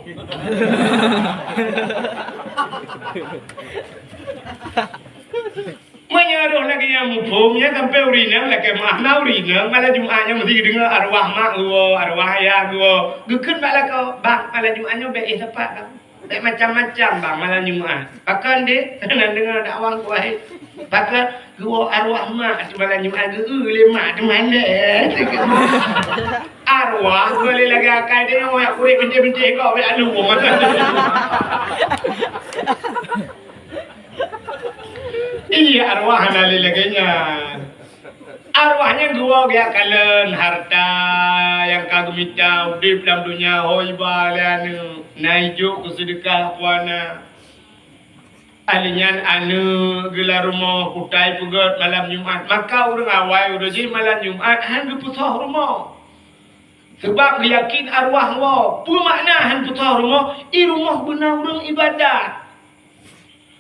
Meunyoe roh lagèe nyan muphom, nyan sampoe ureueng inong lakèe meu'ah na ureueng inong, malam Jumat nyan meusti geudeungö arwah mak geuwoe, arwah ayah geuwoe. Geukheun bak lakoe, "Bang, malam Jumat nyoe bèk éh sapat, Bang. Bèk macam-macam, Bang, malam Jumat." Pakon, Dek? Hana deungö dakwah kuai. Pakon? Geuwoe arwah mak, malam Jumat geu-eu lé mak, teuma lé. Arwah, geuwoe lé lagèe akai deh, nyoe jak kurek bintéh-bintéh kok, bèk alu. Iya, arwah hana lé lagèe nyan. Arwah nyan geuwoe geujak kalon hareuta nyang ka geumita udép lam donya, ho iba lé aneuk, na ijok keu seudeukah peue na. Ahli nyan aneuk geulam rumoh, kutai peugöt malam Jumat. Maka ureueng awai uroe jih malam Jumat han geupeusoh rumoh. Seubab geuyakin arwah woe. Peue makna han peusoh rumoh? I rumoh beuna ureueng ibadat.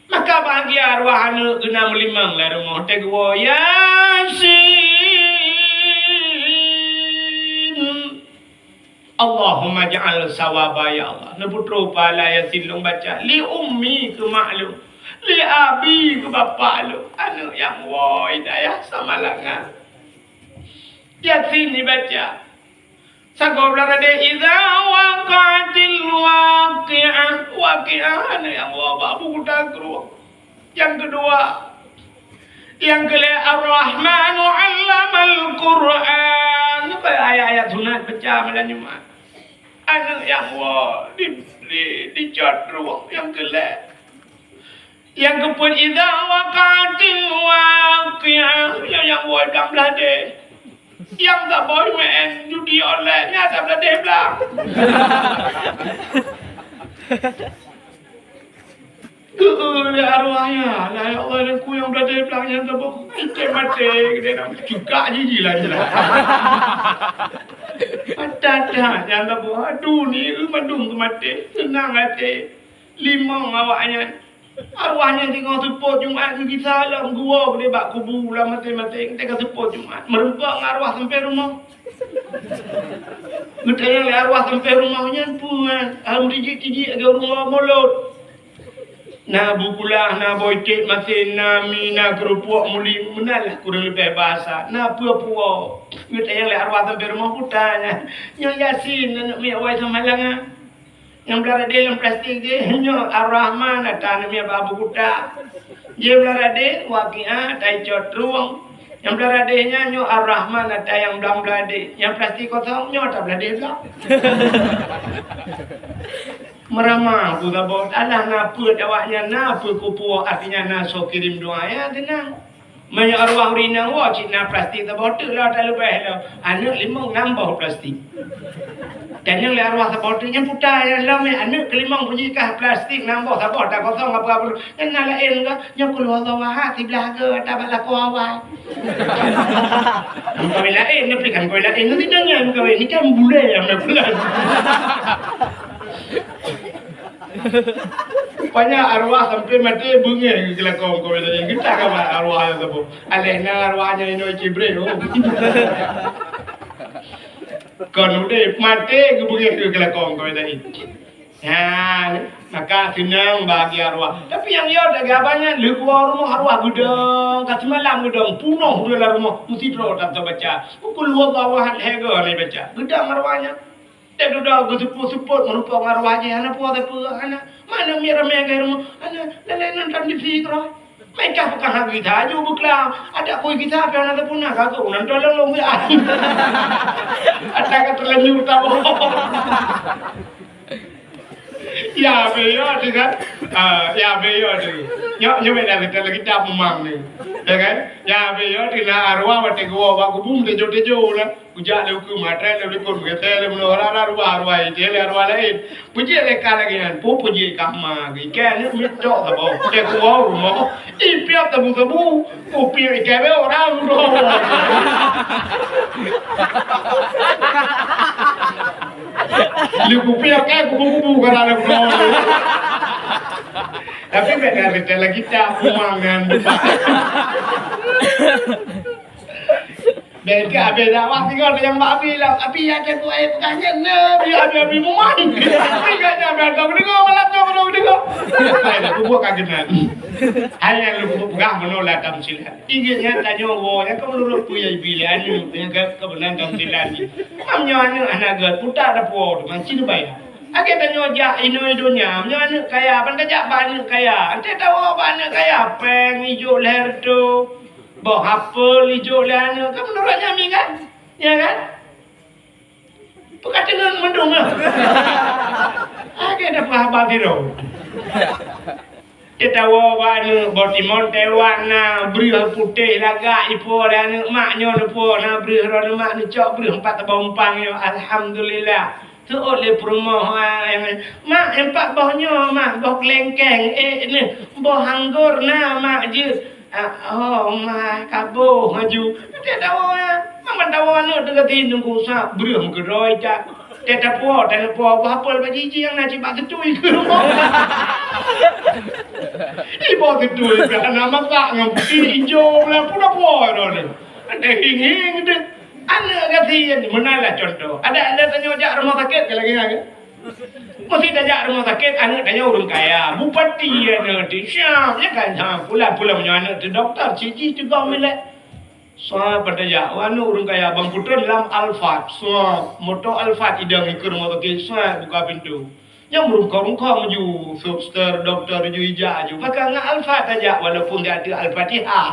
Maka bahagia arwah aneuk geuh na meulimong lam rumoh, teuh geuwoe Yasin. Allahumma ja'al sawaba, ya Allah. Neupeutrok pahala Yasin lôn baca. Li ummi, keu mak lôn. Li abi, keu bapak lôn. Aneuk nyang woe i dayah Samalanga. Yasin ibaca. Sagoe blah radeh, "Idza waqa'atil waqi'ah." Waqi'ah, aneuk nyang woe bak Abu Kuta keudroe. Nyang keudua, nyang keulhèe, "Ar-Rahmanu 'allamal Qur'an." Nyoe ayat-ayat sunat baca malam Jumat. Aneuk nyang woe di, di, dicot rueng nyang keulhèe. Nyang keupeuet, "Idza waqa'atil waqi'ah." Nyang, nyang woe blang blah deh. Nyang saboh meu'en judi online, nyang tablah deh blang. Geu-eu lé arwah nyan, "Alah, ya Allah, dan ku nyang blah deh blang nyan saboh." Ite maté, geude nam cukak jiji lah jeulaih. Mata dah nyan saboh. Aduh, ni eu mandum keu maté. Seunang até. Limong awak nyan. Arwah nyan teungoh seupôt Jumat geugisa lom geuwoe bak kubu lam maséng-maséng, teuka seupôt Jumat. Meurumpok ngon arwah sampoe rumoh. Geutanyong lé arwah sampoe rumoh nyan peue, alham tijik-tijik lagèe ureueng woe mulod. Na bu kulah, na boh iték maséng, na mi, na keureupok muli, meunan lah kureueng leubeh bahasa. Na peue-peue. Geutanyong lé arwah sampoe rumoh peue ata nyan. Nyoe Yasin, aneuk miet woe Samalanga. Nyang blah radeh lam plastik jih, nyoe Ar-Rahman ata aneuk miet bak Abu Kuta. Jih blah radeh, Waqiah ata icot rueng. Nyang blah radeh nyan nyoe Ar-Rahman ata nyang blang blah radeh. Nyang plastik kosong, nyoe ata blah deh blang. Meuramah ku saboh, alah na peuet awak nyan, na peuet kupuwoe, artinya na soe kirém doa, ya, teunang. Meunyoe arwah ureueng inong woe cit na plastik saboh teuk lom, talupaih lom. Aneuk limong nam boh plastik. Tanyong lé arwah saboh teuk, nyan puta nyan lom, aneuk keulimong pun jih kah plastik nam boh saboh takosong apa-apa. Nyan na laén ka, nyoe keuluwarga waha siblah ke ata bak lakoe awai. Kawin laén, nyoe pi kan kawin laén, nyoe sidang nyan kawin, ni kan bulèe nyang bulan. Rupanya arwah sampai maté beungéh keu lakoe kawin laén. Kita ka ba arwah nyang saboh. Alèh na arwah nyang inoe cibreh, oh. Kon udép, maté geubeungéh keu lakoe kawin laén. Ha, maka seunang bagi arwah. Tapi nyang yo dak gaba nyan lheueh keuluwa rumoh arwah geudong, ka simalam geudong, punoh udah lam rumoh, meusidroe that baca. Qul huwallahu ahad lhèe go baca. Geudong arwah nyan. Teududoe geuseupôt-seupôt meurumpok ngon arwah jih, hana puwoe sapeue, hana. Mana miet ramé gaya rumoh, hana. Lalai nonton T V keudroe. Meucah peukah hagi taju beuklam. Ada kui kita pih hana sapeue na, ka keu nonton lôn-lôn ya. Ata ka teulanjur taboh. Ya, beu yo tu kan. Ah, ya, beu yo tu. Nyoe, nyoe beda kita lagi tak memang ni. Ya kan? Ya, beu yo tu na arwah watèe geuwoe bak kubu teujô-teujô lah. Kujak lé ukeue maté lé likot meugeutée lé bunoe rara ruwa-ruwa ité lé ruwa laén. Peujeuet lé ka lagée nyan, peue peujeuet ka ma geuiken aneuk miet cok saboh. Teukuwoe rumoh, ipiôh sabu-sabu, kupiôh ikai bé orang bunoe. Lé kupiôh kai kubu-kubu ka dalam bunoe. Tapi bèk na reuta lagi tak umang nyan. Bèk keu abéh dakwah singoh nyang bak abi lah. Abi, até ku ayah peugah nyan, na, abi, abi, abi muman. Abi kata, abi, abi, abi deungoe, malam nyoe, abi deungoe. Hai, dah kubuat ka keunan. Hai, nyang lôn kubuat peugah, meunoe lah tamsilan. Ingat nyan, tanyoe woe, nyang keu meunurot peue ya ibi lé aneuk, nyang keu, keu meunan tamsilan jih. Mam nyoe aneuk hana gèt, puta dah puwoe, man cit bayar. Akhé tanyoe jak inoe donya, nyoe aneuk kaya, ban tajak bak aneuk kaya. Até tawoe bak aneuk kaya, péng ijok lhèe reutôh. Boh apel ijok lé aneuk, kan meunurot nyan mi kan? Ya kan? Peukateungon mandum lah. Akhé dah peuhaba sidroe. Teutawoe bak aneuk, boh timon teuwan na, breueh putéh lagak ipo lé aneuk, mak nyoe neupo na breueh droeneuh mak neucok breueh empat boh umpang nyoe, alhamdulillah. Teuôt lé peurumoh, ah, "Mak, empat boh nyoe, Mak, boh keulengkeng, ék neh, boh anggor na, Mak, jeuet." Ah, oh, ma, kaboh laju. Teudawa, ma, meudawa aneuk teuka ti nunggu sab, breueh meukeudroe that. Teudawa, teudawa, bah apel bak jiji nyang na cit bak teutui keu rumoh. Iboh teutui ka na masak ngon putih ijo, beulah pula puwoe droeneuh. Ada hing-hing deh. Aneuk gasien, meunan lah contoh. Ada, ada tanyoe jak rumoh sakét ka lagèe nyan, kan? Meusti tajak rumoh sakét, aneuk tanyoe ureueng kaya, bupati aneuk teuh, siap, ya kan? Ha, pula-pula meunyoe aneuk teuh dokto, cit jih teugoh milék. Soe pan tajak, aneuk ureueng kaya, bang putron lam Alphard, soe, moto Alphard idong ikeue rumoh sakét, soe, buka pintoe. Nyang meurungkong-rungkong ju, suster, dokto ju ijak ju. Maka ngon Alphard tajak, walaupun di ateueh Al-Fatihah.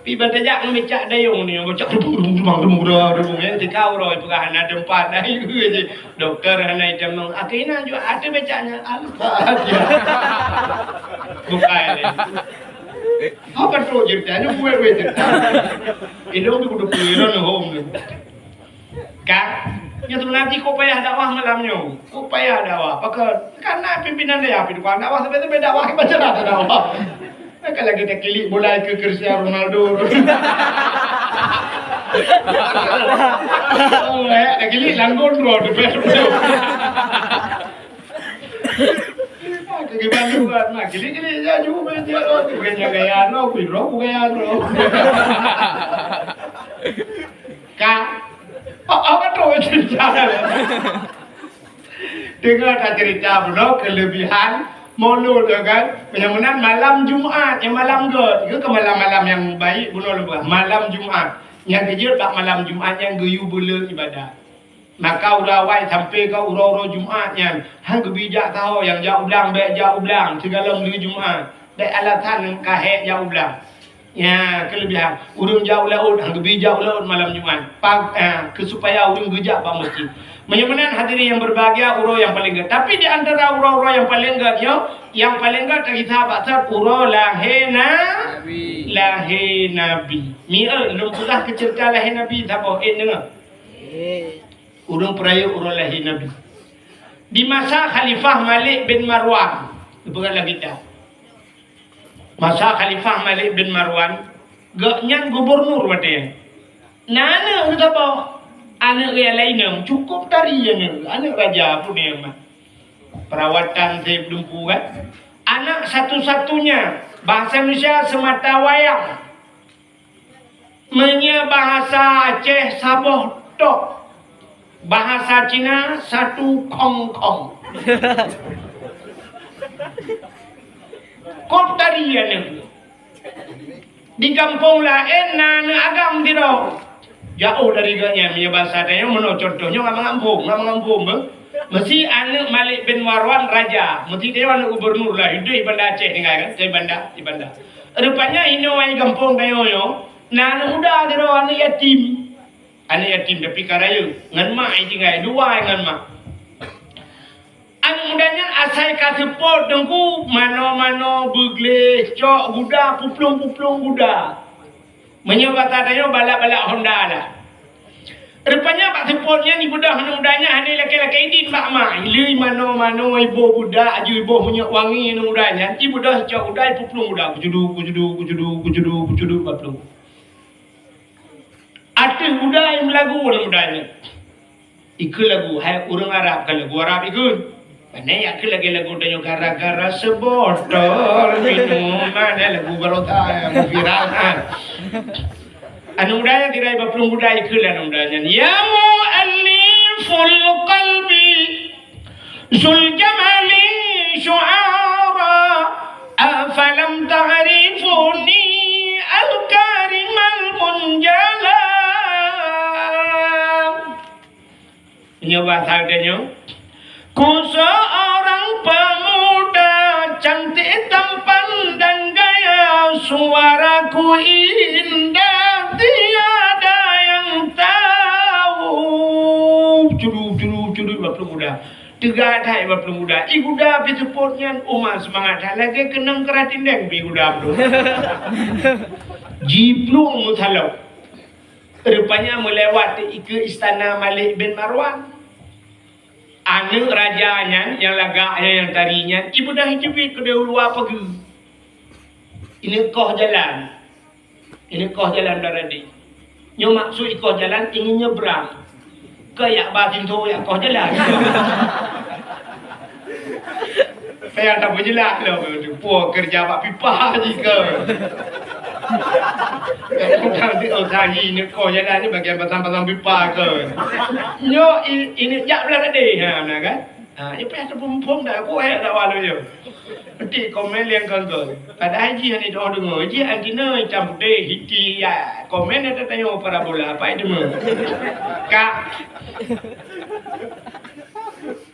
Pi ban tajak ngon becak dayong ni, becak rubung, rubung, rubung, rubung, rubung, rubung, ya, tika uroe peugah hana teumpat, dah, ya, ya, doktor hana itamong. Akhirnya juga ada becaknya, Al-Fatihah. Bukan, ya. Apa tu cerita? Ini buat, buat cerita. Ini untuk kudu puyuh, home ni. Kan? Nyoe seubeuna jih kok payah dakwah malam nyoe. Kok payah dakwah. Pakon? Karena pimpinan dayah pi tukang dakwah, sabe-sabe dakwah, baca dah dakwah. Kan lagi takilik bola ke Cristiano Ronaldo. Oh, eh, takilik langgon bro, the best bro. Kagak bantu kan, nah, kilik-kilik je, jauh main dia, oh, bukan gaya lo, kui lo, bukan gaya lo. Ka, oh, apa tu cerita? Dengar tak cerita pula kelebihan Maulud tu kan. Meunyoe meunan malam Jumat, nyang malam gèt, ke malam-malam nyang baik bunoe leubeh. Malam Jumat. Nyang keujeuet bak malam Jumat nyang geuyue buleuen ibadat. Maka uroe awai sampai ka uroe-uroe Jumat nyan, han geubi jak saho, nyang jak u blang bèk jak u blang, sigohlom lheueh Jumat. Bèk alasan ka hék jak u blang. Nyan keulebihan. Ureueng jak u laôt, han geubi jak u laôt malam Jumat. Pa-, eh, keu supaya ureueng geujak bak meuseujid. Meunyoe meunan hadirin nyang berbahagia, uroe nyang paleng gèt. Tapi di antara uroe-uroe nyang paleng gèt nyoe, nyang paleng gèt tagisa bak sat uroe lahé na-, Lahé Nabi. Mieu, lôn peugah keu ceurita lahé Nabi saboh, eh, deungoe. Ureuëng peurayeuk uroe lahé Nabi. Di masa Khalifah Malik bin Marwan, geupeugah lam kitab. Masa Khalifah Malik bin Marwan, gobnyan gubunur watée nyan. Na aneuëk geusaboh, aneuëk nyang laén nem, cukup tari aneuëk, aneuëk raja pun nyang mah. Perawatan seb lumpu kan. Anak satu-satunya, bahasa Indonesia semata wayang. Meunyoe bahasa Aceh saboh tok, bahasa Cina satu kongkong. Kop tari aneuëk. Di gampông laén na aneuëk agam sidroe. Jaôh dari gobnyan, meunyoe bahasa tanyoe meunoe contoh nyoe ngon mangampông, ngon mangampông beuh. Meusi aneuëk Malik bin Marwan raja, meusi tanyoe aneuëk gubunur lah, udeh Banda Aceh tinggai kan, dari Banda, di Banda. Rupanya inoe gampông tanyoe nyoe, na aneuëk muda sidroe, aneuëk yatim. Aneuëk yatim tapi ka rayeuk, ngon mak tinggai, dua ngon mak. Aneuëk muda nyan asai ka seupôt teungku, manoe-manoe, beugleh, cok guda, puplong-puplong guda. Meunyoe basa tanyoe balak-balak honda lah. Rupanya bak seupôt nyan ibeudôh aneuëk muda nyan hana lakée-lakée idin bak mak. Ilée manoe-manoe, iboh guda, aju iboh minyeuk wangi aneuëk muda nyan, ibeudôh cok guda, ipuplong guda, kucudu, kucudu, kucudu, kucudu, kucudu, ipuplong. Ateueh guda nyang meulagu aneuëk muda nyan. Ikheun lagu, hai ureuëng Arab, ka lagu Arab ikheun. Pane ikheun lagée lagu tanyoe, gara-gara sebotol minuman, eh, lagu baroe that, eh, viral, ha. Aneuëk muda nyan tirai bak plueng guda ikheun lé aneuëk muda nyan. Ya mu'allifal qalbi, zul jamali syu'ara, afalam ta'rifuni al-karimal munjala. Nyoe bahasa geutanyoe. Ku seorang pemuda cantik tampan dan gaya, suaraku indah tiada yang tahu. Cudu, cudu, cudu, bak plueng guda. Teuga that bak plueng guda. I guda pih seupôt nyan uma seumangat that lagée keunong keuratindeng pih guda beudôh. Jiplueng meusalok. Rupanya meulewat ikeue istana Malik bin Marwan. Aneuëk raja nyan nyang lagak nyan, nyang tari nyan, ibeudôh iteubiet keudeh u luwa pageue. Ineuk koh jalan. Ineuk koh jalan dara deh. Nyoe maksud ikoh jalan ingin nyebrang. Keu yak ba pintoe yak koh jalan. Payah tapeujeulaih lom, po keureuja bak pipa jih keu. Tang di oh tadi ni koh jalan ni bagian pasang-pasang pipa keu. Nyoe i-, ini jak belah tadi. Ha, na kan? Ha, nyoe payah tapeuphom dah, ku ayat dak walu nyoe. Peutik komen liang kongkong. Padahai jih hana jideungoe. Jih anti na itam putih, hiti, ya. Komen ada tanya parabola, apa itu mah? Kak.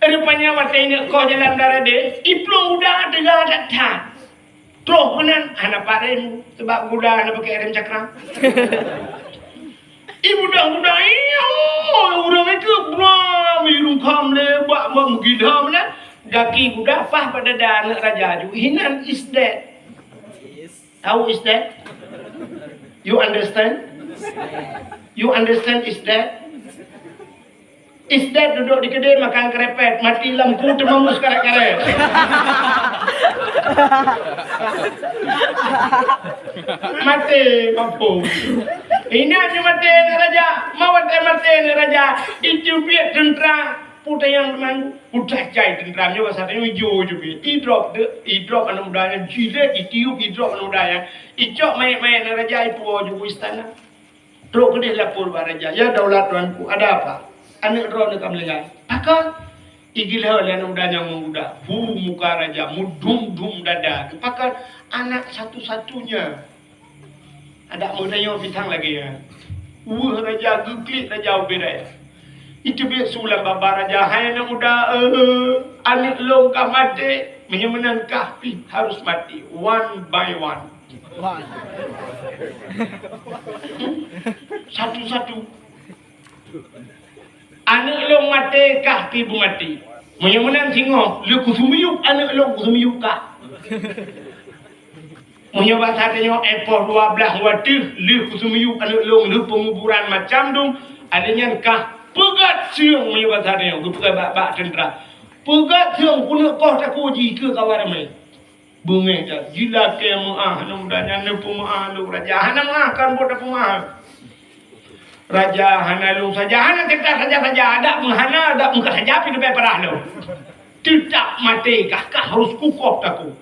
Rupanya watée ineuk koh jalan dara deh, iplueng guda teuga that-that. Troh meunan hana parem, sabab guda hana pakai rem cakram. Ibeudôh guda, iya, ureuëng itu bram, irungkam lé bak, bak meugila meunan. Gaki guda paih bak dada aneuëk raja ju. Hinan is that. Tahu is that? You understand? You understand is that? Is that duduk di keudè makan krepet, mati lampu teumeungus karet-karet. Maté, mampôh. Inan nyoe maté aneuëk raja, ma watée maté aneuëk raja, iteubiet teuntra, putayang teumanggu, pudah cai teuntra nyoe basa tanyoe ijo iteubiet. Idrop deuek, idrop aneuëk muda nyan, jilet, itiup, idrop aneuëk muda nyan. Icok mayét-mayét aneuëk raja, ipuwoe ju u istana. Trok keudeh lapor bak raja, "Ya daulat tuanku, ada apa? Aneuëk droeneuh ka meuninggai." "Pakon?" Igiloe lé aneuëk muda nyang muda. Hu, muka raja meudum-dum dada. "Pakon?" "Anak satu-satunya." Adak meutanyoe pisang lagée nyan. Weueh raja, geuklik raja ubé raja. Iteubiet su lam babah raja, "Hai aneuëk muda, eh, aneuëk lôn ka maté, meunyoe meunan kah pih harus maté, one by one." Satu-satu. Aneuëk lôn maté kah pih beumaté. Meunyoe meunan singoh, lé kusumiup aneuëk lôn kusumiup kah. Meunyoe basa tanyoe, eh, poh dua blaih watèe lheueh kuseumiyueb aneuk lôn, lheueh peunguburan macam dum, akhé nyan kah peugét siueng, meunyoe basa tanyoe, geupeugah bak, bak teuntra. Peugét siueng, keuneuk koh takue jih keu kawan ramé. Beungéh that, jilakée meuáh aneuk muda nyan, neupeumeuáh lôn raja. Hana meuáh, kan buet tapeumeuáh. Raja hana lôn saja, hana teuka saja-saja, adak meuhana, adak meuka saja, pih leubeh parah lôn. Teutap maté kah, kah harus kukoh takue.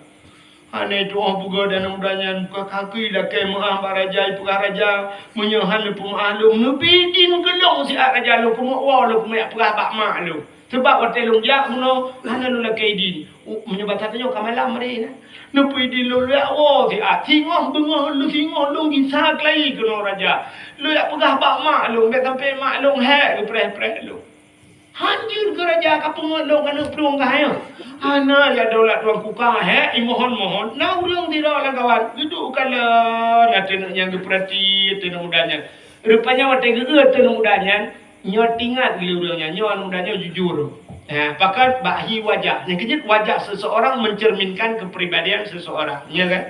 Hana itu óh peugah dan muda nyan, buka kaki lakée meuáh bak raja, ipeugah raja, meunyoe hana peumeuáh lôn, neubi idin keu lôn siat raja lôn, keumeuk woe lôn, keumeuk peugah bak mak lôn. Sabab watée lôn jak bunoe, hana lôn lakée idin. U, meunyoe basa tanyoe ka malam hari nyan. Neupeuidin lôn, lôn jak woe siat. Singoh beungoh lôn, singoh lôn gisa keulayi keunoe raja. Lôn jak peugah bak mak lôn, bèk sampai mak lôn hék geupreh-preh lôn. Han jeuet keu raja ka peungeut lôn keuneuk plueng kah nyoe. Hana, ya daulat tuanku, ka hék, imohon-mohon. Na ureuëng sidroe lam kawan, geuduek kalon ateueh nyan, geupeurati ateueh muda nyan. Rupanya watée geueu ateueh muda nyan, nyoe teuingat lé ureuëng nyan, nyoe aneuk muda nyoe jujur. Ha, pakat bak hi wajah. Nyang keujeuet, wajah seseorang mencerminkan kepribadian seseorang. Ya kan?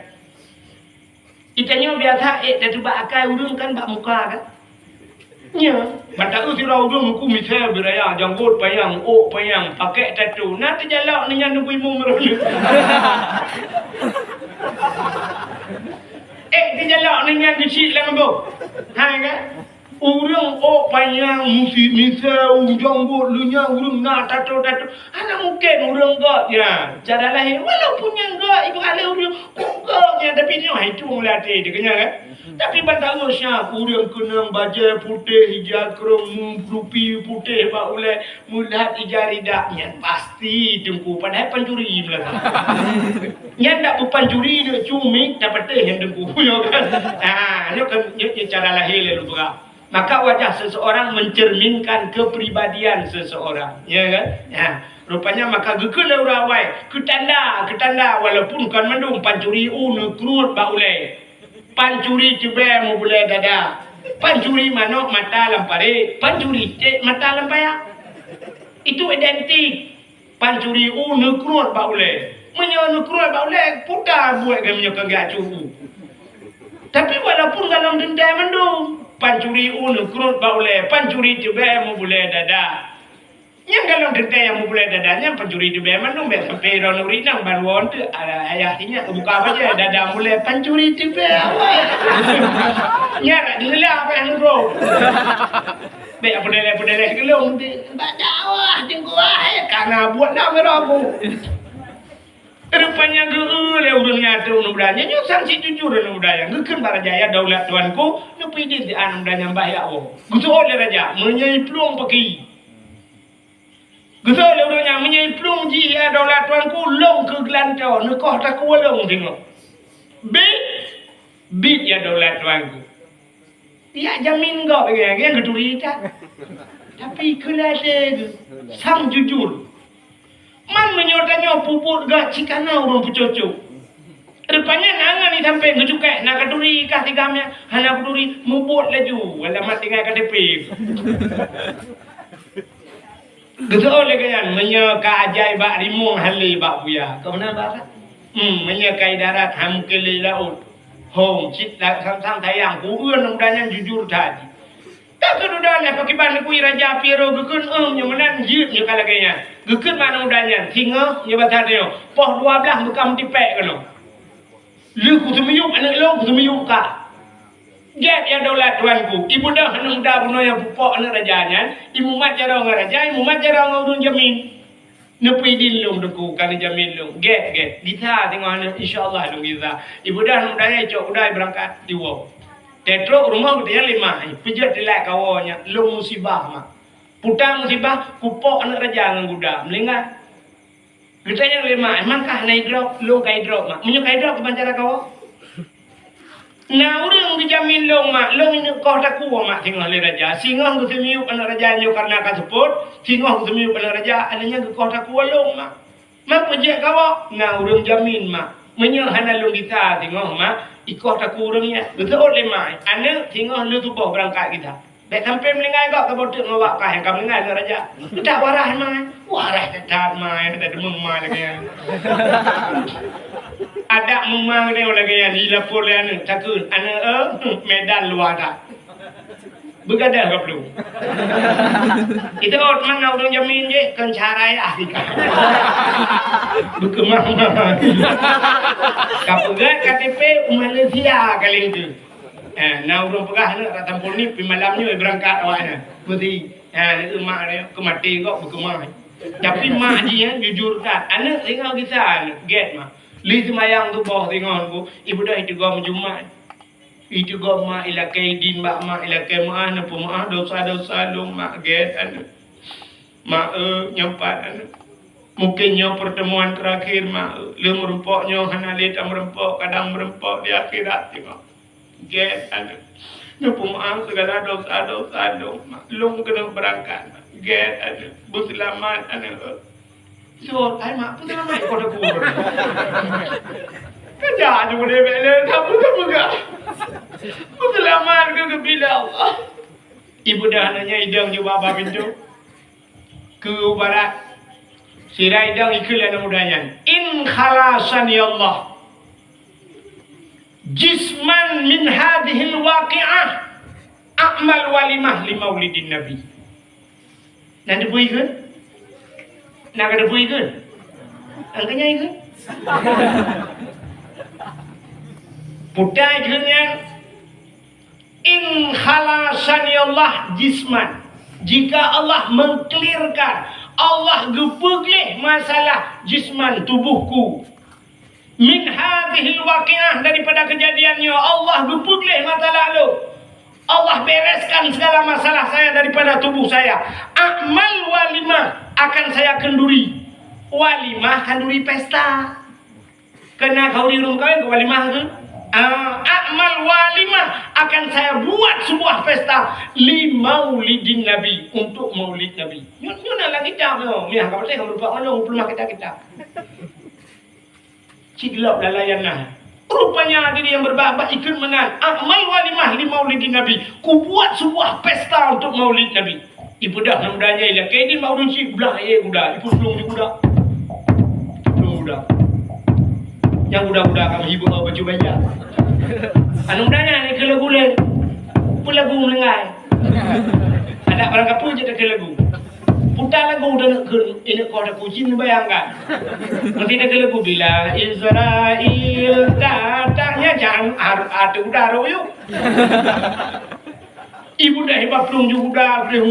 Geutanyoe biasa ék tateuba akai ureuëng kan bak muka kan? Nya, bak taeu sira ureuëng muku misai beuraya, janggot panyang, ôk panyang, pakai tato. Na teujalok nyan neubui mum roh. Ék teujalok nyan geuchik lam boh. Hai kan? Ureuëng ôk panyang, musi misai, u janggot, leunyah, ureuëng na tato-tato. Hana mungken ureuëng gét nyan cara lahé. Walaupun nyang gét ibarat lé ureuëng, kok gét nyan, tapi nyoe hai tueng lam até teuh nyan kan. Tapi ban taeu siap ureuëng keunong bajée putéh, ija krong, mu-, lupi putéh bak ulée, meulat ija ridak nyan pasti teungku, padahai pancuri meulaga. Nyan dak beupancuri deuk cumi, dapatéh nyan teungku. Nyoe kan. Ha, nyoe kan, nyoe, nyoe cara lahé lé lôn peugah. Maka wajah seseorang mencerminkan kepribadian seseorang, ya kan? Ya. Rupanya maka geukheun lé ureuëng awai, keutanda, keutanda, walaupun kon mandum, pancuri u neukruet bak ulée, pancuri tibée mubulée dada, pancuri manok mata lam parit, pancuri cék mata lam paya. Itu identik. Pancuri u neukruet bak ulée. Meunyoe neukruet bak ulée, puta buet geuh meunyoe ka geuacu u. Tapi walaupun galom teuntée mandum, pancuri u neukruet bak ulée, pancuri tibée mubulée dada. Nyang galom teuntée nyang mubulée dada nyan pancuri tibée mandum, bèk sampai droeneuh rinang ban woe teuk, ala ayah inyak buka bajée dada mulée pancuri tibée awai. Nyan rak diheula apa nyang nurok. Bèk peudeleh-peudeleh geulong di bak dakwah teungku, hai kana buet na meurok bu. Rupanya geu lé ureuëng nyan ateueh aneuk muda nyan, nyoe sang cit jujur aneuk muda nyan. Geukheun bak raja, "Ya daulat tuanku, neupeuidin siat aneuk muda nyan bah jak woe." Geuseuôt lé raja, "Meunyoe iplueng paki." Geuseuôt lé ureuëng nyan, "Meunyoe iplueng jih ya daulat tuanku, lôn keu geulantoe, neukoh takue lôn singoh." "Bit, bit ya daulat tuanku." Yak jamin gob lagée nyan geuturi that. Tapi keu lagée geuh sang jujur. Man meunyoe tanyoe peubuet gak cit kana ureuëng peucocok. Rupanya angan ni sampai geucukek na katuri kah tigam nyan, hana katuri, mubuet laju alamat tinggai K T P. Geuseuôt lé geuh nyan, meunyoe ka ajai bak rimueng hale bak buya. Keu meunan bak? Hmm, meunyoe ka idarat han mungken lé laôt. Hong, cit la-, sang-sang sayang, ku ureuen muda nyan jujur that. Ka keududoe lé pakriban neukui raja Piero geukheun, "Eum, nyoe meunan jeuet nyoe ka lagée nyan." Geukheun ma aneuk muda nyan, "Singoh nyoe basa tanyoe, poh dua blaih beukam tipék keunoe. Lheueh kuseumiyueb aneuk lôn, kuseumiyueb kah." Gét ya daulat tuanku, ibeudôh aneuk muda bunoe nyang pupok aneuk raja nyan, imumat jaroe ngon raja, imumat jaroe ngon ureuëng jamin. Neupeuidin lôn teungku, ka neujamin lôn. Gét, gét. Gisa singoh aneuk, insya Allah lôn gisa. Ibeudôh aneuk muda nyan icok kuda ibeurangkat, iwoe. Teutrok rumoh geutanyong lé mak, peujeuet teulat kawoe nyan, lôn musibah mak. Peue musibah, kupok aneuk raja ngon guda, meuninggai. Geutanyong lé mak, "Mangkah na idrop?" "Lôn ka idrop mak." "Meunyoe ka idrop, kiban cara kawoe?" "Na ureuëng geujamin lôn mak, lôn neuk koh takue mak singoh lé raja. Singoh geuseumiyueb aneuk raja nyoe kareuna ka seupôt, singoh geuseumiyueb aneuk raja, aneuk nyan geukoh takue lôn mak." "Man peujeuet kawoe?" "Na ureuëng jamin mak. Meunyoe hana lôn gisa singoh mak, ikoh takue ureuëng nyan." Geuseuôt lé mak, "Aneuk, singoh lheueh suboh beurangkat gisa." Bèk sampai meuninggai gob saboh teuk ngon wak paih nyang ka meuninggai lé raja. Dak waras mai. Waras that mai, that deungon mai lagée nyan. Adak meumang nyoe lagèe nyan, jilapor lé aneuk, takheun, "Aneuk, eh, Medan luwa that." Beugadôh ka plueng. Itu ôt mana ureueng jamin jih, kon cara yah tika. Beukeumah-mah. Ka peugöt K T P Malaysia kali itu. Eh, na ureueng peugah aneuk rak tampol ni, pi malam nyoe beurangkat awaknyan. Meusti, eh, mak dia keumaté gok beukeumah. Tapi mak jih, eh, jujur that. Aneuk singoh gisa aneuk, gét mak. Lheuh seumayang suboh singoh ku, ibudah itu gom Jumat. Itu gom mak ilakée idin bak mak ilakée meu'ah, neupeumeu'ah dosa-dosa lôn mak gét aneuk. Mak, eh, nyoe pat aneuk. Mungken nyoe pertemuan terakhir mak, eh. Lheuh meurumpok nyoe hana lé tameurumpok, kadang meurumpok di akhirat singoh. Gét aneuk. Neupeumeu'ah segala dosa-dosa lôn mak. Lôn keuneuk beurangkat mak. Gét aneuk. Beuseulamat aneuk. Sot, hai mak, peuseulamat keu teuku. Keujak je udeb lé, tapi teupeugah. Peuseulamat keu geubila Allah. Ibudah aneuk nyan idong jubah bak pintoe. Keu barat. Sira idong ikheun lé aneuk muda nyan. In khalasani Allah jisman min hadhil waqi'ah a'mal walimah li maulidin Nabi. Na teupeue ikheun? Na ka teupeue ikheun? Angkanya ikheun? Putai ikheun nyan, in khalasani Allah jisman. Jika Allah mengklirkan, Allah geupeugleh masalah jisman tubuhku. Min hadhil waqi'ah, daripada kejadian nyoe, Allah geupeugleh masalah lôn. Allah bereskan segala masalah saya daripada tubuh saya. A'mal walimah, akan saya kenduri. Walimah, kenduri pesta. Kena khanduri ureueng kawin keu walimah tu. Ah, a'mal walimah, akan saya buat sebuah pesta li maulidin Nabi, untuk maulid Nabi. Nyoe, nyoe na lam kitab nyoe. Miah ka patéh ka meurupak mandum, peuleueh kitab-kitab. Cit lom lalaian nah. Rupanya hadirin yang berbahagia, ikheun meunan, a'mal walimah li maulidin Nabi. Kubuat sebuah pesta untuk maulid Nabi. Ipeugah aneuk muda nyan ilakée idin bak ureueng chik, blah ék guda, ipeuplong di guda. Ipeuplong guda. Nyang guda-guda ka meuhibur bak bacut bajang. Aneuk muda nyan ikheun lagu lé. Peue lagu meuninggai. Adak barang kapeue jeuet ikheun lagu. Puta lagu dan keu ini kau ada kucing bayangkan. Nanti dia kena lagu bila Israel datangnya jangan ar- ada udara yuk. Ibu dah hebat pelung juga dah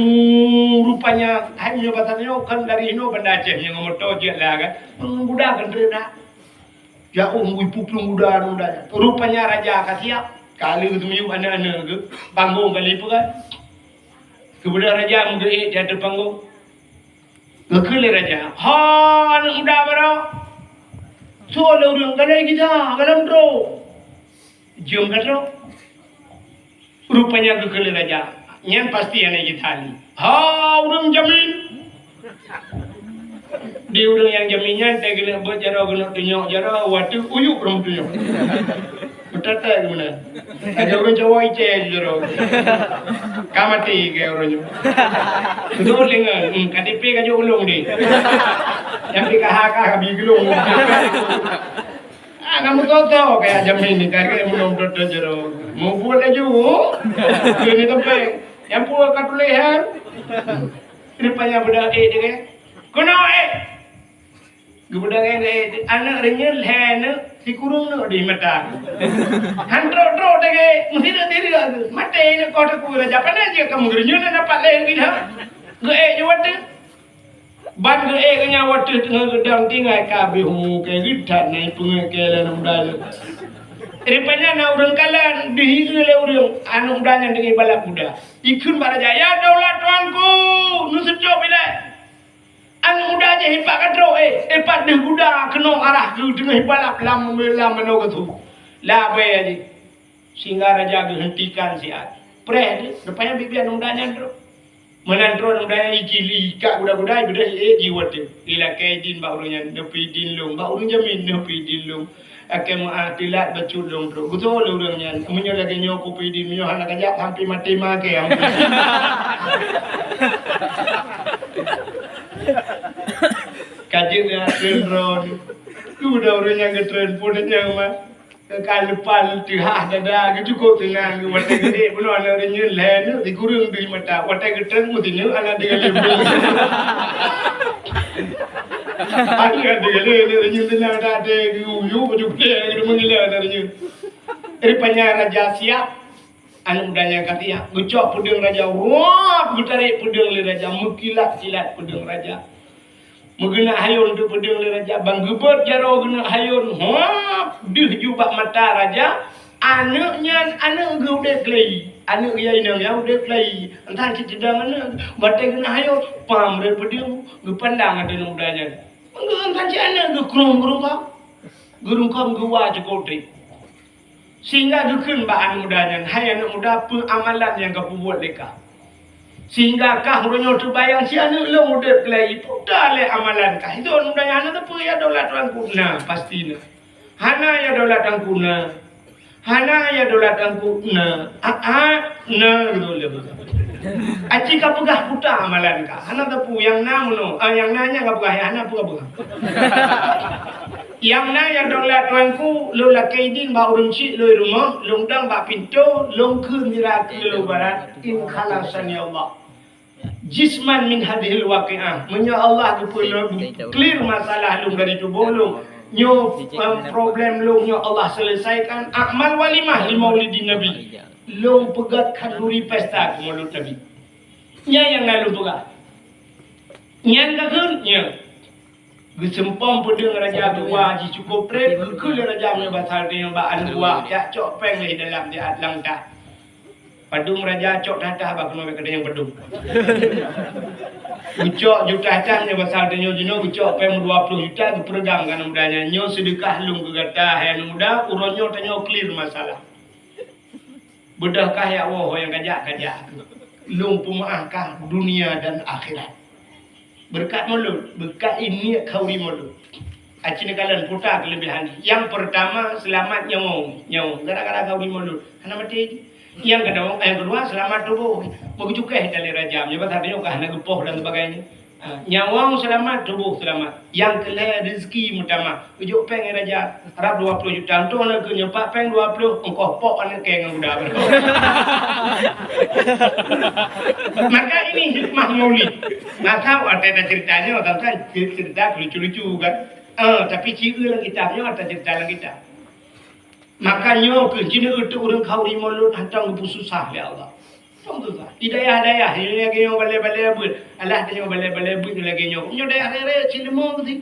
rupanya hai punya batang nyoe kan dari ino Banda Aceh yang motor je lah kan. Guda kan dia nak. Jauh mui puplung guda nyan. Rupanya raja ka siap. Kali geuteumeuyueb aneuk-aneuk geuh, panggong kali peugah. Keumudian raja meugeuék di ateueh panggong. Geukheun lé raja, "Ha, aneuk muda baroe! Soe lé ureueng galai gita, galai droe? Jeuem ka droe." Rupanya geukheun lé raja, "Nyan pasti aneuk gita nyoe. Ha, ureueng jamin!" Di ureueng nyang jamin nyan, teuh keuneuk beuet jaroe, keuneuk tunyok jaroe, watèe uyuek ureueng tunyok. Meuteuteu keunan. Lagèe ureueng Jawa icè jaroe. Ka maté keu ureueng nyoe. Beutôi deungon, hmm, K T P ka jok ulông deh. Nyang P K H ka, ka bi geulong. Ah, kamu toto kaya jamin ni, kagak menonton jaroe. Mau buat laju. Ini tempat. Yang buat kat tulisan. Rupanya budak ék dia kan. Keunoe ék. Geupeudong ék, aneuk reunyeun lhèe aneuk sikureueng neuk di mata. Han trok-trok deh, meusideuek-sideuek. Maté neuk koh teuku raja. Pane jeuet kamoe reunyeun na pat lhèe gila. Geuék jeuet watèe. Ban geuék nyan watèe teungoh geudong tinggai ka beuhu keu geutat na ipeungeuet keu lé aneuk muda nyan. Rupanya na ureueng kalon dihireue lé ureueng aneuk muda nyan deungon balap guda. Ikheun bak raja, "Ya daulat tuanku, neuseutôt ilèe." Aneuk muda jih ipat ka trok, eh, ipat deuh guda keunong arah keu teungoh ibalap lam, lam manoe geusu. Labée jih. Sehingga raja geuheuntikan siat. Preh deuh, rupanya biet-biet aneuk muda nyan trok. Meunan trok aneuk muda nyan ijih ikat guda-guda, ibeudôh iék jih watèe. Ilakée idin bak ureueng nyan, "Neupeuidin lôn, bak ureueng jamin neupeuidin lôn." Akhé meu'ah teulat bacut lôn trok. Geutoe lé ureueng nyan, "Meunyoe lagèe nyoe kupeue idin, meunyoe hana kajak sampoe maté maké." Ka jeuet nyan kheun droe. Tu dah ureuëng nyang geutreun pun nyang mah. Ka leupah teuhah dada, geucukôp teunang, geuwatée geude bunoe aneuk reunyeun lhée neuk sikureueng deuh mata, watée geutreun meusineuk aneuk deuh lé. Aneuk deuh lé aneuk reunyeun teunang dade geuuyu baju putih geumeungila aneuk reunyeun. Rupanya raja siap, aneuk muda nyang ka siap, geucok peudeueng raja, wah, geutarek peudeueng lé raja, meukilat-kilat peudeueng raja. Meugeuneuek hayôn teuk peudeueng lé raja, ban geubeuet jaroe geuneuek hayôn, hop, deuh ju bak mata raja, aneuk nyan aneuk geuh udeb keulayi, aneuk geuh inong nyan udeb keulayi, entah cit teudong aneuk, batée geuneuek hayôn, pam rot peudeueng, geupandang ateueh aneuk muda nyan. Entah cit aneuk geuh krong geurumpok, geurungkông geuwa cukôp treb. Sehingga geukheun bak aneuk muda nyan, "Hai aneuk muda, peue amalan nyang ka peubuet lé kah? Sehingga kah uroe nyoe teubayang si aneuk lôn udeb keulayi, peue lé amalan kah?" Itu aneuk muda nyan hana teupeu, "Ya daulat tuanku, na, pasti na." "Hana, ya daulat tuanku, na." "Hana, ya daulat tuanku, na." "Ah, ah, na," gitu lé. "Aci ka peugah peue amalan kah?" Hana teupeu, nyang na meunoe, ah, nyang na nyan ka peugah, nyang hana peue ka peugah. Nyang na, ya daulat tuanku, lôn lakée idin bak ureuëng chik lôn rumoh, lôn dong bak pintoe, lôn kheun mira keu lôn barat, "In khalasani Allah jisman min hadhil waqi'ah." Meunyoe Allah geupeu-, clear masalah lôn dari tuboh lôn, nyoe, em, problem lôn nyoe Allah selesaikan, a'mal walimah li maulidin Nabi. Lôn peugét khanduri pesta keu maulud Nabi. Nyan nyang na lôn peugah. Nyan ka kheun, nyan. Geuseumpom peudeueng raja dua jicukôp treb, geukheun lé raja meunyoe basal teuh nyoe bak aneuk buah, jak cok péng lé dalam diat lam tah. Padum raja cok that-that bak keunoe bak keudeh nyang padum. Geucok juta that nyoe basal teuh nyoe jinoe geucok péng dua ploh juta geupeureudang keu aneuk muda nyan, "Nyoe seudeukah lôn keu gata, hai aneuk muda, uroe nyoe tanyoe clear masalah." Beudôh kah ya Allah, ho nyang kajak-kajak. Lôn peumeu'ah kah dunia dan akhirat. Beureukat mulod, beureukat ié niet khanduri mulod. Aci neukalon puta keuleubihan. Nyang peurtama, seulamat nyawöng. Nyawöng. Gara-gara khanduri mulod. Hana maté jih. Nyang keudua, nyang keudua, seulamat tuboh. Meucukéh tali rajam. Nyoe pasal nyoe kah hana geupoh dan sebagainya. Ha, nyawöng seulamat, tuboh seulamat. Nyang keu lhée, rezeki meutamah. Geujok péng raja, rab dua ploh juta. Untung aneuk keuh nyoe pat péng dua ploh, ongkoh pok aneuk kée ngon guda. Maka ini hikmah maulid. Maka watée taceurita nyoe, kan, kan, ceurita lucu-lucu, kan. Eh, tapi ci eu lam kitab nyoe, taceurita lam kitab. Maka nyoe keuh jineuk euntreuk ureuëng khanduri mulod hantom geupeususah lé Allah. Hantom susah. Di dayah-dayah, nyoe lagée nyoe balée-balée beuet. Alah, tanyoe balée-balée beuet nyoe lagée nyoe. Nyoe dayah raya-raya cit leumo keuh.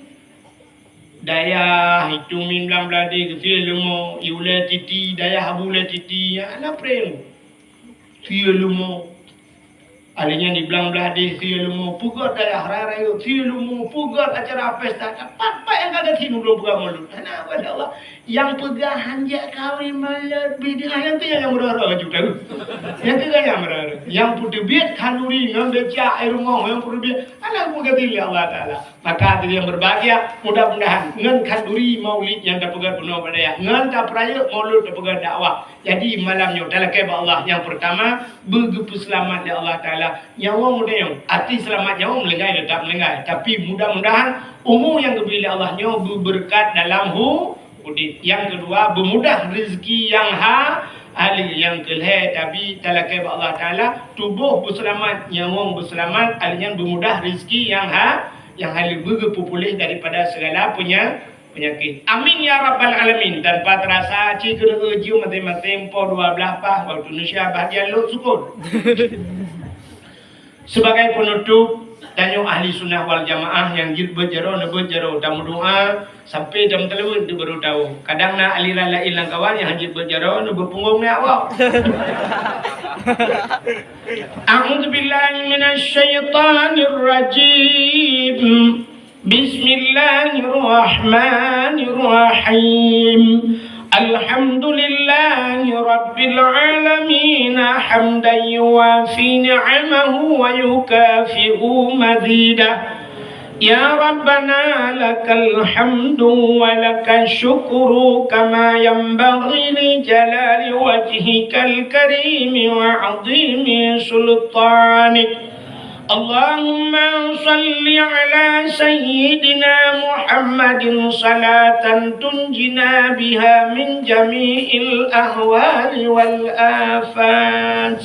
Dayah itu min blang bladeh keuh sie leumo, i ulée titi, dayah Abu Ulée Titi, ya, na prem. Sie leumo. Akhé nyan di blang bladeh sie leumo, peugét dayah raya-raya sie leumo, peugét acara pesta, pat-pat nyang ka geuthie ulôn peugah mulod. Hana, masya Allah. Nyang peugah hanjeuet kawin mulod bideungoh, nyang tu nyang meurara-rara ju tahu. Nyang tu nyang meurara-rara. Nyang peuteubiet khanduri ngon becak, air rumoh nyang peuteubiet, hana peugah lé Allah Taala. Maka hadirin yang berbahagia, mudah-mudahan ngon khanduri maulid nyang tapeugét bunoe bak dayah, ngon tapeurayeuk mulod tapeugét dakwah. Jadi malam nyoe talakée bak Allah, nyang peurtama, beugeupeuseulamat lé Allah Taala. Nyawöng meudayong, arti seulamat nyawöng meulinggai teutap meulinggai, tapi mudah-mudahan umu nyang geubri lé Allah nyoe beubeureukat dalam hu-, udeb. Nyang keudua, beumudah rezeki nyang ha-, haleue. Nyang keulhée, tapi talakée bak Allah Taala, tuboh beuseulamat, nyawöng beuseulamat, akhé nyan beumudah rezeki nyang ha-, nyang haleue, beugeupeupuléh daripada segala peunya-, penyakit. Amin ya rabbal alamin. Tanpa terasa, ci keuneuk jeuem maté-maté po dua blah pah, waktu Indonesia bahagian lhok sukon. Sebagai penutup, tanyoe ahli sunnah wal jamaah nyang jeuet beuet jaroe, neubeuet jaroe, tameudoa sampai tameuteuleuweut di baru tahu. Kadang na aliran lain lam kawan nyang jeuet beuet jaroe, neubeuet punggong na awak. A'udzubillahi minasyaitonirrajim. Bismillahirrahmanirrahim. Alhamdulillahi rabbil alamin, hamdan yuwafi ni'amahu wa yukafi'u mazidah. Ya Rabbana, lakal hamdu wa lakash syukru kama yanbaghi li jalali wajhikal karimi wa 'azimi sultanik. اللهم صل على سيدنا محمد صلاة تنجينا بها من جميع الأهوال والآفات،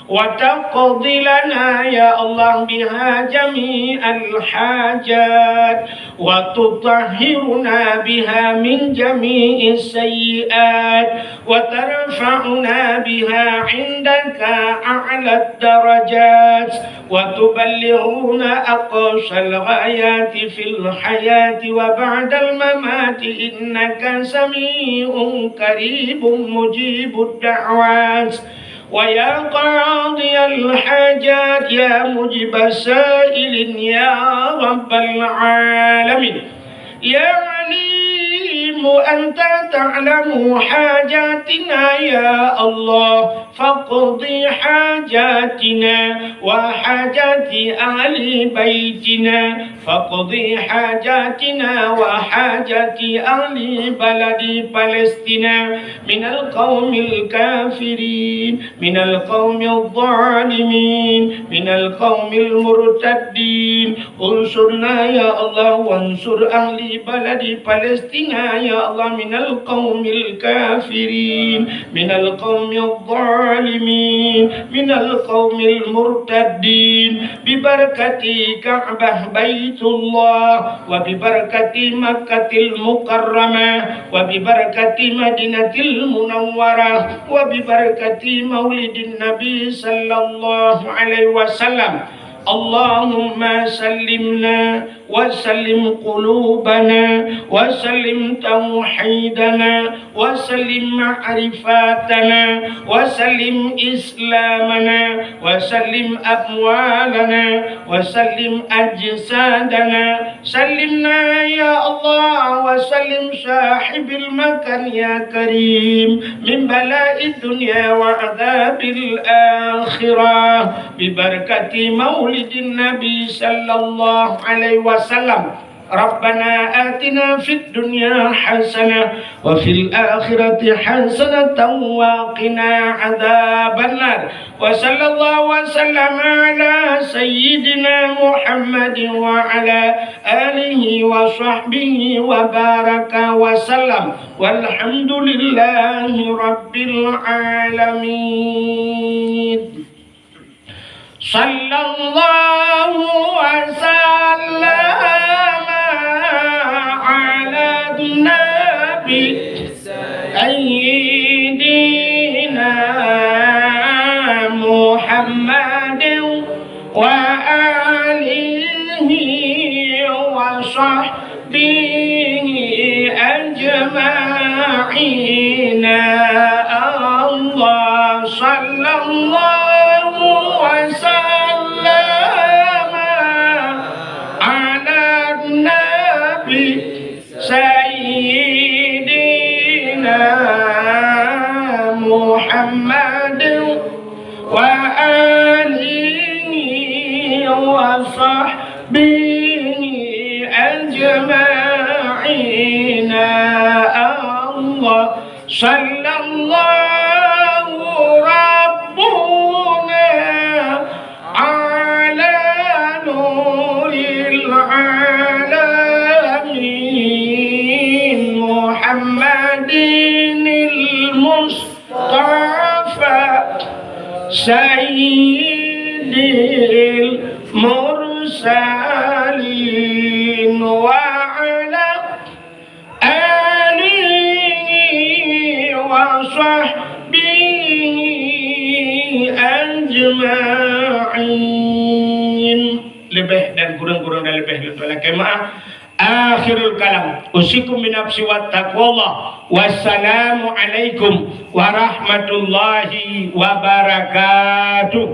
وتقضي لنا يا الله بها جميع الحاجات، وتطهرنا بها من جميع السيئات، وترفعنا بها عندك أعلى الدرجات، وتبلغنا أقصى الغايات في الحياة وبعد الممات، إنك سميع قريب مجيب الدعوات. ويا قاضي الحاجات، يا مجيب السائلين، يا رب العالمين، يا عليم، أنت تعلم حاجاتنا يا الله، فاقض حاجاتنا وحاجات أهل بيتنا، فاقض حاجاتنا وحاجات أهل بلد فلسطين من القوم الكافرين، من القوم الظالمين، من القوم المرتدين. انصرنا يا الله وانصر أهل بلد فلسطين يا الله من القوم الكافرين، من القوم الظالمين، من القوم المرتدين، ببركة كعبة بيت الله، وببركة مكة المكرمة، وببركة مدينة المنورة، وببركة مولد النبي صلى الله عليه وسلم. اللهم سلمنا وسلم قلوبنا وسلم توحيدنا وسلم معرفتنا وسلم إسلامنا وسلم أموالنا وسلم أجسادنا. سلمنا يا الله وسلم صاحب المكان يا كريم من بلاء الدنيا وعذاب الآخرة ببركة مولد النبي صلى الله عليه وسلم. ربنا آتنا في الدنيا حسنة وفي الآخرة حسنة وقنا عذاب النار. وصلى الله وسلم على سيدنا محمد وعلى آله وصحبه وبارك وسلم. والحمد لله رب العالمين. صلى الله وسلم على النبي سيدنا محمد وآله وصحبه أجمعين. الله صلى الله وسلم على النبي سيدنا محمد وآله وصحبه أجمعين. الله صلى الله ربنا على نور العالمين محمد المصطفى سيد المرسلين وعلى آله وصحبه أجمعين. Leubeh dan kureueng-kureueng dan leubeh lôn lakée meu'ah. Akhirul kalam. Usikum binafsi wa taqwallah. Wassalamualaikum warahmatullahi wabarakatuh.